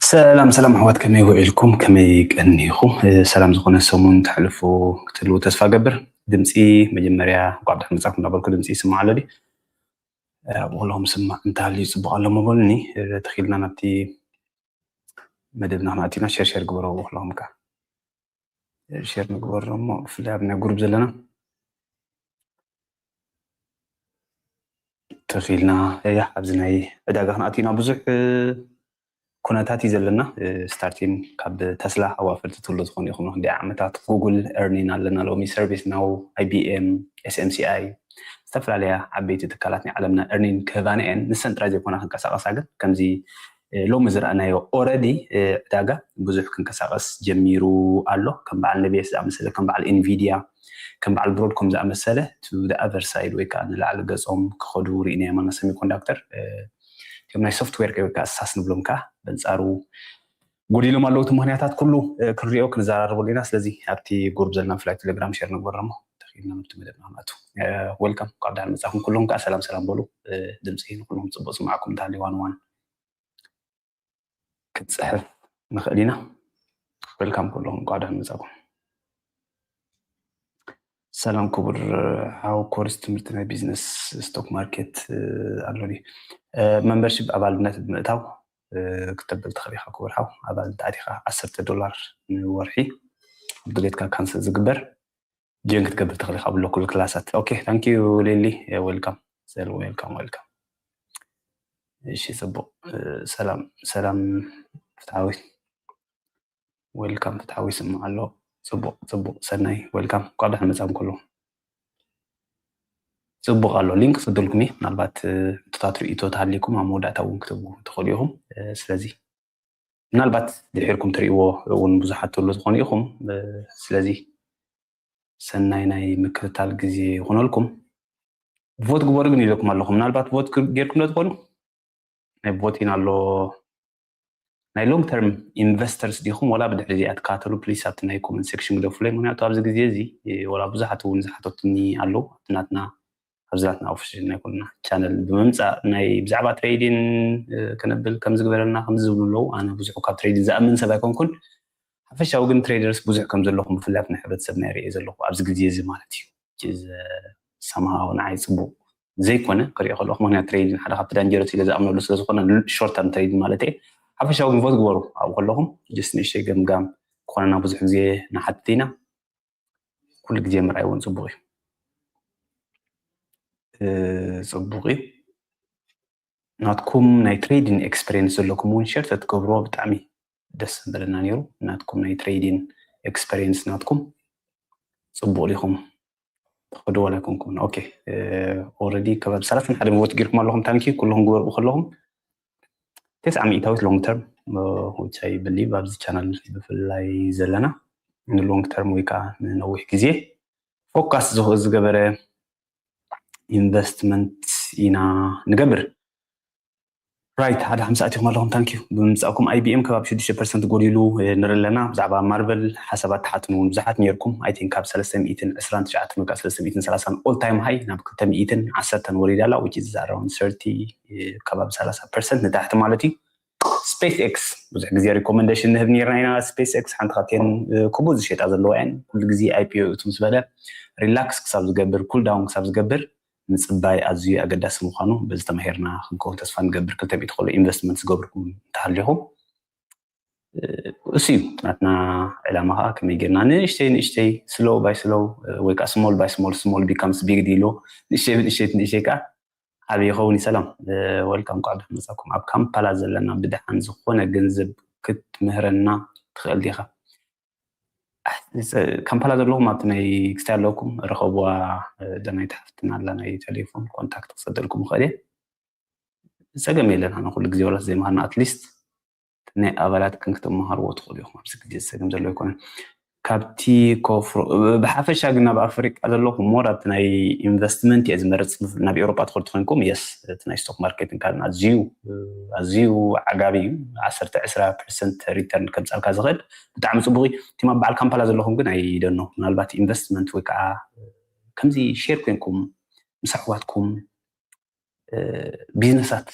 ሰላም ሰላም ኣሕዋት፣ ከመይ ውዒልኩም? ከመይ ቀኒኹም? እ፣ ሰላም ዝኾነ ሰሙን ተሕልፉ ክትህልዉ ተስፋ ገብር። ድምፂ መጀመርያ እንኳዕ ብደሓን መጻኩም እንዳበልኩ፣ ድምፂ ይስማዕ ኣሎ ድዩ? እ፣ ኣብ ኩሎም ስማዕ እንተሃልዩ ጽቡቕ ኣሎ ምበሉኒ። እ፣ ተኺልና ናብቲ መደብና ክንኣቲና ሸር ሸር ግበሮ ኣብ ኩሎም ከ። እ፣ ሸር ንግበሮ እሞ ብፍላይ ኣብ ናይ ጉሩብ ዘለና ተኺልና፣ እያ፣ ኣብዚ ናይ ዕዳጋ ክንኣቲና ብዙሕ፣ እ፣ ኩነታት እዩ ዘለና። እ፣ ስታርቲን ካብ ተስላ ኣዋፈርቲ ትብሉ ዝኾኑ ኢኹም። ክንደይ ዓመታት ጉግል ኤርኒን ኣለና፣ ሎሚ ሰርቪስ ናው፣ ኣይ ቢ ኤም፣ ኤስ ኤም ሲ ኣይ፣ ዝተፈላለያ ዓበይቲ ትካላት ናይ ዓለምና ኤርኒን ክህባና እየን። ንሰን ጥራይ ዘይኮና ክንቀሳቐሳ ግን ከምዚ፣ እ፣ ሎሚ ዝረኣናዮ ኦረዲ፣ እ፣ ዕዳጋ ብዙሕ ክንቀሳቐስ ጀሚሩ ኣሎ። ከም በዓል ነቤስ ዝኣመሰለ፣ ከም በዓል ኢንቪድያ፣ ከም በዓል ብሮድኮም ዝኣመሰለ to the other side ወይ ከዓ ንላዕሊ ገጾም ክኸዱ ርኢናዮም ኣለና። ሰሚኮንዳክተር፣ እ፣ እቶም ናይ ሶፍትዌር ወይ ከዓ ሳስ ንብሎም ከዓ በንጻሩ ጎዲሎም ኣለዉ። እቲ ምኽንያታት ኩሉ፣ እ፣ ክንሪኦ ክንዘራረበሉ ኢና። ስለዚ ኣብቲ ጉሩብ ዘለና ብፍላይ ቴሌግራም ሸር ንግበሮ እሞ ተኺልና ናብቲ መደብና ክንኣቱ። እ፣ ዌልካም፣ እንኳዕ ደሓን መጻኹም። ኩሎም ከዓ ሰላም ሰላም በሉ። እ፣ ድምፂ ንኩሎም ፅቡቅ ስማዕኩም እንተሃልዩ ዋን ዋን ክትፅሕፍ ንኽእል ኢና። ዌልካም ኩሎም፣ እንኳዕ ደሓን መጻኹም። ሰላም ክቡር ሓው፣ ኮርስ ትምህርቲ ናይ ቢዝነስ ስቶክ ማርኬት፣ እ፣ ኣሎ ድዩ? እ፣ መምበርሺፕ ኣባልነት ብምእታው፣ እ፣ ክተብል ትኽእል ኢኻ ክቡር ሓው። ኣባል እንተኣቲኻ ዓሰርተ ዶላር ንወርሒ ብድሌትካ ካንስል ዝግበር፣ ጆይን ክትገብር ትኽእል ኢኻ ኣብ ሎካል ክላሳት። ኦኬ፣ ታንክ ዩ ሌሊ፣ እ፣ ዌልካም። ሰል ዌልካም፣ ዌልካም። እሺ፣ ጽቡቕ። እ፣ ሰላም፣ ሰላም ፍትሓዊ። ዌልካም ፍትሓዊ ይስማዕ ኣሎ። ጽቡቕ፣ ጽቡቕ። ሰናይ ዌልካም። እንኳዕ ደሓን መጻኩም ኩሉ። ጽቡቕ ኣሎ። ሊንክ ክሰደልኩም እየ። ምናልባት፣ እ፣ ሕቶታት ርእይቶ ተሃልይኩም ኣብ መወዳእታ እውን ክትህቡ ትኽእሉ ኢኹም። እ፣ ስለዚ ምናልባት ድሒርኩም ትርእይዎ እውን ብዙሓት ትህሉ ትኾኑ ኢኹም። እ፣ ስለዚ ሰናይ ናይ ምክትታል ግዜ ይኹነልኩም። ቮት ግበሩ ግን ኢለኩም ኣለኹ። ምናልባት ቮት ግ-፣ ጌርኩም ዶ ትኾኑ? ናይ ቮቲን ኣሎ። ናይ ሎንግ ተርም ኢንቨስተርስ ዲኹም ወላ ብድሕሪ እዚኣ ትከታተሉ? ፕሊስ ኣብቲ ናይ ኮመንት ሴክሽን ግደፉለይ። ምክንያቱ ኣብዚ ግዜ እዚ፣ እ፣ ወላ ብዙሓት እውን ዝሓተቱኒ ኣለዉ። ኣብቲ ናትና፣ ኣብዚ ናትና ኦፊሻል ናይ ኮና ቻነል ብምምጻእ ናይ ብዛዕባ ትሬዲን፣ እ፣ ከነብል ከም ዝግበረና ከም ዝብሉ ኣለዉ። ኣነ ብዙሕ ካብ ትሬዲን ዝኣምን ሰብ ኣይኮንኩን። ሓፈሻዊ ግን ትሬደርስ ብዙሕ ከም ዘለኹም ብፍላይ ኣብቲ ናይ ሕብረተሰብና ይርእየ ዘለኹ ኣብዚ ግዜ እዚ ማለት እዩ። Which is, እ፣ somehow ንዓይ ጽቡቕ ዘይኮነ ክሪኦ ከለኹ፣ ምክንያቱ ትሬዲን ሓደ ካብቲ ዳንጀረስ ኢለ ዝኣምነሉ ስለ ዝኾነ፣ ሾርት ተርም ትሬዲን ማለት እየ። ሓፈሻዊ ግን ቮት ግበሩ ኣብኡ ከለኹም፣ ጀስት ንእሽተይ ገምጋም ክኾነና ብዙሕ ግዜ ንሓትት ኢና። ኩሉ ግዜ ምርኣይ እውን ጽቡቕ እዩ። እ፣ ጽቡቕ እዩ። ናትኩም ናይ ትሬዲን ኤክስፔሪየንስ ዘለኩም እውን ሸር ተትገብርዎ ብጣዕሚ ደስ ምበለና ነይሩ። ናትኩም ናይ ትሬዲን ኤክስፔሪየንስ ናትኩም ጽቡቕ ዲኹም? ትኸዱ ዋላ ኣይኮንኩም። ኦኬ፣ እ፣ ኦልሬዲ ከባቢ ሰላሳን ሓደን ቮት ጌርኩም ኣለኹም። ታንኪ ኩልኹም ግበርኡ ከለኹም። ተስዓ ሚእታዊት ሎንግ ተርም፣ እ፣ which I believe ኣብዚ ቻናል ብፍላይ ዘለና ንሎንግ ተርም ወይ ከዓ ንነዊሕ ግዜ ፎካስ ዝኽ-፣ ዝገበረ ኢንቨስትመንት ኢና ንገብር። ራይት፣ ሓደ ሓምሳ ኣቲኹም ኣለኹም። ታንኪዩ ብምምጻእኩም። ኣይ ቢ ኤም ከባቢ ሽዱሽተ ፐርሰንት ጎዲሉ፣ እ፣ ንርኢ ኣለና። ብዛዕባ ማርቨል ሓሳባት ትሓቱኒ እውን ብዙሓት ነይርኩም። ኣይ ቲንክ ካብ ሰለስተ ሚእትን ዕስራን ትሽዓተን ወይ ከዓ ሰለስተ ሚእትን ሰላሳን ኦል ታይም ሃይ ናብ ክልተ ሚእትን ዓሰርተን ወሪዳ ኣላ፣ which is around thirty፣ እ፣ ከባቢ ሰላሳ ፐርሰንት ንታሕቲ ማለት እዩ። ስፔስ ኤክስ ብዙሕ ግዜ ሪኮመንዴሽን ንህብ ነይርና ኢና። ስፔስ ኤክስ ሓንቲ ካብተን፣ እ፣ ክቡር ዝሸጣ ዘለዋ እየን። ኩሉ ግዜ ኣይ ፒ ኦ እቱ ምስ በለ ሪላክስ ክሳብ ዝገብር፣ ኩል ዳውን ክሳብ ዝገብር ምጽባይ ኣዝዩ ኣገዳሲ ምዃኑ በዚ ተማሂርና ክንከውን ተስፋ ንገብር። ክልተ ሚእቲ ከሎ ኢንቨስትመንት ዝገብርኩም እንተሃሊኹም፣ እ፣ እሱ እዩ ናትና ዕላማ። ከዓ ከመይ ጌርና ንእሽተይ ንእሽተይ፣ ስሎው ባይ ስሎው፣ እ፣ ወይ ከዓ ስሞል ባይ ስሞል፣ ስሞል ቢካምስ ቢግ ዲል፣ ንእሽተይ ብንእሽተይ ንእሽተይ ከዓ ዓብዪ ይኸውን እዩ። ሰላም፣ እ፣ ዌልካም፣ እንኳዕ ደሓን መጻኩም። ኣብ ካምፓላ ዘለና ብደሓን ዝኾነ ገንዘብ ክትምህረና ትኽእል ዲኻ? ኣሕ፣ ጸ-፣ ካምፓላ ዘለኹም ኣብቲ ናይ ክስታይ ኣለኩም፣ ርኸብዋ፣ እ፣ ደናይቲ ሓፍትና ኣላ ናይ ቴሌፎን ኮንታክት ክሰደልኩም ይኽእል እየ። ጸገም የለን፣ ኣነ ኩሉ ግዜ ዋላ ዘይምሃርና ኣትሊስት ናይ ኣባላት ግን ክትመሃርዎ ትኽእሉ ኢኹም። ኣብዚ ግዜ ጸገም ዘሎ ኣይኮነን። ካብቲ ኮፍሮ፣ ብሓፈሻ ግን ናብ ኣፍሪቃ ዘለኹም ሞር ኣብቲ ናይ ኢንቨስትመንት እየ ዝመርጽ። ናብ ኤውሮጳ ትኸዱ ተኾይንኩም፣ የስ፣ እቲ ናይ ስቶክ ማርኬትን ካልእን ኣዝዩ፣ ኣዝዩ ዓጋቢ እዩ። ዓሰርተ ዕስራ ፐርሰንት ሪተርን ከምጻልካ ዝኽእል ብጣዕሚ ጽቡቕ እዩ። እቲ ኣብ በዓል ካምፓላ ዘለኹም ግን ኣይደኖ፣ ምናልባት ኢንቨስትመንት ወይ ከዓ ከምዚ ሼር ኮይንኩም ምስ ኣሕዋትኩም እ፣ ቢዝነሳት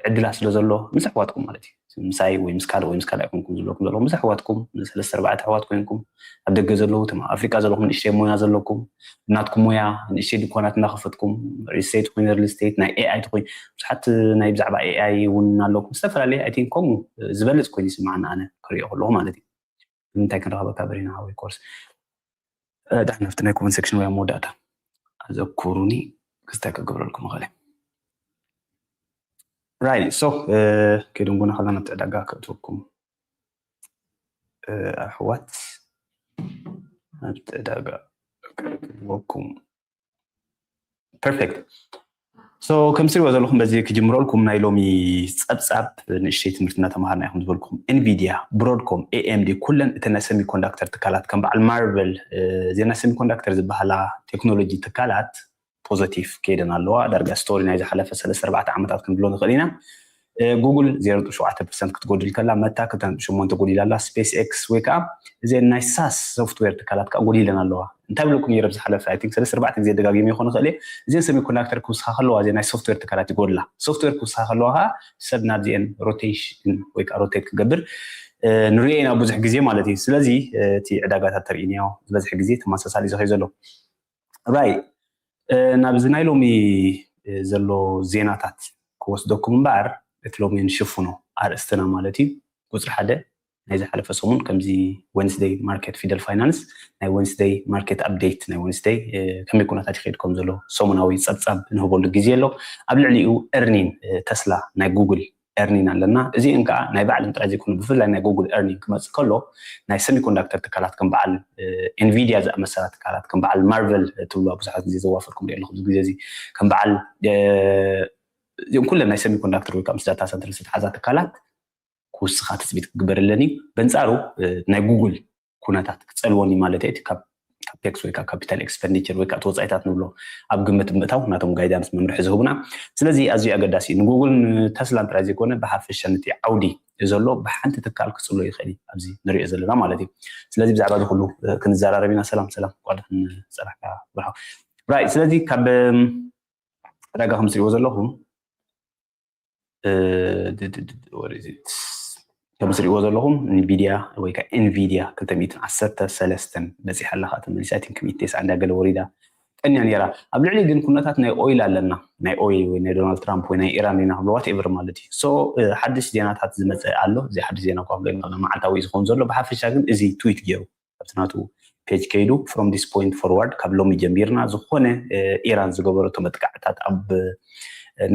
ዕድላት ስለ ዘሎ ምስ ኣሕዋትኩም ማለት እዩ። ምሳይ ወይ ምስ ካልእ ወይ ምስ ካልእ ኣይኮንኩም ዝብለኩም ዘለኹ፣ ምስ ኣሕዋትኩም ሰለስተ ኣርባዕተ ኣሕዋት ኮይንኩም ኣብ ደገ ዘለዉ፣ እቶም ኣብ ኣፍሪቃ ዘለኹም ንእሽተይ ሞያ ዘለኩም፣ ናትኩም ሞያ ንእሽተይ ድኳናት እናኸፈትኩም፣ ሪል ስቴት ኮይኑ ሪል ስቴት ናይ ኤኣይ ትኮይኑ፣ ብዙሓት ናይ ብዛዕባ ኤኣይ እውን ኣለኩም፣ ዝተፈላለዩ ኣይ ቲንክ ከምኡ ዝበልፅ ኮይኑ ይስማዓኒ ኣነ ክሪኦ ከለኹ ማለት እዩ። ንምንታይ ክንረኸበካ በሪና ወይ ኮርስ ዳሕና ኣብቲ ናይ ኮመንት ሴክሽን ወይ ኣብ መወዳእታ ኣዘኩሩኒ ክስታይ ክገብረልኩም ይኽእል። ራይት ሶ ከይደንጎና ከላ ናብቲ ዕዳጋ ከእትወኩም ኣሕዋት ናብቲ ዕዳጋ ከእትወኩም። ፐርፌክት። ሶ ከም ትሪእዎ ዘለኹም በዚ ክጅምረልኩም ናይ ሎሚ ፀብፃብ ንእሽተይ ትምህርቲ እናተምሃርና ኢኹም ዝበልኩም። ኤንቪዲያ፣ ብሮድኮም፣ ኤኤምዲ ኩለን እተን ናይ ሰሚኮንዳክተር ትካላት ከም በዓል ማርቨል እዚና ሰሚኮንዳክተር ዝበሃላ ቴክኖሎጂ ትካላት ፖዘቲቭ ከይደን ኣለዋ። ዳርጋ ስቶሪ ናይ ዝሓለፈ ሰለስተ ኣርባዕተ ዓመታት ክንብሎ ንኽእል ኢና። ጉግል ዜሮ ነጥቢ ሸውዓተ ፐርሰንት ክትጎድል ከላ፣ መታ ክልተ ነጥቢ ሸሞንተ ጎዲላ ኣላ። ስፔስ ኤክስ ወይ ከዓ እዘን ናይ ሳስ ሶፍትዌር ትካላት ከዓ ጎዲለን ኣለዋ። እንታይ ብለኩም ነይረ ብዝሓለፈ ኣይ ቲንክ ሰለስተ ኣርባዕተ ግዜ ደጋጊመ ይኾን ይኽእል እየ። እዘን ሰሚኮንዳክተር ክውስኻ ከለዋ እዘን ናይ ሶፍትዌር ትካላት ይጎድላ። ሶፍትዌር ክውስኻ ከለዋ ከዓ ሰብ ናብዚአን ሮቴሽን ወይ ከዓ ሮቴት ክገብር ንሪኦ ኢና ብዙሕ ግዜ ማለት እዩ። ስለዚ እቲ ዕዳጋታት ተርእዩኒዮ ዝበዝሕ ግዜ ተመሳሳሊ እዩ ዝኸይ ዘሎ። ራይ ናብዚ ናይ ሎሚ ዘሎ ዜናታት ክወስደኩም እምበኣር እቲ ሎሚ ንሽፍኖ ኣርእስትና ማለት እዩ። ቁፅሪ ሓደ ናይ ዝሓለፈ ሰሙን ከምዚ ወንስደይ ማርኬት ፊደል ፋይናንስ ናይ ወንስደይ ማርኬት ኣፕዴት ናይ ወንስደይ ከመይ ኩነታት ይኸይድ ከም ዘሎ ሰሙናዊ ፀብፃብ ንህበሉ ግዜ ኣሎ። ኣብ ልዕሊኡ ኤርኒን ተስላ ናይ ጉግል ኤርኒን ኣለና። እዚአን ከዓ ናይ ባዕለን ጥራይ ዘይኮኑ ብፍላይ ናይ ጉግል ኤርኒን ክመፅእ ከሎ ናይ ሰሚኮንዳክተር ትካላት ከም በዓል ኤንቪዲያ ዝኣመሰላ ትካላት ከም በዓል ማርቨል ትብሉ ብዙሓት ግዜ ዘዋፈርኩም ሪኦ ኣለኹ። ግዜ እዚ ከም በዓል እዚኦም ኩለን ናይ ሰሚኮንዳክተር ወይ ከዓ ምስ ዳታ ሰንተር ዝተሓዛ ትካላት ክውስኻ ትፅቢት ክግበረለን እዩ። በንፃሩ ናይ ጉግል ኩነታት ክፀልወኒ ማለት እዩ። ካብ ካፔክስ ወይ ከዓ ካፒታል ኤክስፐንዲቸር ወይ ከዓ እቲ ወፃኢታት ንብሎ ኣብ ግምት ምእታው ናቶም ጋይዳንስ መምርሒ ዝህቡና። ስለዚ ኣዝዩ ኣገዳሲ እዩ። ንጉግል ንተስላን ጥራይ ዘይኮነ ብሓፈሻ ነቲ ዓውዲ ዘሎ ብሓንቲ ትካል ክፅሎ ይኽእል እዩ። ኣብዚ ንሪኦ ዘለና ማለት እዩ። ስለዚ ብዛዕባ እዚ ኩሉ ክንዘራረብ ኢና። ሰላም ሰላም፣ ቋዳ ንፀራሕካ ብርሃው ራይ። ስለዚ ካብ ዕዳጋ ከም ትሪእዎ ዘለኹም ከም ትሪእዎ ዘለኹም ኒቪዲያ ወይ ከዓ ኤንቪዲያ ክልተ ሚእትን ዓሰርተ ሰለስተን በፂሓ ኣላ። ከዓ ተመሊሳ ቲንክ ሚእቲ ተስዓ እንዳ ገለ ወሪዳ ቀንያ ነይራ። ኣብ ልዕሊ ግን ኩነታት ናይ ኦይል ኣለና፣ ናይ ኦይል ወይ ናይ ዶናልድ ትራምፕ ወይ ናይ ኢራን ና ክብሎ ዋትኤቨር ማለት እዩ። ሶ ሓድሽ ዜናታት ዝመፀ ኣሎ። እዚ ሓድሽ ዜና እኳ መዓልታዊ ዝኸውን ዘሎ፣ ብሓፈሻ ግን እዚ ትዊት ገይሩ ኣብቲ ናቱ ፔጅ ከይዱ from this point forward ካብ ሎሚ ጀሚርና ዝኾነ ኢራን ዝገበረቶ መጥቃዕታት ኣብ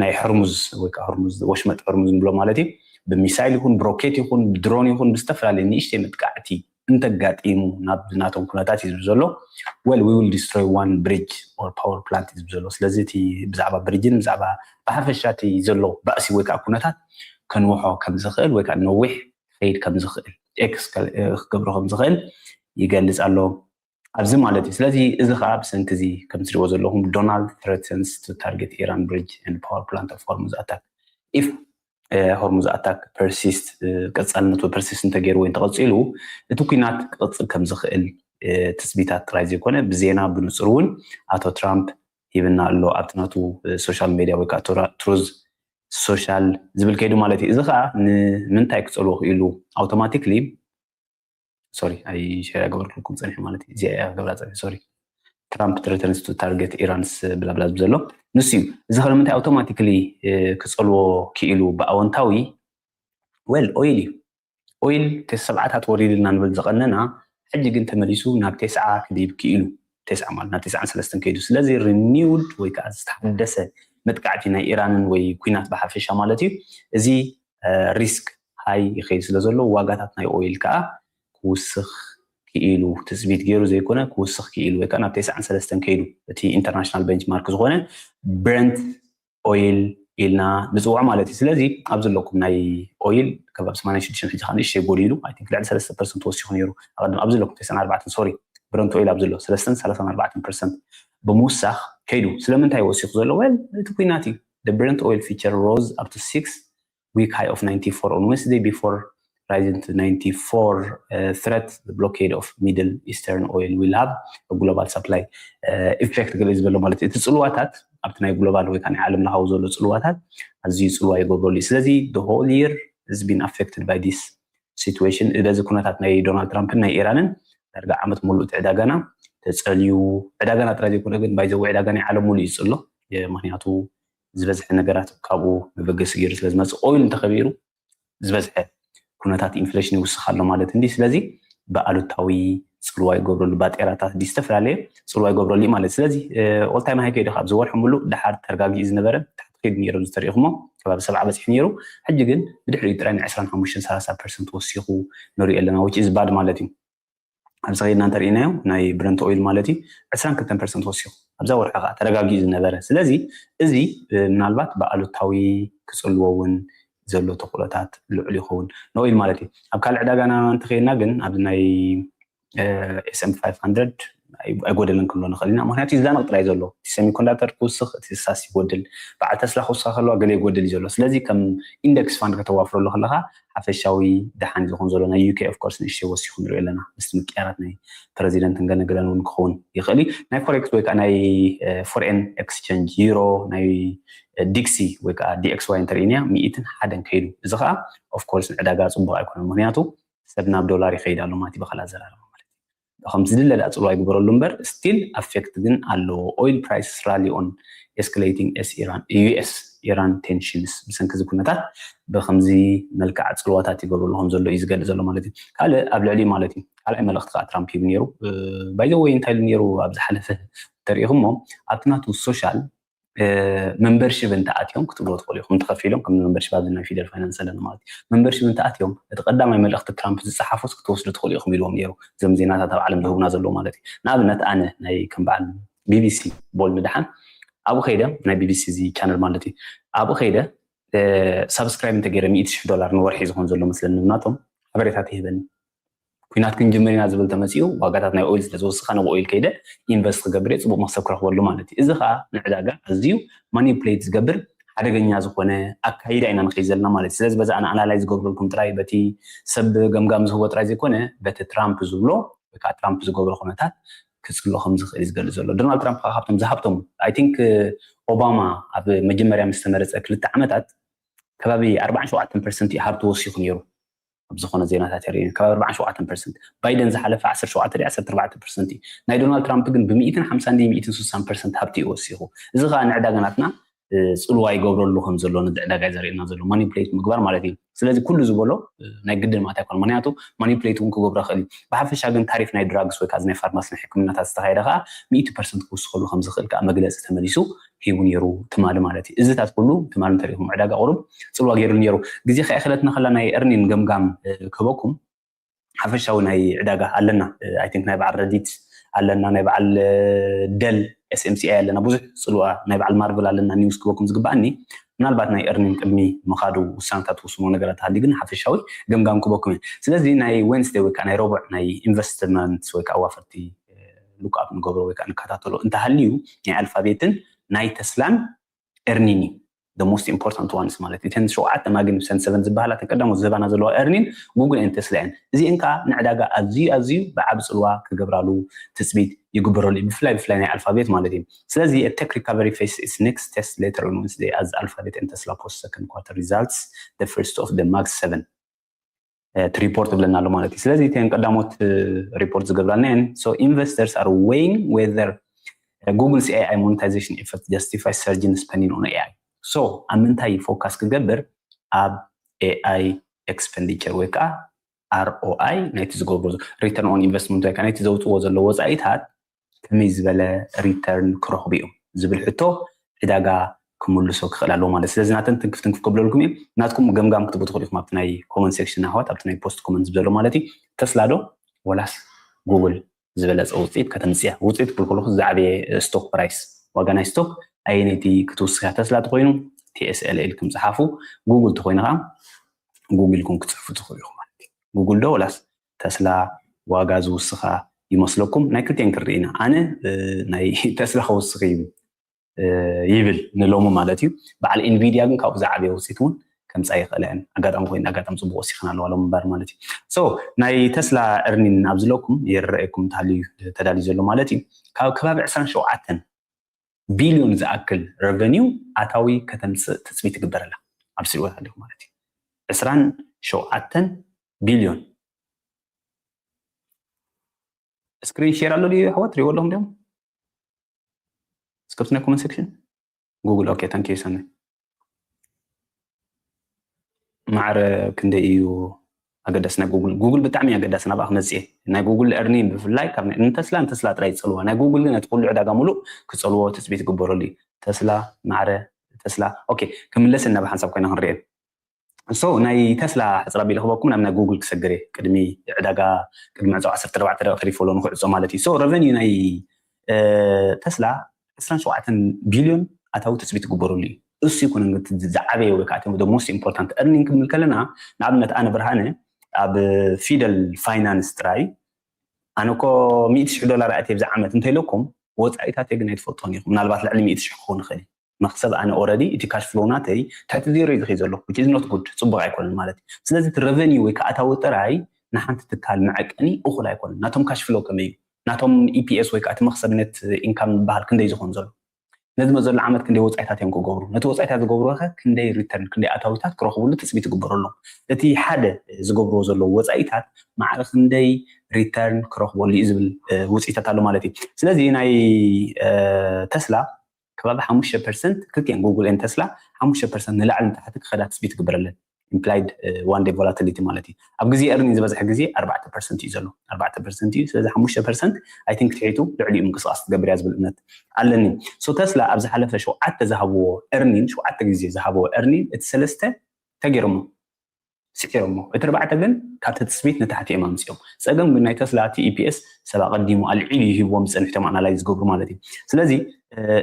ናይ ሕርሙዝ ወይ ከዓ ሕርሙዝ ወሽመጥ ሕርሙዝ ንብሎ ማለት እዩ ብሚሳይል ይኹን ብሮኬት ይኹን ብድሮን ይኹን ብዝተፈላለየ ንእሽተይ መጥቃዕቲ እንተጋጢሙ ናብ ናቶም ኩነታት እዩ ዝብል ዘሎ። Well, we will destroy one bridge or power plant እዩ ዝብል ዘሎ። ስለዚ እቲ ብዛዕባ ብሪጅን ብዛዕባ ብሓፈሻ እቲ ዘሎ ባእሲ ወይ ከዓ ኩነታት ከንውሖ ከም ዝኽእል ወይ ከዓ ነዊሕ ክኸይድ ከም ዝኽእል ኤክስ ክገብሮ ከም ዝኽእል ይገልፅ ኣሎ ኣብዚ ማለት እዩ። ስለዚ እዚ ከዓ ብሰንኪ እዚ ከም ትሪእዎ ዘለኹም Donald threatens to target Iran bridge and power plant of Hormuz attack if Hormuz attack persist ቀፃልነቱ persist እንተገይሩ ወይ እንተቐፂሉ እቲ ኩናት ክቕፅል ከም ዝኽእል ትፅቢታት ጥራይ ዘይኮነ ብዜና ብንፁር እውን ኣቶ ትራምፕ ሂብና ኣሎ ኣብቲ ናቱ ሶሻል ሜድያ ወይ ከዓ ትሩዝ ሶሻል ዝብል ከይዱ ማለት እዩ። እዚ ከዓ ንምንታይ ክፀልዎ ክኢሉ ኣውቶማቲክሊ ሶሪ ኣይ ሸር ያገበርኩልኩም ፀኒሑ ማለት እዩ። እዚኣ እያ ክገብራ ፀኒሑ ሶሪ ትራምፕ threatens to target Iran's ብላብላ ዝብል ዘሎ ንሱ እዩ። እዚ ከ ንምንታይ ኣውቶማቲክሊ ክፀልዎ ክኢሉ ብኣወንታዊ well ኦይል እዩ። ኦይል ሰብዓታት ወሪድልና ንብል ዝቐነና ሕጂ ግን ተመሊሱ ናብ ቴስዓ ክድይብ ክኢሉ ቴስዓ ማለት ናብ ቴስዓን ሰለስተን ከይዱ ስለዚ renewed ወይ ከዓ ዝተሓደሰ መጥቃዕቲ ናይ ኢራንን ወይ ኩናት ብሓፈሻ ማለት እዩ። እዚ ሪስክ ሃይ ይኸይድ ስለ ዘሎ ዋጋታት ናይ ኦይል ከዓ ክውስኽ ክኢሉ ትፅቢት ገይሩ ዘይኮነ ክውስኽ ክኢሉ ወይ ከዓ ናብ ቴስዓን ሰለስተን ከይዱ እቲ ኢንተርናሽናል ቤንችማርክ ዝኾነ ብረንት ኦይል ኢልና ንፅውዖ ማለት እዩ። ስለዚ ኣብ ዘለኩም ናይ ኦይል ከባቢ ሰማንያን ሽዱሽተን ሕጂ ከዓ ንእሽተይ ጎዲሉ ኣይ ቲንክ ልዕሊ ሰለስተ ፐርሰንት ወሲኹ ነይሩ። ኣቐድም ኣብ ዘለኩም ቴስዓን ኣርባዕተን ሶሪ ብረንት ኦይል ኣብ ዘሎ ሰለስተን ሰላሳን ኣርባዕተን ፐርሰንት ብምውሳኽ ከይዱ። ስለምንታይ ወሲኹ ዘሎ? Well እቲ ኩናት እዩ። The Brent oil future rose up to six week high of ninety-four on Wednesday before rising to ninety-four threat the blockade of Middle Eastern oil will have a global supply effect ገለ ዝበሎ ማለት እዩ። እቲ ፅልዋታት ኣብቲ ናይ ግሎባል ወይ ከዓ ናይ ዓለም ለኻዊ ዘሎ ፅልዋታት ኣዝዩ ፅልዋ ይገብረሉ እዩ። ስለዚ the whole year has been affected by this situation። በዚ ኩነታት ናይ ዶናልድ ትራምፕን ናይ ኢራንን ዳርጋ ዓመት ሙሉእ እቲ ዕዳጋና ተፀልዩ፣ ዕዳጋና ጥራይ ዘይኮነ ግን ባይዘው ዕዳጋ ናይ ዓለም ሙሉእ ይፅሎ። ምክንያቱ ዝበዝሐ ነገራት ካብኡ መበገሲ ገይሩ ስለዝመፅእ ኦይል እንተኸቢሩ ዝበዝሐ ኩነታት ኢንፍሌሽን ይውስኽ ኣሎ ማለት እንዲ። ስለዚ ብኣሉታዊ ፅልዋ ይገብረሉ፣ ባጤራታት ዲ ዝተፈላለየ ፅልዋ ይገብረሉ እዩ ማለት። ስለዚ ኦልታይም ሃይ ከይደ ካብ ዝወርሑ ሙሉእ ድሓር ተረጋጊኡ ዝነበረ ታሕቲ ከይዱ ነይሩ ዝተሪእኹሞ ከባቢ ሰብዓ በፂሑ ነይሩ። ሕጂ ግን ብድሕሪኡ ጥራይ ን ዕስራን ሓሙሽተን ሰላሳ ፐርሰንት ወሲኹ ንሪኦ ኣለና፣ which is bad ማለት እዩ። ኣብዚ ከይድና እንተርኢናዮ ናይ ብረንት ኦይል ማለት እዩ ዕስራን ክልተን ፐርሰንት ወሲኹ ኣብዛ ወርሒ ከዓ ተረጋጊኡ ዝነበረ። ስለዚ እዚ ምናልባት ብኣሉታዊ ክፅልዎ እውን ዘሎ ተኽእሎታት ልዑል ይኸውን ንኦይል ማለት እዩ። ኣብ ካልእ ዕዳጋና እንተኸይድና ግን ኣብዚ ናይ S and P five hundred ኣይጎደለን ክንብሎ ንኽእል ኢና። ምክንያቱ እዩ ዝዳነቕ ጥራይ ዘሎ፣ እቲ ሴሚኮንዳክተር ክውስኽ፣ እቲ ሳስ ይጎድል፣ በዓል ተስላ ክውስኻ ከለዋ ገለ ይጎድል እዩ ዘሎ። ስለዚ ከም ኢንደክስ ፋንድ ከተዋፍረሉ ከለኻ ሓፈሻዊ ደሓን እዩ ዝኾን ዘሎ። ናይ ዩ ኬ ኦፍ ኮርስ ንእሽተይ ወሲኹ ንሪኦ ኣለና ምስቲ ምቅያራት ናይ ፕረዚደንትን ገለገለን እውን ክኸውን ይኽእል እዩ። ናይ ፎሬክስ ወይ ከዓ ናይ ፎሬን ኤክስቸንጅ ዩሮ፣ ናይ ዲክሲ ወይ ከዓ D X Y እንተርኢናያ ሚእትን ሓደን ከይዱ። እዚ ከዓ ኦፍ ኮርስ ንዕዳጋ ፅቡቕ ኣይኮነን፣ ምክንያቱ ሰብ ናብ ዶላር ይኸይድ ኣሎ ማለት እዩ ብኻልእ ኣዘራርባ ማለት እዩ። ከምቲ ዝድለ ዳኣ ፅልዋ ይግበረሉ እምበር ስቲል ኣፌክት ግን ኣለዎ። Oil prices rally on escalating S Iran U S Iran tensions፣ ብሰንኪ እዚ ኩነታት ብከምዚ መልክዓ ፅልዋታት ይገብረሉ ከም ዘሎ እዩ ዝገልፅ ዘሎ ማለት እዩ። ካልእ ኣብ ልዕሊ ማለት እዩ ካልኣይ መልእኽቲ ከዓ ትራምፕ ሂቡ ነይሩ። ባይዘወይ እንታይ ኢሉ ነይሩ ኣብ ዝሓለፈ ተሪኢኹሞ ኣብቲ ናቱ ሶሻል መንበርሽፕ እንተኣትዮም ክትብሎ ትኽእሉ ኢኹም። እንተኸፊሎም ከም መንበርሽፕ ኣብዚ ናይ ፊደል ፋይናንስ ኣለና ማለት እዩ። መንበርሽፕ እንተኣትዮም እቲ ቀዳማይ መልእኽቲ ትራምፕ ዝፀሓፎስ ክትወስዱ ትኽእሉ ኢኹም ኢልዎም ነይሩ። እዞም ዜናታት ኣብ ዓለም ዝህቡና ዘለዉ ማለት እዩ። ንኣብነት ኣነ ናይ ከም በዓል ቢ ቢ ሲ ቦል ንድሓን ኣብኡ ከይደ ናይ ቢ ቢ ሲ እዚ ቻነል ማለት እዩ ኣብኡ ከይደ ሳብስክራይብ እንተገይረ ሚእቲ ሽሕ ዶላር ንወርሒ ዝኾን ዘሎ መስለኒ ናቶም ሓበሬታት ይህበኒ። ኩናት ክንጅምር ኢና ዝብል ተመፂኡ ዋጋታት ናይ ኦይል ስለ ዝወስኻ ንብኡ ኦይል ከይደ ኢንቨስት ክገብር እየ ፅቡቅ መክሰብ ክረክበሉ ማለት እዩ። እዚ ከዓ ንዕዳጋ ኣዝዩ ማኒፕሌት ዝገብር ሓደገኛ ዝኾነ ኣካይዳ ኢና ንኸይድ ዘለና ማለት እዩ። ስለዚ በዛ ኣነ ኣናላይዝ ዝገብረልኩም ጥራይ በቲ ሰብ ገምጋም ዝህቦ ጥራይ ዘይኮነ በቲ ትራምፕ ዝብሎ ወይ ከዓ ትራምፕ ዝገብሮ ኩነታት ክፅሎ ከም ዝኽእል እዩ ዝገልፅ ዘሎ። ዶናልድ ትራምፕ ከዓ ካብቶም ዝሃብቶም I think ኦባማ ኣብ መጀመርያ ምስ ተመረፀ ክልተ ዓመታት ከባቢ ኣርባዓን ሸውዓተን ፐርሰንት እዩ ሃብቲ ወሲኹ ነይሩ። ኣብ ዝኾነ ዜናታት የርኢ ከባቢ ኣርባዓን ሸውዓተን ፐርሰንት፣ ባይደን ዝሓለፈ ዓሰርተ ሸውዓተ ዓሰርተ ኣርባዕተ ፐርሰንት እዩ። ናይ ዶናልድ ትራምፕ ግን ብሚእትን ሓምሳን ድዩ ሚእትን ስሳን ፐርሰንት ሃብቲ እዩ ወሲኹ። እዚ ከዓ ንዕዳጋ ናትና ፅልዋ ይገብረሉ ከም ዘሎ ነዚ ዕዳጋ እዩ ዘርእየና ዘሎ ማኒፕሌት ምግባር ማለት እዩ። ስለዚ ኩሉ ዝበሎ ናይ ግድን ማለት ኣይኮነ፣ ምክንያቱ ማኒፕሌት እውን ክገብሮ ይኽእል እዩ። ብሓፈሻ ግን ታሪፍ ናይ ድራግስ ወይ ከዓ ናይ ፋርማሲ ናይ ሕክምናታት ዝተካየደ ከዓ ሚእቲ ፐርሰንት ክውስኸሉ ከም ዝኽእል ከዓ መግለፂ ተመሊሱ ሂቡ ነይሩ ትማሊ ማለት እዩ። እዚታት ኩሉ ትማሊ እንተሪኢኹም ዕዳጋ ቁሩብ ፅልዋ ገይሩ ነይሩ። ግዜ ከይኣኸለትና ከላ ናይ ኤርኒን ገምጋም ክህበኩም ሓፈሻዊ ናይ ዕዳጋ ኣለና። I think ናይ በዓል ረዲት ኣለና፣ ናይ በዓል ደል S M C I ኣለና፣ ብዙሕ ፅልዋ ናይ በዓል ማርቨል ኣለና። ኒውስ ክህበኩም ዝግባኣኒ ምናልባት ናይ ኤርኒን ቅድሚ ምኻዱ ውሳነታት ትውስኖ ነገራት ሃልዩ ግን ሓፈሻዊ ገምጋም ክህበኩም እየ። ስለዚ ናይ ዌንስደይ ወይ ከዓ ናይ ረቡዕ ናይ ኢንቨስትመንት ወይ ከዓ ኣዋፈርቲ ሉክኣፕ ንገብሮ ወይ ከዓ ንከታተሎ እንተሃልዩ ናይ ኣልፋቤትን ናይ ተስላን ኤርኒን እዩ። The most important ones ማለት እተን ሸውዓተ ማግኒፊሰንት ሰቨን ዝበሃላ እተን ቀዳሞት ዝህባና ዘለዋ ኤርኒን ጉግል and ተስላ እየን። እዚአን ከዓ ንዕዳጋ ኣዝዩ ኣዝዩ ብዓቢ ፅልዋ ክገብራሉ ትፅቢት ይግበረሉ እዩ፣ ብፍላይ ብፍላይ ናይ ኣልፋቤት ማለት እዩ። ስለዚ tech recovery face its next test later on Wednesday as Alphabet and Tesla post second quarter results, the first of the Mag seven to report ብለና ኣሎ ማለት እዩ። ስለዚ እተን ቀዳሞት ሪፖርት ዝገብራልና እየን። So investors are weighing whether Google's A I monetization effort justifies surging spending on A I. So ኣብ ምንታይ ፎካስ ክገብር? ኣብ A I expenditure ወይ ከዓ R O I ናይቲ ዝገብሩ return on investment ወይ ከዓ ናይቲ ዘውፅዎ ዘሎ ወፃኢታት ከመይ ዝበለ ሪተርን ክረኽቡ እዮም ዝብል ሕቶ ዕዳጋ ክምልሶ ክኽእል ኣለዎ ማለት። ስለዚ ናተን ትንክፍ ትንክፍ ከብለልኩም እየ። ናትኩም ገምጋም ክትቡ ትኽእሉ ኢኹም ኣብቲ ናይ ኮመንት ሴክሽን ኣሕዋት፣ ኣብቲ ናይ ፖስት ኮመንት ዘሎ ማለት እዩ። ተስላ ዶ ወላስ ጉግል ዝበለፀ ውፅኢት ከተምፅያ? ውፅኢት ክብል ከለኹ ዝዓበየ ስቶክ ፕራይስ፣ ዋጋ ናይ ስቶክ ኣየነይቲ ክትውስኽ እያ? ተስላ ተኮይኑ T S L L ኢልኩም ፀሓፉ። ጉግል ተኮይኑ ከዓ ጉግል ኢልኩም ክትፅሕፉ ትኽእሉ ኢኹም ማለት እዩ። ጉግል ዶ ወላስ ተስላ ዋጋ ዝውስኻ ይመስለኩም? ናይ ክልቲአን ክንርኢ ኢና። ኣነ ናይ ተስላ ከውስኽ እዩ ይብል ንሎሚ ማለት እዩ። በዓል ኢንቪድያ ግን ካብኡ ዝዓበየ ውፅኢት እውን ከምፃ ይኽእል እየን። ኣጋጣሚ ኮይኑ ኣጋጣሚ ፅቡቅ ወሲኽና ኣለዋ ሎም እምበር ማለት እዩ። So ናይ ተስላ እርኒን ኣብ ዝለኩም ይረኣየኩም እንተሃልዩ ተዳልዩ ዘሎ ማለት እዩ። ካብ ከባቢ ዕስራን ሸውዓተን ቢልዮን ዝኣክል revenue ኣታዊ ከተምፅእ ትፅቢት ይግበረላ ኣብ ስሪወት ኣለኹ ማለት እዩ። ዕስራን ሸውዓተን ቢልዮን። ስክሪን ሼር ኣሎ ድዩ ኣሕዋት? ትሪእዎ ኣለኹም ድዮም? እስከ ኣብቲ ናይ ኮመንት ሴክሽን ጉግል። ኦኬ፣ ታንክ ዩ ሰኒ። ማዕረ ክንደይ እዩ ኣገዳሲ ናይ ጉግል? ጉግል ብጣዕሚ ኣገዳሲ ናብኣ ክመፅእ እየ። ናይ ጉግል earning ብፍላይ ካብ ናይ ንተስላ ንተስላ ጥራይ ይፀልዋ። ናይ ጉግል ግን ነቲ ኩሉ ዕዳጋ ሙሉእ ክፀልዎ ትፅቢት ይግበረሉ እዩ። ተስላ ማዕረ ተስላ። ኦኬ፣ ክምለስ እና ብሓንሳብ ኮይና ክንሪኤን። So ናይ ተስላ ሕፅር ኣቢለ ክበኩም ናብ ናይ ጉግል ክሰግር እየ። ቅድሚ ዕዳጋ ቅድሚ ዕፅዋ ዓሰርተ ኣርባዕተ ደቂቕ ተሪፎ ኣሎ ንክዕፆ ማለት እዩ። So revenue ናይ ተስላ ዕስራን ሸውዓተን ቢልዮን ኣታዊ ትፅቢት ይግበረሉ እዩ። እሱ ይኮነ ዝዓበየ ወይ ከዓ the most important earning ክንብል ከለና፣ ንኣብነት ኣነ ብርሃነ ኣብ ፊደል ፋይናንስ ጥራይ ኣነ እኮ ሚእቲ ሽሕ ዶላር ኣእትየ ብዛ ዓመት እንተኢለኩም፣ ወፃኢታተይ ግን ኣይትፈልጦን ኢኹም። ምናልባት ልዕሊ ሚእቲ ሽሕ ክኸውን ይኽእል እዩ። መክሰብ ኣነ already እቲ ካሽ ፍሎ ናተይ ትሕቲ ዜሮ እዩ ዝኸይድ ዘሎ፣ which is not good፣ ፅቡቅ ኣይኮነን ማለት እዩ። ስለዚ እቲ revenue ወይ ከዓ ኣታዊ ጥራይ ንሓንቲ ትካል መዐቀኒ እኹል ኣይኮነን። ናቶም ካሽ ፍሎ ከመይ እዩ? ናቶም ኢፒኤስ ወይ ከዓ እቲ መክሰብ ነት ኢንካም ዝበሃል ክንደይ ዝኸውን ዘሎ? ነዚ መ ዘሎ ዓመት ክንደይ ወፃኢታት እዮም ክገብሩ? ነቲ ወፃኢታት ዝገብሩ ከ ክንደይ ሪተርን፣ ክንደይ ኣታዊታት ክረኽብሉ ትፅቢት ይግበረሎም? እቲ ሓደ ዝገብርዎ ዘለዉ ወፃኢታት ማዕረ ክንደይ ሪተርን ክረኽበሉ እዩ ዝብል ውፅኢታት ኣሎ ማለት እዩ። ስለዚ ናይ ተስላ ከባቢ ሓሙሽተ ፐርሰንት፣ ክልቲኤን ጉግል ኤን ተስላ ሓሙሽተ ፐርሰንት ንላዕሊ ንታሕቲ ክኸዳ ትፅቢት ይግበረለን። Implied one day volatility ማለት እዩ። ኣብ ግዜ earning ዝበዝሐ ግዜ ኣርባዕተ ፐርሰንት እዩ ዘሎ። ኣርባዕተ ፐርሰንት እዩ። ስለዚ ሓሙሽተ ፐርሰንት I think ትሒቱ ልዕሊኡ ምንቅስቃስ ትገብር እያ ዝብል እምነት ኣለኒ። So ተስላ ኣብ ዝሓለፈ ሸውዓተ ዝሃብዎ earning፣ ሸውዓተ ግዜ ዝሃብዎ earning፣ እቲ ሰለስተ ተገይሮሞ ስዒሮሞ፣ እቲ ኣርባዕተ ግን ካብቲ ትፅቢት ንታሕቲ እዮም ኣምፅኦም። ፀገም ግን ናይ ተስላ እቲ ኢፒኤስ ሰብ ኣቐዲሙ ኣልዒሉ እዩ ሂብዎም ዝፀንሑ፣ እቶም ኣናላይዝ ዝገብሩ ማለት እዩ። ስለዚ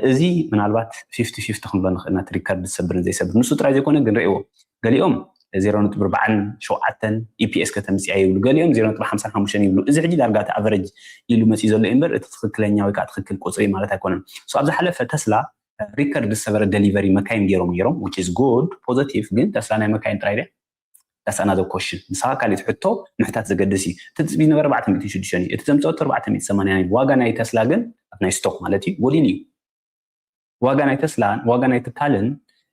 እዚ ምናልባት ፊፍቲ ፊፍቲ ክንብሎ ንኽእል ኢና፣ እቲ ሪከርድ ዝሰብርን ዘይሰብር። ንሱ ጥራይ ዘይኮነ ግን ርእይዎ፣ ገሊኦም ዜሮ ነጥቢ ኣርባዓን ሸውዓተን ኢፒኤስ ከተምፅእ እያ ይብሉ፣ ገሊኦም ዜሮ ነጥቢ ሓምሳን ሓሙሽተን ይብሉ። እዚ ሕጂ ዳርጋ እቲ ኣቨረጅ ኢሉ መፅኡ ዘሎ እምበር እቲ ትኽክለኛ ወይ ከዓ ትኽክል ቁፅሪ ማለት ኣይኮነን። So ኣብ ዝሓለፈ ተስላ ሪከርድ ዝሰበረ ደሊቨሪ መካይን ገይሮም ነይሮም፣ which is good፣ positive። ግን ተስላ ናይ መካይን ጥራይ ድያ? That's another question። ንስኻ ካልእ ሕቶ ምሕታት ዘገድስ እዩ። እቲ ትፅቢት ዝነበረ ኣርባዕተ ሚእትን ሽዱሽተን እዩ፣ እቲ ዘምፀኦ ኣርባዕተ ሚእትን ሰማንያን እዩ። ዋጋ ናይ ተስላ ግን ኣብ ናይ ስቶክ ማለት እዩ ጎዲሉ እዩ። ዋጋ ናይ ተስላን ዋጋ ናይ ትካልን፣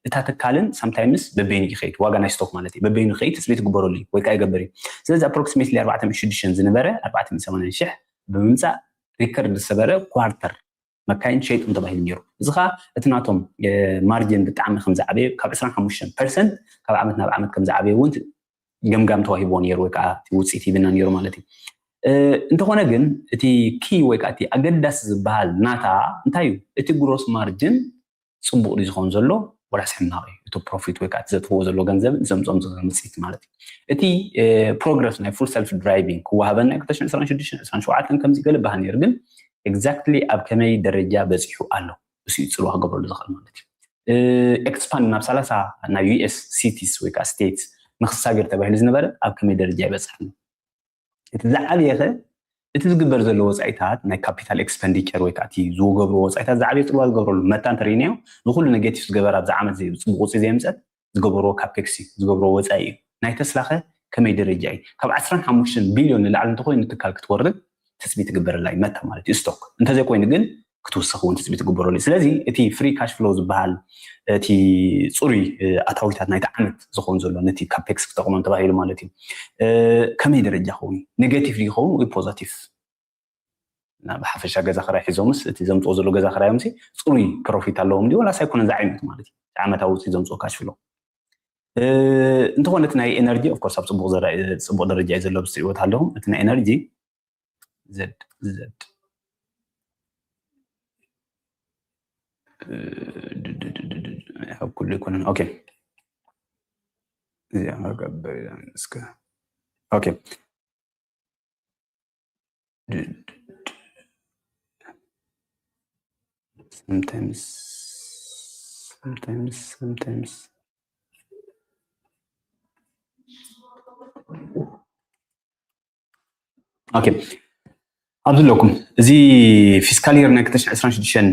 እታ ትካልን ሳምታይምስ በበይኑ ይኸይድ፣ ዋጋ ናይ ስቶክ ማለት እዩ። በበይኑ ይኸይድ፣ ትፅቢት ይግበረሉ እዩ ወይ ከዓ ይገብር እዩ። ስለዚ ኣፕሮክሲሜትሊ ኣርባዕተ ሚእቲ ሽዱሽተ ዝነበረ ኣርባዕተ ሚእቲ ሰማንያን ሽሕ ብምምፃእ ሪከርድ ዝሰበረ ኳርተር መካይን ሸይጦም ተባሂሉ ነይሩ። እዚ ከዓ እቲ ናቶም ማርጅን ብጣዕሚ ከም ዝዓበየ፣ ካብ ዕስራን ሓሙሽተን ፐርሰንት ካብ ዓመት ናብ ዓመት ከም ዝዓበየ እውን ገምጋም ተዋሂብዎ ነይሩ፣ ወይ ከዓ እቲ ውፅኢት ሂብና ነይሩ ማለት እዩ። እ፣ እንተኾነ ግን እቲ ኪ ወይ ከዓ እቲ ኣገዳሲ ዝበሃል ናታ እንታይ እዩ? እቲ ግሮስ ማርጅን ፅቡቕ ድዩ ዝኸውን ዘሎ ወላስ ሕማቕ እዩ? እቲ ፕሮፊት ወይ ከዓ እቲ ዘጥፍዎ ዘሎ ገንዘብ ዘምፅኦም ዘሎ ውፅኢት ማለት እዩ። እቲ ፕሮግረስ ናይ ፉል ሰልፍ ድራይቪንግ ክወሃበና ክልተ ሽሕን ዕስራን ሽዱሽተን ዕስራን ሸውዓተን ከምዚ ገለ በሃል ነይሩ፣ ግን ኤግዛክትሊ ኣብ ከመይ ደረጃ በፂሑ ኣሎ? እሱ እዩ ፅልዋ ክገብረሉ ዝኽእል ማለት እዩ። ኤክስፓንድ ናብ ሰላሳ ናይ ዩኤስ ሲቲስ ወይ ከዓ ስቴትስ ንክሳገር ተባሂሉ ዝነበረ ኣብ ከመይ ደረጃ ይበፅሕ ኣሎ? እቲ ዝዓበየ ኸ እቲ ዝግበር ዘሎ ወፃኢታት ናይ ካፒታል ኤክስፐንዲቸር ወይ ከዓ እቲ ዝገብርዎ ወፃኢታት ዝዓበየ ፅልዋ ዝገብረሉ መታ እንተርእይናዮ ንኩሉ ኔጌቲቭ ዝገበር ኣብዚ ዓመት ዘይ-፣ ፅቡቅ ውፅኢት ዘየምፀት ዝገበርዎ ካፔክስ እዩ፣ ዝገብርዎ ወፃኢ እዩ። ናይ ተስላ ኸ ከመይ ደረጃ እዩ? ካብ ዓሰርተ ሓሙሽተ ቢልዮን ንላዕሊ እንተኮይኑ ትካል ክትወርድ ትፅቢት ትግበረላ እዩ መታ ማለት እዩ። ስቶክ እንተዘይኮይኑ ግን ክትውስኽ እውን ትፅቢት ትግበረሉ እዩ። ስለዚ እቲ ፍሪ ካሽ ፍሎ ዝበሃል እቲ ፅሩይ ኣታዊታት ናይቲ ዓመት ዝኸውን ዘሎ ነቲ ካፔክስ ክጠቕሞም ተባሂሉ ማለት እዩ። ከመይ ደረጃ ኸውን? ኔጌቲቭ ይኸውን ወይ ፖዘቲቭ? እና ብሓፈሻ ገዛ ክራይ ሒዞምስ እቲ ዘምፅኦ ዘሎ ገዛ ክራዮምሲ ፅሩይ ፕሮፊት ኣለዎም ድዩ ወላስ ኣይኮነን ዝዓይነቱ ማለት እዩ። ዓመታዊ ውፅኢት ዘምፅኦ ካሽ ፍሎ። እንተኾነ እቲ ናይ ኤነርጂ ኦፍኮርስ ኣብ ፅቡቅ ደረጃ እዩ ዘሎ ብስትሪወት ኣለኹም። እቲ ናይ ኤነርጂ ዘድ ዘድ ኣብ ኩሉ ይኮነን። ኦኬ እዚኣ ክገብር እስከ ኦኬ sometimes sometimes sometimes ኦኬ ኣብዚ ኣለኩም። እዚ ፊስካል የር ናይ ክልተ ሽሕን ዕስራን ሽዱሽተን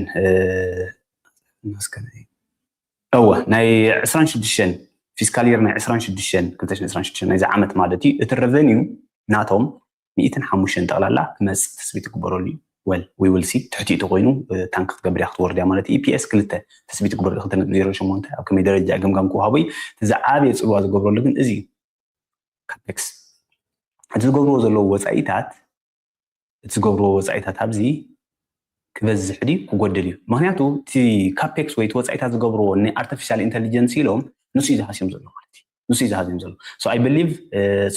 እወ ናይ ዕስራን ሽዱሽተን ፊስካል የር ናይ ዕስራን ሽዱሽተን ክልተ ሽሕን ዕስራን ሽዱሽተን ናይዚ ዓመት ማለት እዩ። እቲ ረቨኒው ናቶም ሚእትን ሓሙሽተን ጠቕላላ ክመፅእ ትፅቢት ይግበረሉ እዩ። well we will see ትሕቲ እቲ ኮይኑ ታንክ ክትገብር እያ ክትወርድ እያ ማለት እዩ። ኢፒኤስ ክልተ ትፅቢት ትግበር ክልተ ነጥቢ ዜሮ ሸሞንተ ኣብ ከመይ ደረጃ ገምጋም ክወሃቦ እዩ። እቲ ዝዓበየ ፅልዋ ዝገብረሉ ግን እዚ እዩ። ካፔክስ እቲ ዝገብርዎ ዘለዉ ወፃኢታት እቲ ዝገብርዎ ወፃኢታት ኣብዚ ክበዝሕ ድዩ ክጎድል እዩ። ምክንያቱ እቲ ካፔክስ ወይ እቲ ወፃኢታት ዝገብርዎ ናይ ኣርቲፊሻል ኢንቴሊጀንስ ኢሎም ንሱ እዩ ዝሃስዮም ዘሎ ማለት እዩ። ንሱ እዩ ዝሃስዮም ዘሎ። So I believe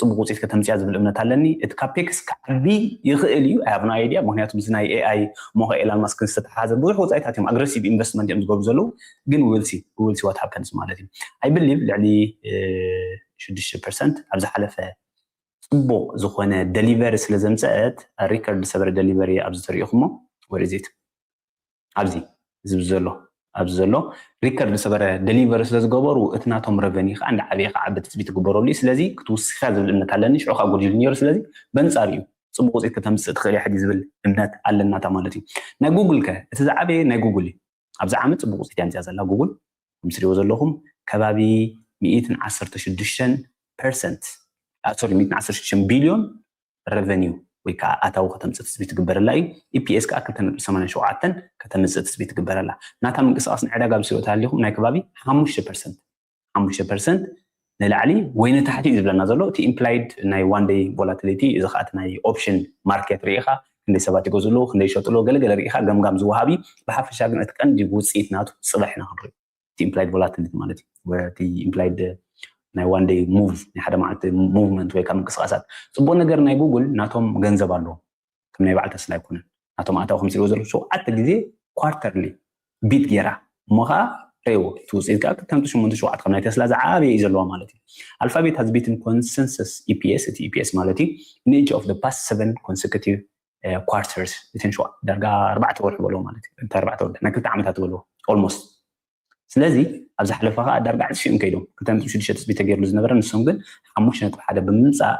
ፅቡቅ ውፅኢት ከተምፅያ ዝብል እምነት ኣለኒ። እቲ ካፔክስ ክዓቢ ይኽእል እዩ። I have no idea። ምክንያቱ ምስ ናይ ኤኣይ ሞኸ ኤላን ማስክን ዝተተሓዘ ብዙሕ ወፃኢታት እዮም ኣግረሲቭ ኢንቨስትመንት እዮም ዝገብሩ ዘለዉ። ግን we will see what happens ማለት እዩ። I believe ልዕሊ ሽዱሽተ ፐርሰንት ኣብ ዝሓለፈ ፅቡቅ ዝኾነ ደሊቨሪ ስለ ዘምፀአት ሪከርድ ሰበረ ደሊቨሪ ኣብዚ ተሪኢኹሞ ወደዚት ኣብዚ ዝብ ዘሎ ኣብዚ ዘሎ ሪከርድ ሰበረ ደሊቨሪ ስለ ዝገበሩ እቲ ናቶም ረቨኒ ከዓ እንዳ ዓብየ ከዓ ብትፅቢት ትግበረሉ እዩ። ስለዚ ክትውስካ ዝብል እምነት ኣለኒ። ሽዑ ከዓ ጎዲሉ ነይሩ። ስለዚ በንፃር እዩ ፅቡቅ ውፅኢት ከተምፅእ ትኽእል እያ ሕጂ ዝብል እምነት ኣለናታ ማለት እዩ። ናይ ጉግል ከ እቲ ዝዓበየ ናይ ጉግል እዩ። ኣብዚ ዓመት ፅቡቅ ውፅኢት እያ ምፅያ ዘላ ጉግል። ከም ትሪእዎ ዘለኹም ከባቢ ሚእትን ዓሰርተ ሽዱሽተን ፐርሰንት ሶሪ ሚእትን ዓሰርተ ሽዱሽተን ቢልዮን ረቨኒው ወይ ከዓ ኣታዊ ከተምፅእ ትፅቢት ትግበረላ እዩ። ኢፒኤስ ከዓ ክልተ ነጥቢ ሰማንያ ሸውዓተ ከተምፅእ ትፅቢት ትግበረላ። ናታ ምንቅስቃስ ንዕዳጋ ብስሪኦ ተሃሊኹም ናይ ከባቢ ሓሙሽተ ፐርሰንት ሓሙሽተ ፐርሰንት ንላዕሊ ወይ ንታሕቲ እዩ ዝብለና ዘሎ። እቲ ኢምፕላይድ ናይ ዋን ደይ ቮላቲሊቲ እዚ ከዓ እቲ ናይ ኦፕሽን ማርኬት ርኢኻ ክንደይ ሰባት ይገዝሉ ክንደይ ይሸጥሉ ገለገለ ርኢኻ ገምጋም ዝወሃብ እዩ። ብሓፈሻ ግን እቲ ቀንዲ ውፅኢት ናቱ ፅባሕ ኢና ክንርኢ እቲ ኢምፕላይድ ቮላቲሊቲ ማለት እዩ። እቲ ኢምፕላይድ ናይ ዋን ደይ ሙቭ ናይ ሓደ መዓልቲ ሙቭመንት ወይ ካብ ምንቅስቃሳት። ፅቡቅ ነገር ናይ ጉግል ናቶም ገንዘብ ኣለዎም። ከም ናይ በዓል ተስላ ኣይኮነን። ናቶም ኣታዊ ከም ዝሪኦ ዘለኹ ሸውዓተ ግዜ ኳርተርሊ ቢት ጌራ እሞ ከዓ ረእዎ እቲ ውፅኢት ከዓ ክልተ ነጥቢ ሸሞንተ ሸውዓተ ከም ናይ ተስላ ዝዓበየ እዩ ዘለዋ ማለት እዩ። ኣልፋቤት has beaten consensus ኢፒኤስ እቲ ኢፒኤስ ማለት እዩ in each of the past seven consecutive quarters እተን ሸውዓተ ዳርጋ ኣርባዕተ ወርሒ በልዎ ማለት እዩ። እንታይ ኣርባዕተ ወርሒ ናይ ክልተ ዓመታት በልዎ ኦልሞስት ስለዚ ኣብ ዝሓለፈ ከዓ ዳርጋ ዕስፊኦም ከይዶም ክልተ ነጥቢ ሽዱሽተ ትፅቢት ተገይርሉ ዝነበረ ንሶም ግን ሓሙሽተ ነጥቢ ሓደ ብምምፃእ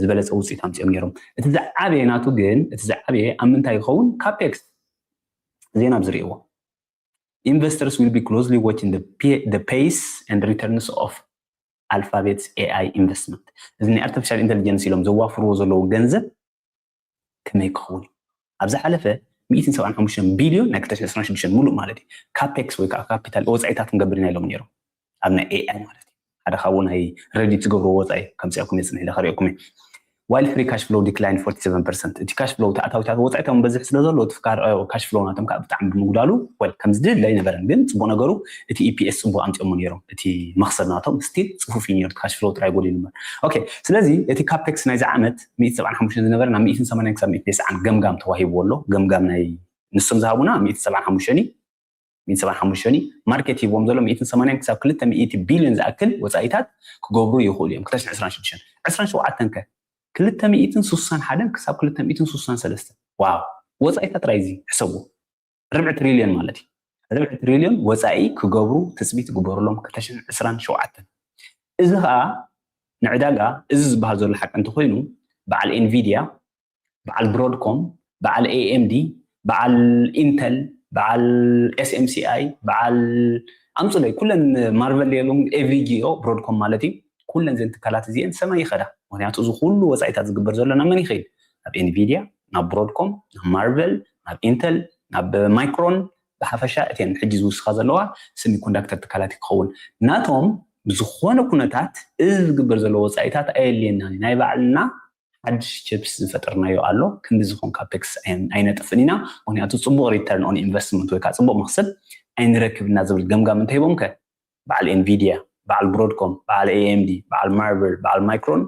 ዝበለፀ ውፅኢት ኣምፅኦም ነይሮም። እቲ ዝዓበየ ናቱ ግን እቲ ዝዓበየ ኣብ ምንታይ ይኸውን? ካፔክስ ዜና ብዝርእዎ investors will be closely watching the pace and returns of Alphabet's ኤኣይ investment እዚ ናይ ኣርቲፊሻል ኢንቴሊጀንስ ኢሎም ዘዋፍርዎ ዘለዉ ገንዘብ ከመይ ክኸውን እዩ? ኣብ ዝሓለፈ ሚእትን ሰብዓን ሓሙሽተን ቢልዮን ናይ ክልተ ሽሕን ዕስራን ሽዱሽተን ሙሉእ ማለት እዩ ካፔክስ ወይ ከዓ ካፒታል ወፃኢታት ክንገብር ኢና ኢሎም ነይሮም ኣብ ናይ ኤኣይ ማለት እዩ። ሓደ ካብኡ ናይ ረዲት ዝገብርዎ ወፃኢ ከምፅኣኩም እየ ፅንሕ ኢለ ከሪኦኩም እየ። While free cash flow declined forty seven percent እቲ ካሽ ፍሎው እቲ ኣታዊታት ወፃኢታውን በዝሕ ስለ ዘሎ እቲ ካሽ ፍሎው ናቶም ከዓ ብጣዕሚ ብምጉዳሉ ወል ከም ዝድለ ኣይነበረን ግን ፅቡቅ ነገሩ እቲ ኢፒኤስ ፅቡቅ ኣምፅኦሞ ነይሮም እቲ መክሰብ ናቶም ስቲል ፅፉፍ እዩ ነይሩ ካሽ ፍሎው ጥራይ ጎዲሉ እምበር ኦኬ ስለዚ እቲ ካፔክስ ናይዚ ዓመት ሚእቲ ሰብዓን ሓሙሽተን ዝነበረ ናብ ሚእትን ሰማንያን ክሳብ ሚእቲ ተስዓን ገምጋም ተዋሂብዎ ኣሎ ገምጋም ናይ ንሶም ዝሃቡና ሚእቲ ሰብዓን ሓሙሽተን እዩ ሚእቲ ሰብዓን ሓሙሽተን እዩ ማርኬት ሂብዎም ዘሎ ሚእትን ሰማንያን ክሳብ ክልተ ሚእቲ ቢልዮን ዝኣክል ወፃኢታት ክገብሩ ይኽእሉ እዮም ክልተ ሽሕን ዕስራን ሽዱሽተን ዕስራን ሸውዓተን ከ ክልተ ሚእትን ሱሳን ሓደን ክሳብ ክልተ ሚእትን ሱሳን ሰለስተን ዋው ወፃኢታት ጥራይ እዚ ሕሰቡ ርብዒ ትሪልዮን ማለት እዩ ርብዒ ትሪልዮን ወፃኢ ክገብሩ ትፅቢት ይግበሩሎም ክልተ ሽሕን ዕስራን ሸውዓተን እዚ ከዓ ንዕዳጋ እዚ ዝበሃል ዘሎ ሓቂ እንተኮይኑ በዓል ኤንቪድያ በዓል ብሮድኮም በዓል ኤኤምዲ በዓል ኢንተል በዓል ኤስኤምሲኣይ በዓል ኣምፁለይ ኩለን ማርቨል የሉም ኤቪጂኦ ብሮድኮም ማለት እዩ ኩለን ዘን ትካላት እዚአን ሰማይ ይኸዳ ምክንያቱ እዚ ኩሉ ወፃኢታት ዝግበር ዘሎ ናብ መን ይኸይድ ናብ ኤንቪድያ ናብ ብሮድኮም ናብ ማርቨል ናብ ኢንተል ናብ ማይክሮን ብሓፈሻ እተን ሕጂ ዝውስኻ ዘለዋ ሰሚኮንዳክተር ትካላት ክኸውን ናቶም ብዝኾነ ኩነታት እዚ ዝግበር ዘሎ ወፃኢታት ኣየድልየና ናይ ባዕልና ሓድሽ ችፕስ ዝፈጠርናዮ ኣሎ ክንዲ ዝኾን ካፔክስ ኣይነጥፍን ኢና ምክንያቱ ፅቡቅ return on investment ወይ ከዓ ፅቡቅ መክሰብ ኣይንረክብና ዝብል ገምጋም እንተሂቦም ከ በዓል ኤንቪድያ በዓል ብሮድኮም በዓል ኤኤምዲ በዓል ማርቨል በዓል ማይክሮን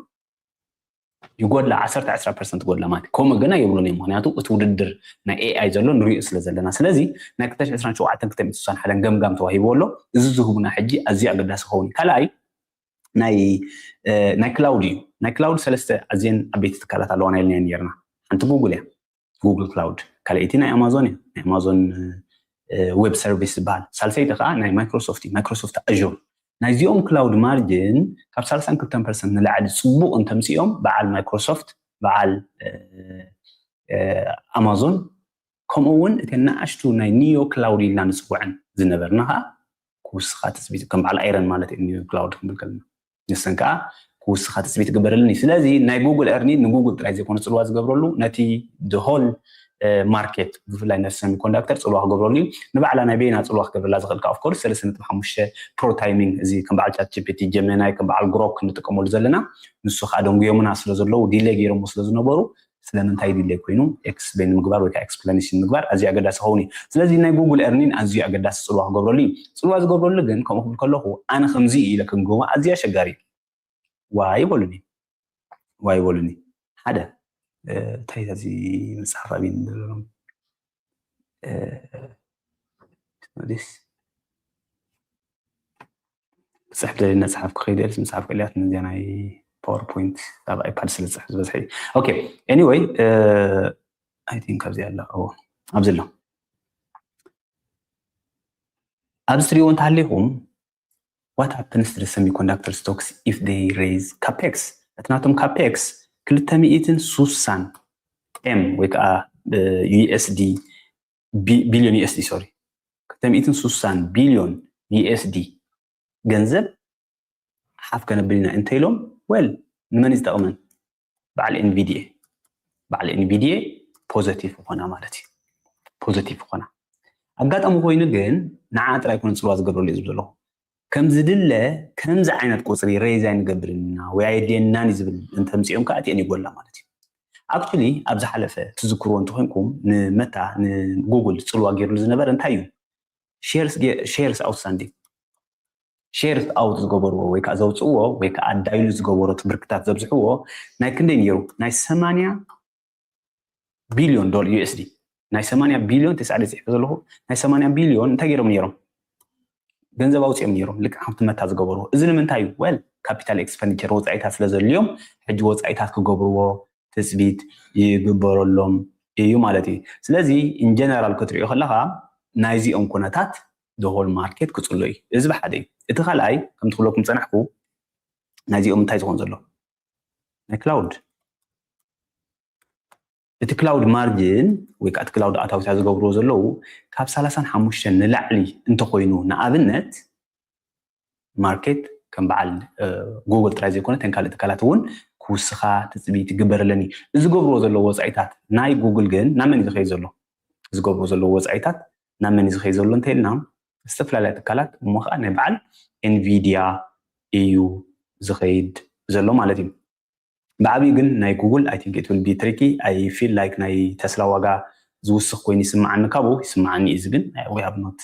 ይጎድላ ዓሰርተ ዕስራ ፐርሰንት ጎድላ ማለት ከምኡ ግና የብሉን እዮም ምክንያቱ እቲ ውድድር ናይ ኤኣይ ዘሎ ንሪኦ ስለ ዘለና ስለዚ ናይ ክልተ ሽሕን ዕስራን ሸውዓተን ክልተ ሚእትን ስሳን ሓደን ገምጋም ተዋሂብዎ ኣሎ እዚ ዝህቡና ሕጂ ኣዝዩ ኣገዳሲ ክኸውን እዩ ካልኣይ ናይ ናይ ክላውድ እዩ ናይ ክላውድ ሰለስተ ኣዝየን ዓበይቲ ትካላት ኣለዋ ናይ ኢልና ነርና ሓንቲ ጉግል እያ ጉግል ክላውድ ካልኣይቲ ናይ ኣማዞን እዩ ናይ ኣማዞን ዌብ ሰርቪስ ዝበሃል ሳልሰይቲ ከዓ ናይ ማይክሮሶፍት እዩ ማይክሮሶፍት ኣር ናይዚኦም ክላውድ ማርጅን ካብ ሰላሳን ክልተን ፐርሰንት ንላዕሊ ፅቡቅ እንተምፅኦም በዓል ማይክሮሶፍት በዓል ኣማዞን ከምኡ እውን እተን ንኣሽቱ ናይ ኒዮ ክላውድ ኢልና ንፅውዐን ዝነበርና ከዓ ክውስኻ ትፅቢት ከም በዓል ኣይረን ማለት እዩ ኒዮ ክላውድ ክንብል ከለና ንሰን ከዓ ክውስኻ ትፅቢት ግበረልን እዩ ስለዚ ናይ ጉግል ኤርኒ ንጉግል ጥራይ ዘይኮነ ፅልዋ ዝገብረሉ ነቲ ሆል ማርኬት ብፍላይ ነቲ ሰሚኮንዳክተር ፅልዋ ክገብረሉ እዩ። ንባዕላ ናይ በይና ፅልዋ ክገብረላ ዝኽእል ከዓ ኦፍኮርስ ሰለስተ ነጥቢ ሓሙሽተ ፕሮ ታይሚንግ፣ እዚ ከም በዓል ቻት ጂ ፒ ቲ፣ ጀመናይ፣ ከም በዓል ግሮክ እንጥቀመሉ ዘለና፣ ንሱ ከዓ ደንጉዮምና ስለ ዘለዉ፣ ዲሌ ገይሮሞ ስለ ዝነበሩ፣ ስለምንታይ ዲሌ ኮይኑ ኤክስፕሌን ምግባር ወይ ከዓ ኤክስፕላኔሽን ምግባር ኣዝዩ ኣገዳሲ ክኸውን እዩ። ስለዚ ናይ ጉግል ኤርኒን ኣዝዩ ኣገዳሲ ፅልዋ ክገብረሉ እዩ። ፅልዋ ዝገብረሉ ግን ከምኡ ክብል ከለኹ ኣነ ከምዚ እዩ ኢለ ክግምግሞ ኣዝዩ ኣሸጋሪ እዩ። ዋይ በሉኒ፣ ዋይ በሉኒ። ሓደ እንታይ እዚ መፅሓፍ ኣቢኒ ዘለሎም ስ ክፅሕፍ ደሊ እናፀሓፍኩ ከይደ ስ መፅሓፍ ክእልያት ነዚኣ ናይ ፓወርፖይንት ኣብ ኣይፓድ ስለ ዝፅሕፍ ዝበዝሐ እዩ። ኦኬ፣ ኤኒወይ፣ ኣይ ቲንክ ኣብዚ ኣላ፣ ኣብዚ ኣሎ። ኣብዚ ትሪእዎ እንተሃሊኹም what happens to the semiconductor stocks if they raise capex? እቲ ናቶም ካፔክስ ክልተ ሚእትን ሱሳን ኤም ወይ ከዓ ዩኤስዲ፣ ቢሊዮን ዩኤስዲ፣ ሶሪ፣ ክልተ ሚእትን ሱሳን ቢሊዮን ዩኤስዲ ገንዘብ ሓፍ ከነብል ኢና እንተኢሎም፣ ወል ንመን እዩ ዝጠቕመን? በዓል ኤንቪዲኤ። በዓል ኤንቪዲኤ ፖዘቲቭ ይኾና ማለት እዩ። ፖዘቲቭ ይኾና። ኣጋጣሚ ኮይኑ ግን ንዓ ጥራይ ኮነ ፅልዋ ዝገብረሉ እዩ ዝብል ዘለኹ። ከም ዝድለ ከምዚ ዓይነት ቁፅሪ ሬይዝ ኣይንገብርን ኢና ወይ ኣየድልየናን እዩ ዝብል እንተምፅኦም ከዓ እቲአን ይጎላ ማለት እዩ። ኣክቹሊ ኣብ ዝሓለፈ ትዝክርዎ እንተኮይንኩም ንመታ ንጉግል ፅልዋ ገይሩሉ ዝነበረ እንታይ እዩ? ሼርስ ኣውትስታንዲንግ፣ ሼርስ ኣውት ዝገበርዎ ወይ ከዓ ዘውፅእዎ ወይ ከዓ ዳይሉት ዝገበሮ እቲ ብርክታት ዘብዝሕዎ ናይ ክንደይ ነይሩ? ናይ ሰማንያ ቢልዮን ዶላር ዩኤስዲ፣ ናይ ሰማንያ ቢልዮን ተስዓደ ፅሕፈ ዘለኹ ናይ ሰማንያ ቢልዮን እንታይ ገይሮም ነይሮም? ገንዘብ ኣውፅኦም ነይሮም። ልክዕ ከምቲ መታ ዝገበርዎ። እዚ ንምንታይ እዩ? ወል ካፒታል ኤክስፐንዲቸር ወፃኢታት ስለ ዘድልዮም ሕጂ ወፃኢታት ክገብርዎ ትፅቢት ይግበረሎም እዩ ማለት እዩ። ስለዚ ኢንጀነራል ክትሪኦ ከለካ ናይዚኦም ኩነታት ሆል ማርኬት ክፅሎ እዩ። እዚ ብሓደ እዩ። እቲ ካልኣይ ከምቲ ክብለኩም ዝፀናሕኩ ናይዚኦም እንታይ ዝኸውን ዘሎ ናይ ክላውድ እቲ ክላውድ ማርጅን ወይ ከዓ እቲ ክላውድ ኣታዊታት ዝገብርዎ ዘለዉ ካብ ሰላሳን ሓሙሽተን ንላዕሊ እንተኮይኑ ንኣብነት ማርኬት ከም በዓል ጉግል ጥራይ ዘይኮነ ተን ካልእ ትካላት እውን ክውስኻ ትፅቢት ይግበረለን እዩ። እዚ ዝገብርዎ ዘለዉ ወፃኢታት ናይ ጉግል ግን ናብ መን እዩ ዝኸይድ ዘሎ? ዝገብርዎ ዘለዉ ወፃኢታት ናብ መን እዩ ዝኸይድ ዘሎ እንተኢልና ዝተፈላለያ ትካላት እሞ ከዓ ናይ በዓል ኤንቪዲያ እዩ ዝኸይድ ዘሎ ማለት እዩ። ብዓብዩ ግን ናይ ጉግል I think it will be tricky. I feel like ናይ ተስላ ዋጋ ዝውስኽ ኮይኑ ይስምዓኒ ካብኡ ይስምዓኒ እዩ ግን we have not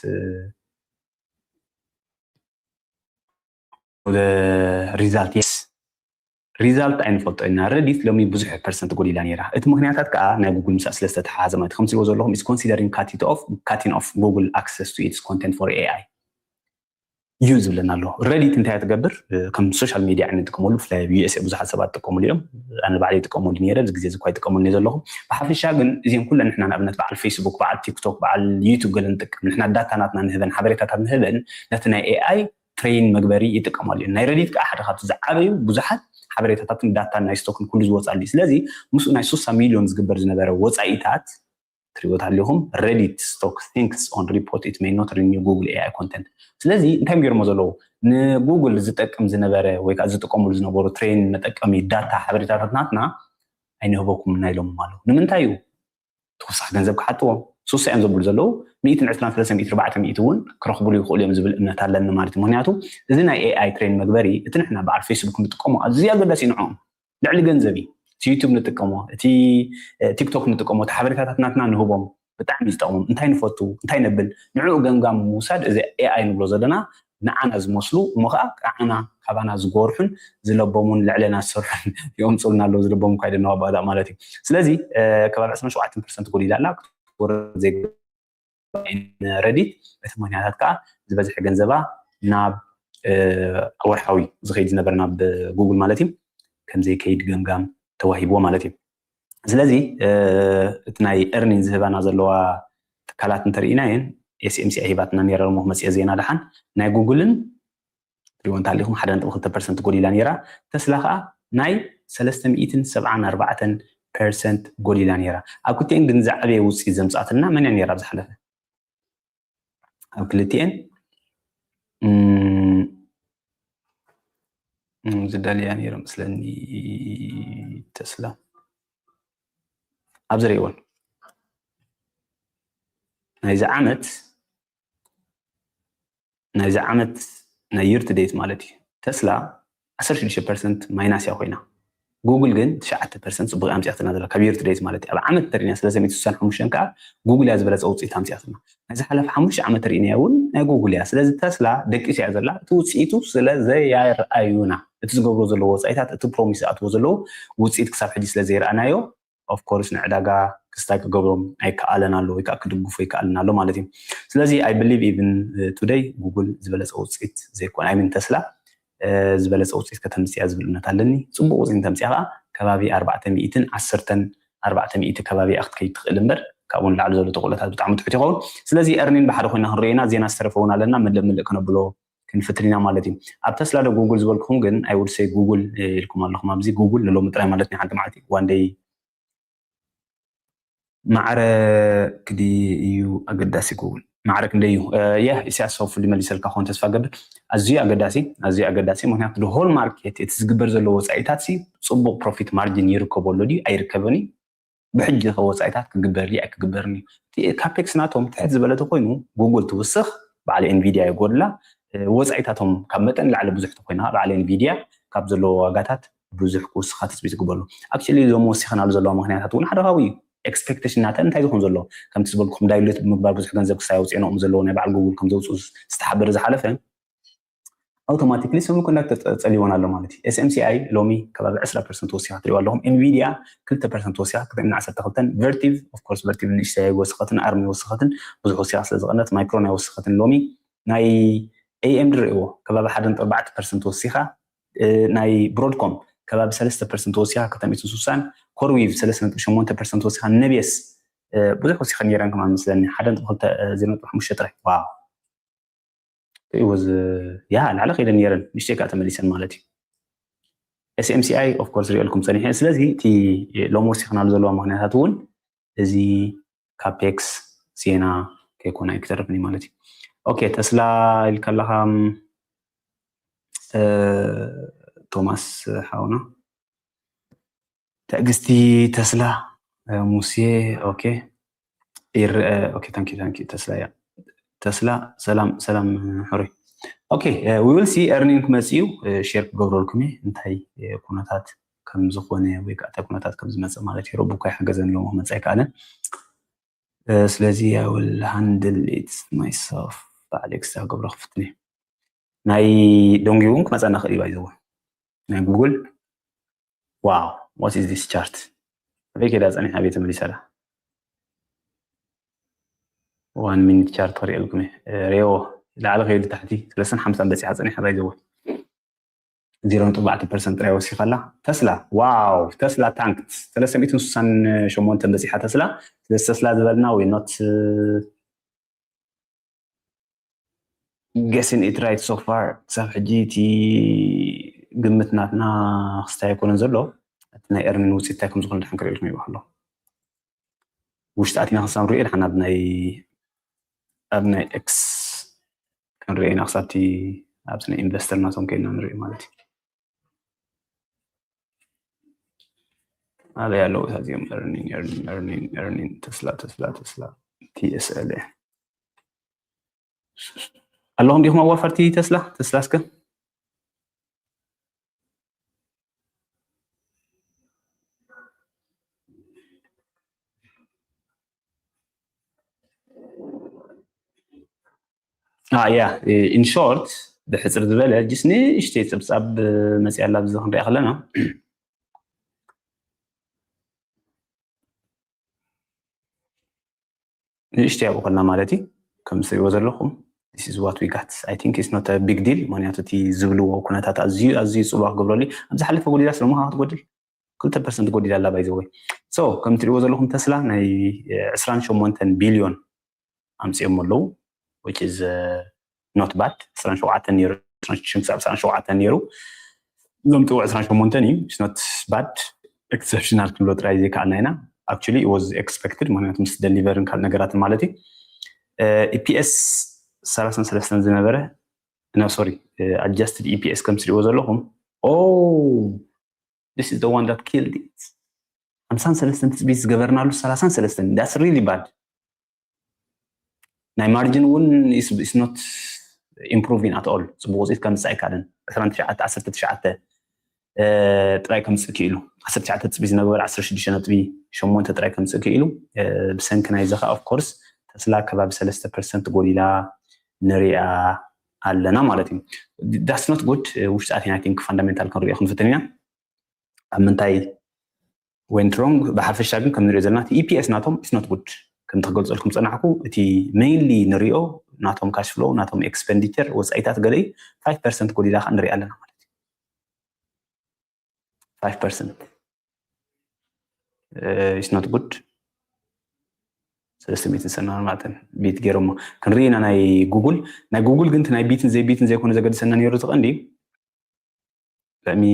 ሪዛልት የስ ሪዛልት ኣይንፈልጦ ኢና። ረዲት ሎሚ ብዙሕ ፐርሰንት ጎዲላ ነይራ። እቲ ምክንያታት ከዓ ናይ ጉግል ምሳእ ስለ ዝተተሓሓዘ ማለት ከምትሪዎ ዘለኹም is considering cutting off Google access to its content for A I እዩ ዝብለና ኣሎ። ረዲት እንታይ ትገብር? ከም ሶሻል ሚዲያ እንጥቀመሉ ብፍላይ ኣብ ዩኤስኤ ብዙሓት ሰባት ይጥቀሙሉ እዮም። ኣነ ባዕለይ ይጥቀመሉ ነይረ፣ እዚ ግዜ እዚ እኳ ይጥቀመሉ እየ ዘለኹ። ብሓፈሻ ግን እዚኦም ኩለን ንሕና ንኣብነት በዓል ፌስቡክ፣ በዓል ቲክቶክ፣ በዓል ዩቱብ ገለ ንጥቀም ንሕና ዳታ ናትና ንህበን ሓበሬታታት ንህበን ነቲ ናይ ኤኣይ ትሬን መግበሪ ይጥቀማሉ እዮም። ናይ ረዲት ከዓ ሓደ ካብቲ ዝዓበዩ ብዙሓት ሓበሬታታትን ዳታን ናይ ስቶክን ኩሉ ዝወፃሉ እዩ። ስለዚ ምስኡ ናይ ሱሳ ሚሊዮን ዝግበር ዝነበረ ወፃኢታት ትሪእዎ ኣለኹም። Reddit stock sinks on report it may not renew Google A I content። ስለዚ እንታይ እዮም ገይሮሞ ዘለዉ? ንጉግል ዝጠቅም ዝነበረ ወይ ከዓ ዝጥቀሙሉ ዝነበሩ ትሬን መጠቀሚ ዳታ ሓበሬታታት ናትና ኣይንህበኩም እና ኢሎሞም ኣለዉ። ንምንታይ እዩ? ተወሳኺ ገንዘብ ክሓጥዎም ሱሳ እዮም ዘብሉ ዘለዉ። ሚእትን ዕስራን ሰለስተ ሚእቲ ኣርባዕተ ሚእቲ እውን ክረኽብሉ ይኽእሉ እዮም ዝብል እምነት ኣለኒ ማለት እዩ። ምክንያቱ እዚ ናይ ኤኣይ ትሬን መግበሪ እቲ ንሕና በዓል ፌስቡክ ንጥቀሞ ኣዝዩ ኣገዳሲ እዩ ንዕኦም። ልዕሊ ገንዘብ እዩ። እቲ ዩቱብ ንጥቀሞ፣ እቲ ቲክቶክ ንጥቀሞ፣ እቲ ሓበሬታታት ናትና ንህቦም ብጣዕሚ እዩ ዝጠቕሞም። እንታይ ንፈቱ፣ እንታይ ነብል፣ ንዕኡ ገምጋም ምውሳድ እዚ ኤኣይ ንብሎ ዘለና ንዓና ዝመስሉ እሞ ከዓ ንዓና ካባና ዝጎርሑን ዝለቦሙን ልዕለና ዝሰርሑን የምፅኡልና ኣለዉ። ዝለቦም እኳ ይደነዋ ባእዳእ ማለት እዩ። ስለዚ ከባቢ ዕስራን ሸውዓተን ፐርሰንት ጎዲላ ኣላ ክትወርድ ዘይግባ ረዲት እቲ ምክንያታት ከዓ ዝበዝሐ ገንዘባ ናብ ወርሓዊ ዝኸይድ ዝነበረ ናብ ጉግል ማለት እዩ ከምዘይከይድ ገምጋም ተዋሂብዎ ማለት እዩ። ስለዚ እቲ ናይ ኤርኒን ዝህባና ዘለዋ ትካላት እንተርኢናየን ኤስኤምሲ ሂባትና ነራ ሞ ክመፅኦ ዜና ደሓን ናይ ጉግልን ትሪእዎ እንተሃሊኹም ሓደ ነጥቢ ክልተ ፐርሰንት ጎዲላ ነራ። ተስላ ከዓ ናይ ሰለስተ ሚእትን ሰብዓን ኣርባዕተን ፐርሰንት ጎዲላ ነራ። ኣብ ክልቲኤን ግን ዝዓበየ ውፅኢት ዘምፃእትልና መን እያ ነራ ኣብ ዝሓለፈ ኣብ ክልቲኤን ዝደልያ ነይረ መስለኒ ተስላ ኣብ ዝርእይዎን ናይዚ ዓመት ናይዚ ዓመት ናይ year to date ማለት እዩ። ተስላ ዓሰርተ ሽዱሽተ ፐርሰንት ማይናስ እያ ኮይና፣ ጉግል ግን ትሽዓተ ፐርሰንት ጽቡቕ ኣምጽኣትና ዘላ ካብ year to date ማለት እዩ። ኣብ ዓመት ተሪና ስለ ዘሚቱ ስሳን ሓሙሽተን ከዓ ጉግል እያ ዝበለጸ ውጽኢት ኣምጽኣትና። ናይ ዝሓለፈ ሓሙሽተ ዓመት ርኢናዮ እውን ናይ ጉግል እያ። ስለዚ ተስላ ደቂሳ እያ ዘላ። እቲ ውጽኢቱ ስለ ዘያርኣዩና፣ እቲ ዝገብሮ ዘለዎ ወጻኢታት፣ እቲ ፕሮሚስ ዝኣትዎ ዘለዎ ውጽኢት ክሳብ ሕጂ ስለ ዘይረኣናዮ፣ of course ንዕዳጋ ክስታይ ክገብሮም ኣይከኣለን ኣሎ ወይ ከዓ ክድግፎ ኣይከኣለን ኣሎ ማለት እዩ። ስለዚ I believe even today ጉግል ዝበለፀ ውፅኢት ዘይኮነ I mean ተስላ ዝበለፀ ውፅኢት ከተምፅእ እያ ዝብል እምነት ኣለኒ። ፅቡቅ ውፅኢት እንተምፅኣ ከዓ ከባቢ ኣርባዕተ ሚእትን ዓሰርተን ኣርባዕተ ሚእቲ ከባቢ እያ ክትከይድ ትኽእል እምበር ካብኡ ንላዕሊ ዘሎ ተኽእሎታት ብጣዕሚ ትሑት ይኸውን። ስለዚ earning ብሓደ ኮይና ክንሪኦ ኢና። ዜና ዝተረፈ እውን ኣለና፣ ምልእ ምልእ ክነብሎ ክንፍትን ኢና ማለት እዩ። ኣብ ተስላ ዶ ጉግል ዝበልኩም ግን I would say ጉግል ኢልኩም ኣለኹም ኣብዚ። ጉግል ንሎሚ ጥራይ ማለት ናይ ሓንቲ መዓልቲ one day ማዕረ ክዲ እዩ ኣገዳሲ ጉግል ማዕረ ክንደይ እዩ? የ ኢሳያስ ሰው ፍሊ መሊሰልካ ክኾን ተስፋ ገብር። ኣዝዩ ኣገዳሲ ኣዝዩ ኣገዳሲ ምክንያቱ the whole market እቲ ዝግበር ዘሎ ወፃኢታት ሲ ፅቡቅ profit margin ይርከቦ ኣሎ ድዩ ኣይርከብን እዩ? ብሕጂ ከ ወፃኢታት ክግበር ድዩ ኣይክግበርን እዩ? እቲ ካፔክስ ናቶም ትሕት ዝበለ ተኮይኑ ጉግል ትውስኽ፣ በዓል ኤንቪዲያ ይጎድላ። ወፃኢታቶም ካብ መጠን ላዕሊ ብዙሕ ተኮይና በዓል ኤንቪዲያ ካብ ዘለዎ ዋጋታት ብዙሕ ክውስኻ ትፅቢት ይግበሉ። Actually እዞም ወሲኸናሉ ዘለዋ ምክንያታት እውን ሓደ ካብኡ እዩ። ኤክስፔክቴሽን ናተን እንታይ ዝኹን ዘሎ ከምቲ ዝበልኩኹም ዳይሉት ብምግባር ብዙሕ ገንዘብ ክሳይ ኣውፅኤን ኣቕሙ ዘለዎ ናይ በዓል ጉግል ከም ዘውፅኡ ዝተሓበረ ዝሓለፈ ኣውቶማቲክሊ ሰሚኮንዳክተር ፀሊዎን ኣሎ ማለት እዩ። S M C I ሎሚ ከባቢ ዕስራ ፐርሰንት ወሲኻ ትሪእዋ ኣለኹም። ኤንቪዲያ ክልተ ፐርሰንት ወሲኻ ክልተ ሚእትን ዓሰርተ ክልተን ቨርቲቭ of course ቨርቲቭ ንእሽተይ ኣይወሰኸትን ኣርም ኣይወሰኸትን ብዙሕ ወሲኻ ስለ ዝቐነስ ማይክሮን ኣይወሰኸትን ሎሚ ናይ A M D ርእዎ ከባቢ ሓደ ነጥቢ ኣርባዕተ ፐርሰንት ወሲኻ ናይ ብሮድኮም ከባቢ ሰለስተ ፐርሰንት ወሲኻ ክልተ ሚእትን ስሳን ኮርዊቭ ሰለስተ ነጥቢ ሸሞንተ ፐርሰንት ወሲኻ ነቤስ ብዙሕ ወሲኸ ነይረን ከማን መስለኒ ሓደ ነጥቢ ክልተ ዜሮ ነጥቢ ሓሙሽተ ጥራይ ዋው ወዝ ያ ላዕሊ ከይደን ነይረን ንሽተይ ከዓ ተመሊሰን ማለት እዩ። S M C I of course ሪኦልኩም ፀኒሐ። ስለዚ እቲ ሎም ወሲኽናሉ ዘለዋ ምክንያታት እውን እዚ ካፔክስ ዜና ከይኮነ ኣይክተርፍን እዩ ማለት እዩ። ኦኬ ተስላ ኢልካ ኣለኻ ቶማስ ሓውና ትዕግስቲ ተስላ ሙሴ ኦኬ ይርአ ኦኬ ታንኪ ታንኪ ተስላ እያ ተስላ ሰላም ሰላም ሕሩይ ኦኬ we will see earning ክመፅእ እዩ ሼር ክገብረልኩም እየ እንታይ ኩነታት ከም ዝኾነ ወይ ከዓ እንታይ ኩነታት ከም ዝመፅእ ማለት እዩ ረቡ እኳ ይሓገዘን ኣለዎ ክመፅእ ኣይከኣለን ስለዚ I will handle it myself ባዕለይ ክሳብ ገብሮ ክፍትን እየ ናይ ዶንጊ እውን ክመፀና ክእል እዩ ባይዘወ ናይ ጉግል wow what is this chart ኣበይ ከይዳ ፀኒሓ ኣበይ ተመሊሳ ዳ one minute chart ክሪኤልኩም እየ ሬዎ ላዕሊ ከይዱ ታሕቲ ሰለስተን ሓምሳን በፂሓ ፀኒሓ ባይዘወ ዜሮ ነጥቢ ኣርባዕተ ፐርሰንት ጥራይ ወሲኻላ ተስላ ዋው ተስላ ታንክት ሰለስተ ሚእትን ስሳን ሸሞንተን በፂሓ ተስላ ስለዚ ተስላ ዝበልና ወይ not guessing it right so far ክሳብ ሕጂ እቲ ግምት ናትና ክስታይ ኣይኮነን ዘሎ እቲ ናይ earning ውፅኢት እንታይ ከም ዝኾነ ድሓን ክርእየልኩም ይብሃሎ ውሽጢ ኣቲና ክሳብ ንሪኦ ድሓን ኣብ ናይ ኣብ ናይ ኤክስ ክንሪኦ ኢና ክሳብቲ ኣብዚ ናይ ኢንቨስተር ናቶም ከይልና ንሪኦ ማለት እዩ ኣበይ ኣለዉ እዚኦም earning earning earning earning tesla tesla tesla T S L A ኣለኹም ዲኹም ኣዋፈርቲ ተስላ ተስላ እስከ ያ in short ብሕፅር ዝበለ just ንእሽተይ ፀብፃብ መፅያ ኣላ ብዚ ክንሪኣ ከለና ንእሽተይ ኣብኡ ከለና ማለት እዩ ከም ትሪእዎ ዘለኹም this is what we got I think it's not a big deal ምክንያቱ እቲ ዝብልዎ ኩነታት ኣዝዩ ኣዝዩ ፅልዋ ክገብረሉ ኣብ ዝሓለፈ ጎዲላ ስለምኳ ክትጎድል ክልተ ፐርሰንት ጎዲላ ኣላ ባይዘወይ so ከም ትሪእዎ ዘለኹም ተስላ ናይ ዕስራን ሸሞንተን ቢልዮን ኣምፅኦም ኣለዉ which is not bad ዕስራን ሸውዓተን ነይሩ ክሳብ ዕስራን ሸውዓተን ነይሩ ዘምፅዎ ዕስራን ሸሞንተን እዩ not bad exceptional ክንብሎ ጥራይ ዘይከኣልና ኢና actually was expected ምክንያቱ ምስ deliver ን ካልእ ነገራትን ማለት እዩ EPS ሰላሳን ሰለስተን ዝነበረ no sorry adjusted EPS ከም ትሪእዎ ዘለኹም oh this is the one that killed it ሓምሳን ሰለስተን ትፅቢት ዝገበርናሉ ሰላሳን ሰለስተን that's really bad ናይ margin እውን is not improving at all። ፅቡቅ ውፅኢት ከምፅእ ኣይካልን። ዕስራን ትሽዓተ ዓሰርተ ትሽዓተ ጥራይ ከምፅእ ክኢሉ፣ ዓሰርተ ትሽዓተ ነጥቢ ዝነበረ ዓሰርተ ሽዱሽተ ነጥቢ ሸሞንተ ጥራይ ከምፅእ ክኢሉ። ብሰንኪ ናይዚ ከዓ of course ተስላ ከባቢ ሰለስተ ፐርሰንት ጎዲላ ንሪኣ ኣለና ማለት እዩ። That's not good። ውሽጣት ኢና think fundamental ክንሪኦ ክንፍትን ኢና ኣብ ምንታይ went wrong። ብሓፈሻ ግን ከም ንሪኦ ዘለና እቲ EPS ናቶም is not good። ከምቲ ክገልፀልኩም ፀናሕኩ እቲ mainly ንሪኦ ናቶም cash flow ናቶም expenditure ወፃኢታት ገለ እዩ። ፋይቭ ፐርሰንት ጎዲላ ከዓ ንሪኣ ኣለና ማለት እዩ። ፋይቭ ፐርሰንት is not good። ሰለስተ ሚእትን ሰናን ማዕጠን ቢት ገይሮሞ ክንርኢ ኢና ናይ ጉግል። ናይ ጉግል ግን እቲ ናይ ቢትን ዘይቢትን ዘይኮነ ዘገድሰና ነይሩ፣ እቲ ቀንዲ let me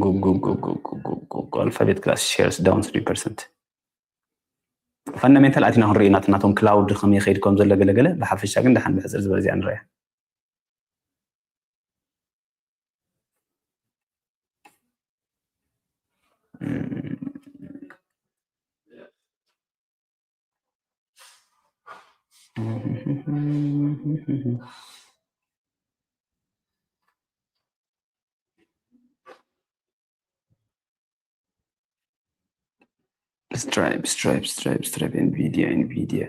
Google Alphabet Class shares down three percent። Fundamental ኣቲና ክንርኢ ናት ናቶም ክላውድ ከመይ ይኸይድ ከም ዘሎ ገለገለ። ብሓፈሻ ግን ደሓን ብሕፅር ዝበለ እዚኣ ንረያ። Stripe, Stripe, Stripe, Stripe, Nvidia, Nvidia,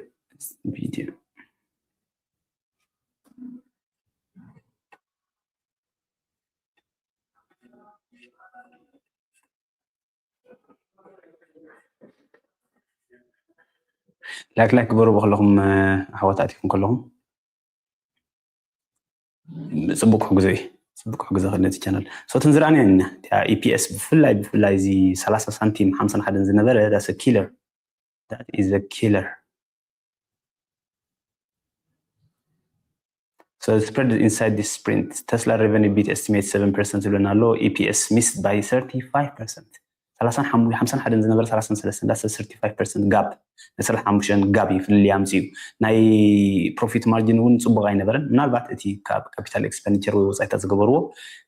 Nvidia. ላይክ ላይክ ግበሩ ከለኹም ኣሕዋት ኣቲኩም ከለኹም። ጽቡቅ ክሕግዞ እዩ። ጽቡቅ ክሕግዞ ክእል ነቲ ቻነል። So እተን ዝረኣናየን ኢና። እቲኣ EPS ብፍላይ ብፍላይ እዚ ሰላሳ ሳንቲም ሓምሳን ሓደን ዝነበረ that's a killer. That is a killer. So the spread inside this sprint, Tesla revenue beat estimate seven percent ዝብለና ኣሎ። EPS missed by thirty-five percent። ሰላሳን ሓሙሽተን ሓደን ዝነበረ ሰላሳን ሰለስተን that's a thirty-five percent gap። ዕስራን ሓሙሽተን ጋብ እዩ ፍልልይ ኣምፅኡ። ናይ profit margin እውን ፅቡቅ ኣይነበረን። ምናልባት እቲ ካብ capital expenditure ወይ ወፃኢታት ዝገበርዎ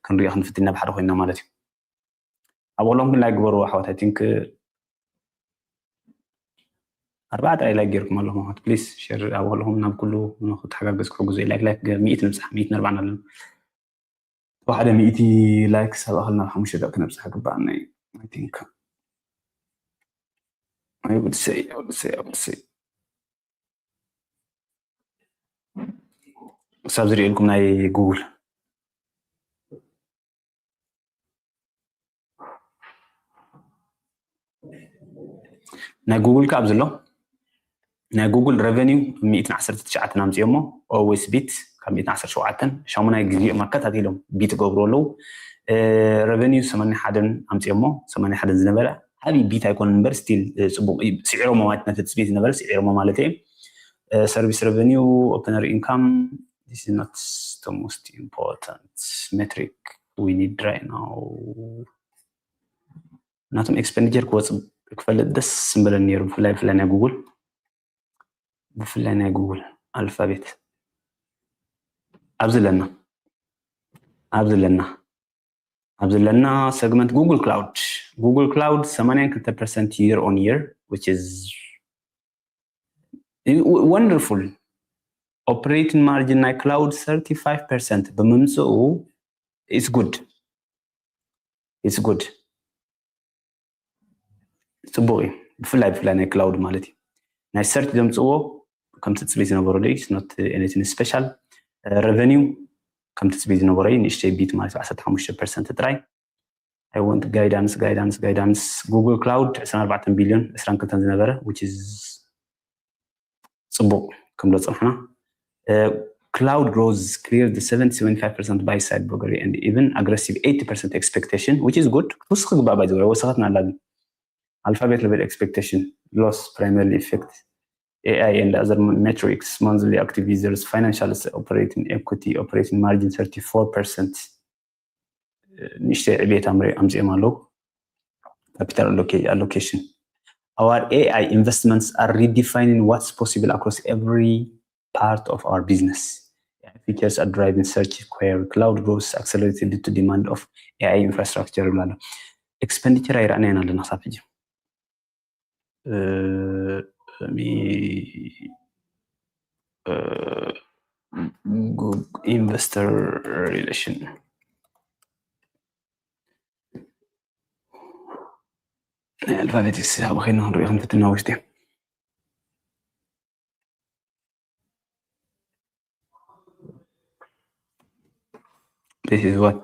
ክንሪኦ ክንፍትን ኢና ብሓደ ኮይንና ማለት እዩ። ኣብ ከለኹም ግን ላይክ ግበሩ ኣሕዋት። I think ኣርባዓ ጥራይ ላይክ ገይርኩም ኣለኹም ኣሕዋት። ፕሊስ ሸር ኣብ ከለኹም ናብ ኩሉ ንክተሓጋገዝ ክሕግዙ። ላይክ ላይክ ሚእቲ ንብፃሕ፣ ሚእቲ ነርባዕን ኣለና። ብሓደ ሚእቲ ላይክ ሳብ ኣኸልና ሓሙሽተ ደቂ ክነብፅሕ ግባኣና እዩ። I think I would say, I would say, I would say። ክሳብ ዝርእየልኩም ናይ ጉግል። ናይ ጉግል ከ ኣብዚ ኣሎ። ናይ ጉግል revenue ሚእትን ዓሰርተ ትሽዓተን ኣምፅኦሞ፣ always beat ካብ ሚእትን ዓሰርተ ሸውዓተን ሻሙናይ ግዜ እዮም ኣከታቲሎም ቢት ገብሩ ኣለዉ። Revenue ሰማንያ ሓደን ኣምፅኦሞ፣ ሰማንያ ሓደን ዝነበረ ዓብዪ ቢት ኣይኮነን እምበር still ፅቡቅ እዩ። ስዒሮሞ ማለት ነቲ ትፅቢት ዝነበረ ስዒሮሞ ማለት እየ። Service revenue, operating income, this is not the most important metric we need right now. ናቶም expenditure ክወፅ ክፈልጥ ደስ ምበለኒ ነይሩ፣ ብፍላይ ብፍላይ ናይ ጉግል፣ ብፍላይ ናይ ጉግል ኣልፋቤት ኣብዚ ኣለና፣ ኣብዚ ኣለና፣ ኣብዚ ኣለና segment ጉግል ክላውድ። ጉግል ክላውድ ሰማንያን ክልተ ፐርሰንት year on year, which is wonderful። Operating margin ናይ ክላውድ thirty five percent ብምምፅኡ it's good, it's good። ፅቡቅ እዩ። ብፍላይ ብፍላይ ናይ ክላውድ ማለት እዩ። ናይ ሰርች ዘምፅዎ ከምቲ ፅቤት ዝነበሮ ዶ not anything special። Revenue ከምቲ ፅቤት ዝነበሮ እዩ፣ ንእሽተይ ቢት ማለት ዓሰርተ ሓሙሽተ ፐርሰንት ጥራይ። I want guidance, guidance, guidance። ጉግል ክላውድ ዕስራን ኣርባዕተን ቢልዮን ዕስራን ክልተን ዝነበረ which is ፅቡቅ ክንብሎ ፅንሕና። Cloud growth cleared the seventy seventy five percent buy side boundary and even aggressive eighty percent expectation, which is good። ክትውስኽ ግባእ ባይ ዝወረ ወሰኸትና ኣላ ግን ኣልፋቤት level expectation loss primarily affect AI and other metrics, monthly active users, financials, operating equity, operating margin thirty four percent ንእሽተይ ዕቤት ኣምፅኦም ኣለዉ። Capital allocation. Our AI investments are redefining what's possible across every part of our business. AI features are driving search, query, cloud growth accelerated due to demand of AI infrastructure ይብላሉ። Expenditure ኣይረኣናዮን ኣለና ክሳብ ሕጂ። uh, let me uh, Google investor relation. ናይ ኣልፋቤቲክስ ኣብ ኸይና ክንሪኦ ክንፍትና ውሽጢ። This is what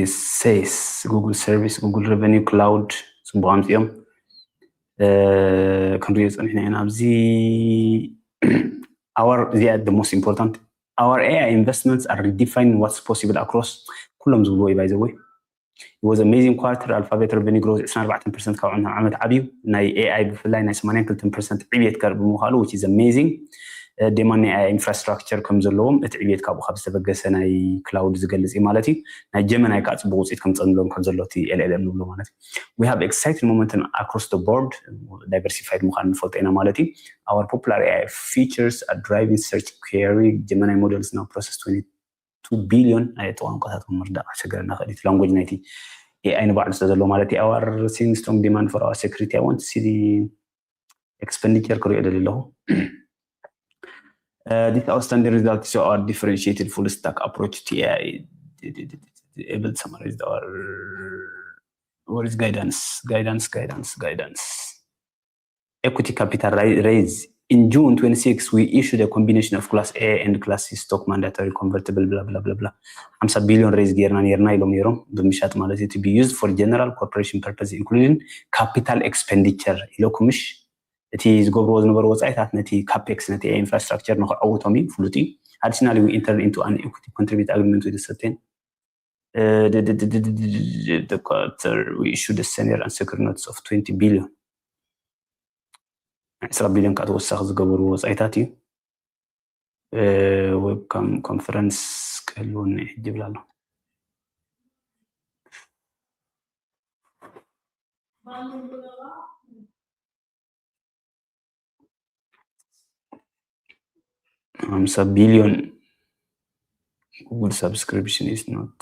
it says. Google service, Google revenue cloud ጽቡቕ ኣምጺኦም ክንሪኦ ጸኒሕና ኢና። ኣብዚ our እዚኣ the most important, our A I investments are redefining what's possible across ኩሎም ዝብልዎ እዩ። By the way, it was amazing quarter. Alphabet revenue growth ዕስራን ኣርባዕተን ፐርሰንት ካብ ዓመት ዓብዩ። ናይ A I ብፍላይ ናይ ሰማንያን ክልተን ፐርሰንት ዕብየት ከርኢ ብምዃሉ which is amazing። Demand ናይ A I infrastructure ከም ዘለዎም እቲ ዕብየት ካብኡ ካብ ዝተበገሰ ናይ ክላውድ ዝገልጽ እዩ ማለት እዩ። ናይ ጀመናይ ከዓ ጽቡቅ ውፅኢት ከምፀንሎም ከም ዘሎ እቲ L L M ንብሎ ማለት እዩ። We have exciting momentum across the board. Diversified ምዃን ንፈልጦ ኢና ማለት እዩ። Our popular A I features are driving search query. Gemini models now process twenty two billion ናይ እቲ ቋንቋታት ምርዳእ ክቸገረና ክእል እቲ language ናይቲ A I ንባዕሉ ስለ ዘሎ ማለት እዩ። Our seeing strong demand for our security. I want to see the expenditure ክሪኦ ደሊ ኣለኹ። This outstanding results show our differentiated full stack approach to A I. Able to summarize our what is guidance, guidance, guidance, guidance. Equity capital raise. In June twenty-six, we issued a combination of Class A and Class C stock, mandatory convertible, blah, blah, blah, blah. ሓምሳ ቢልዮን raise ጌርና ኔርና ኢሎም ኔሮም ብምሻጥ ማለት እዩ። To be used for general corporation purpose including capital expenditure ኢለኩም ምሽ። እቲ ዝገብርዎ ዝነበሩ ወፃኢታት ነቲ capex ነቲ infrastructure ንክዐውቶም እዩ ፍሉጥ እዩ። Additionally, we entered into an equity contribute agreement with certain uh, the, the, the, the, the, the, the quarter we issued a senior unsecured notes of twenty billion. ዕስራ ቢልዮን ከዓ ተወሳኺ ዝገበሩ ወፃኢታት እዩ። ዌብካም ኮንፈረንስ ክህልወኒ ሕጂ ይብል ኣሎ። ሓምሳ ቢልዮን Google subscription is not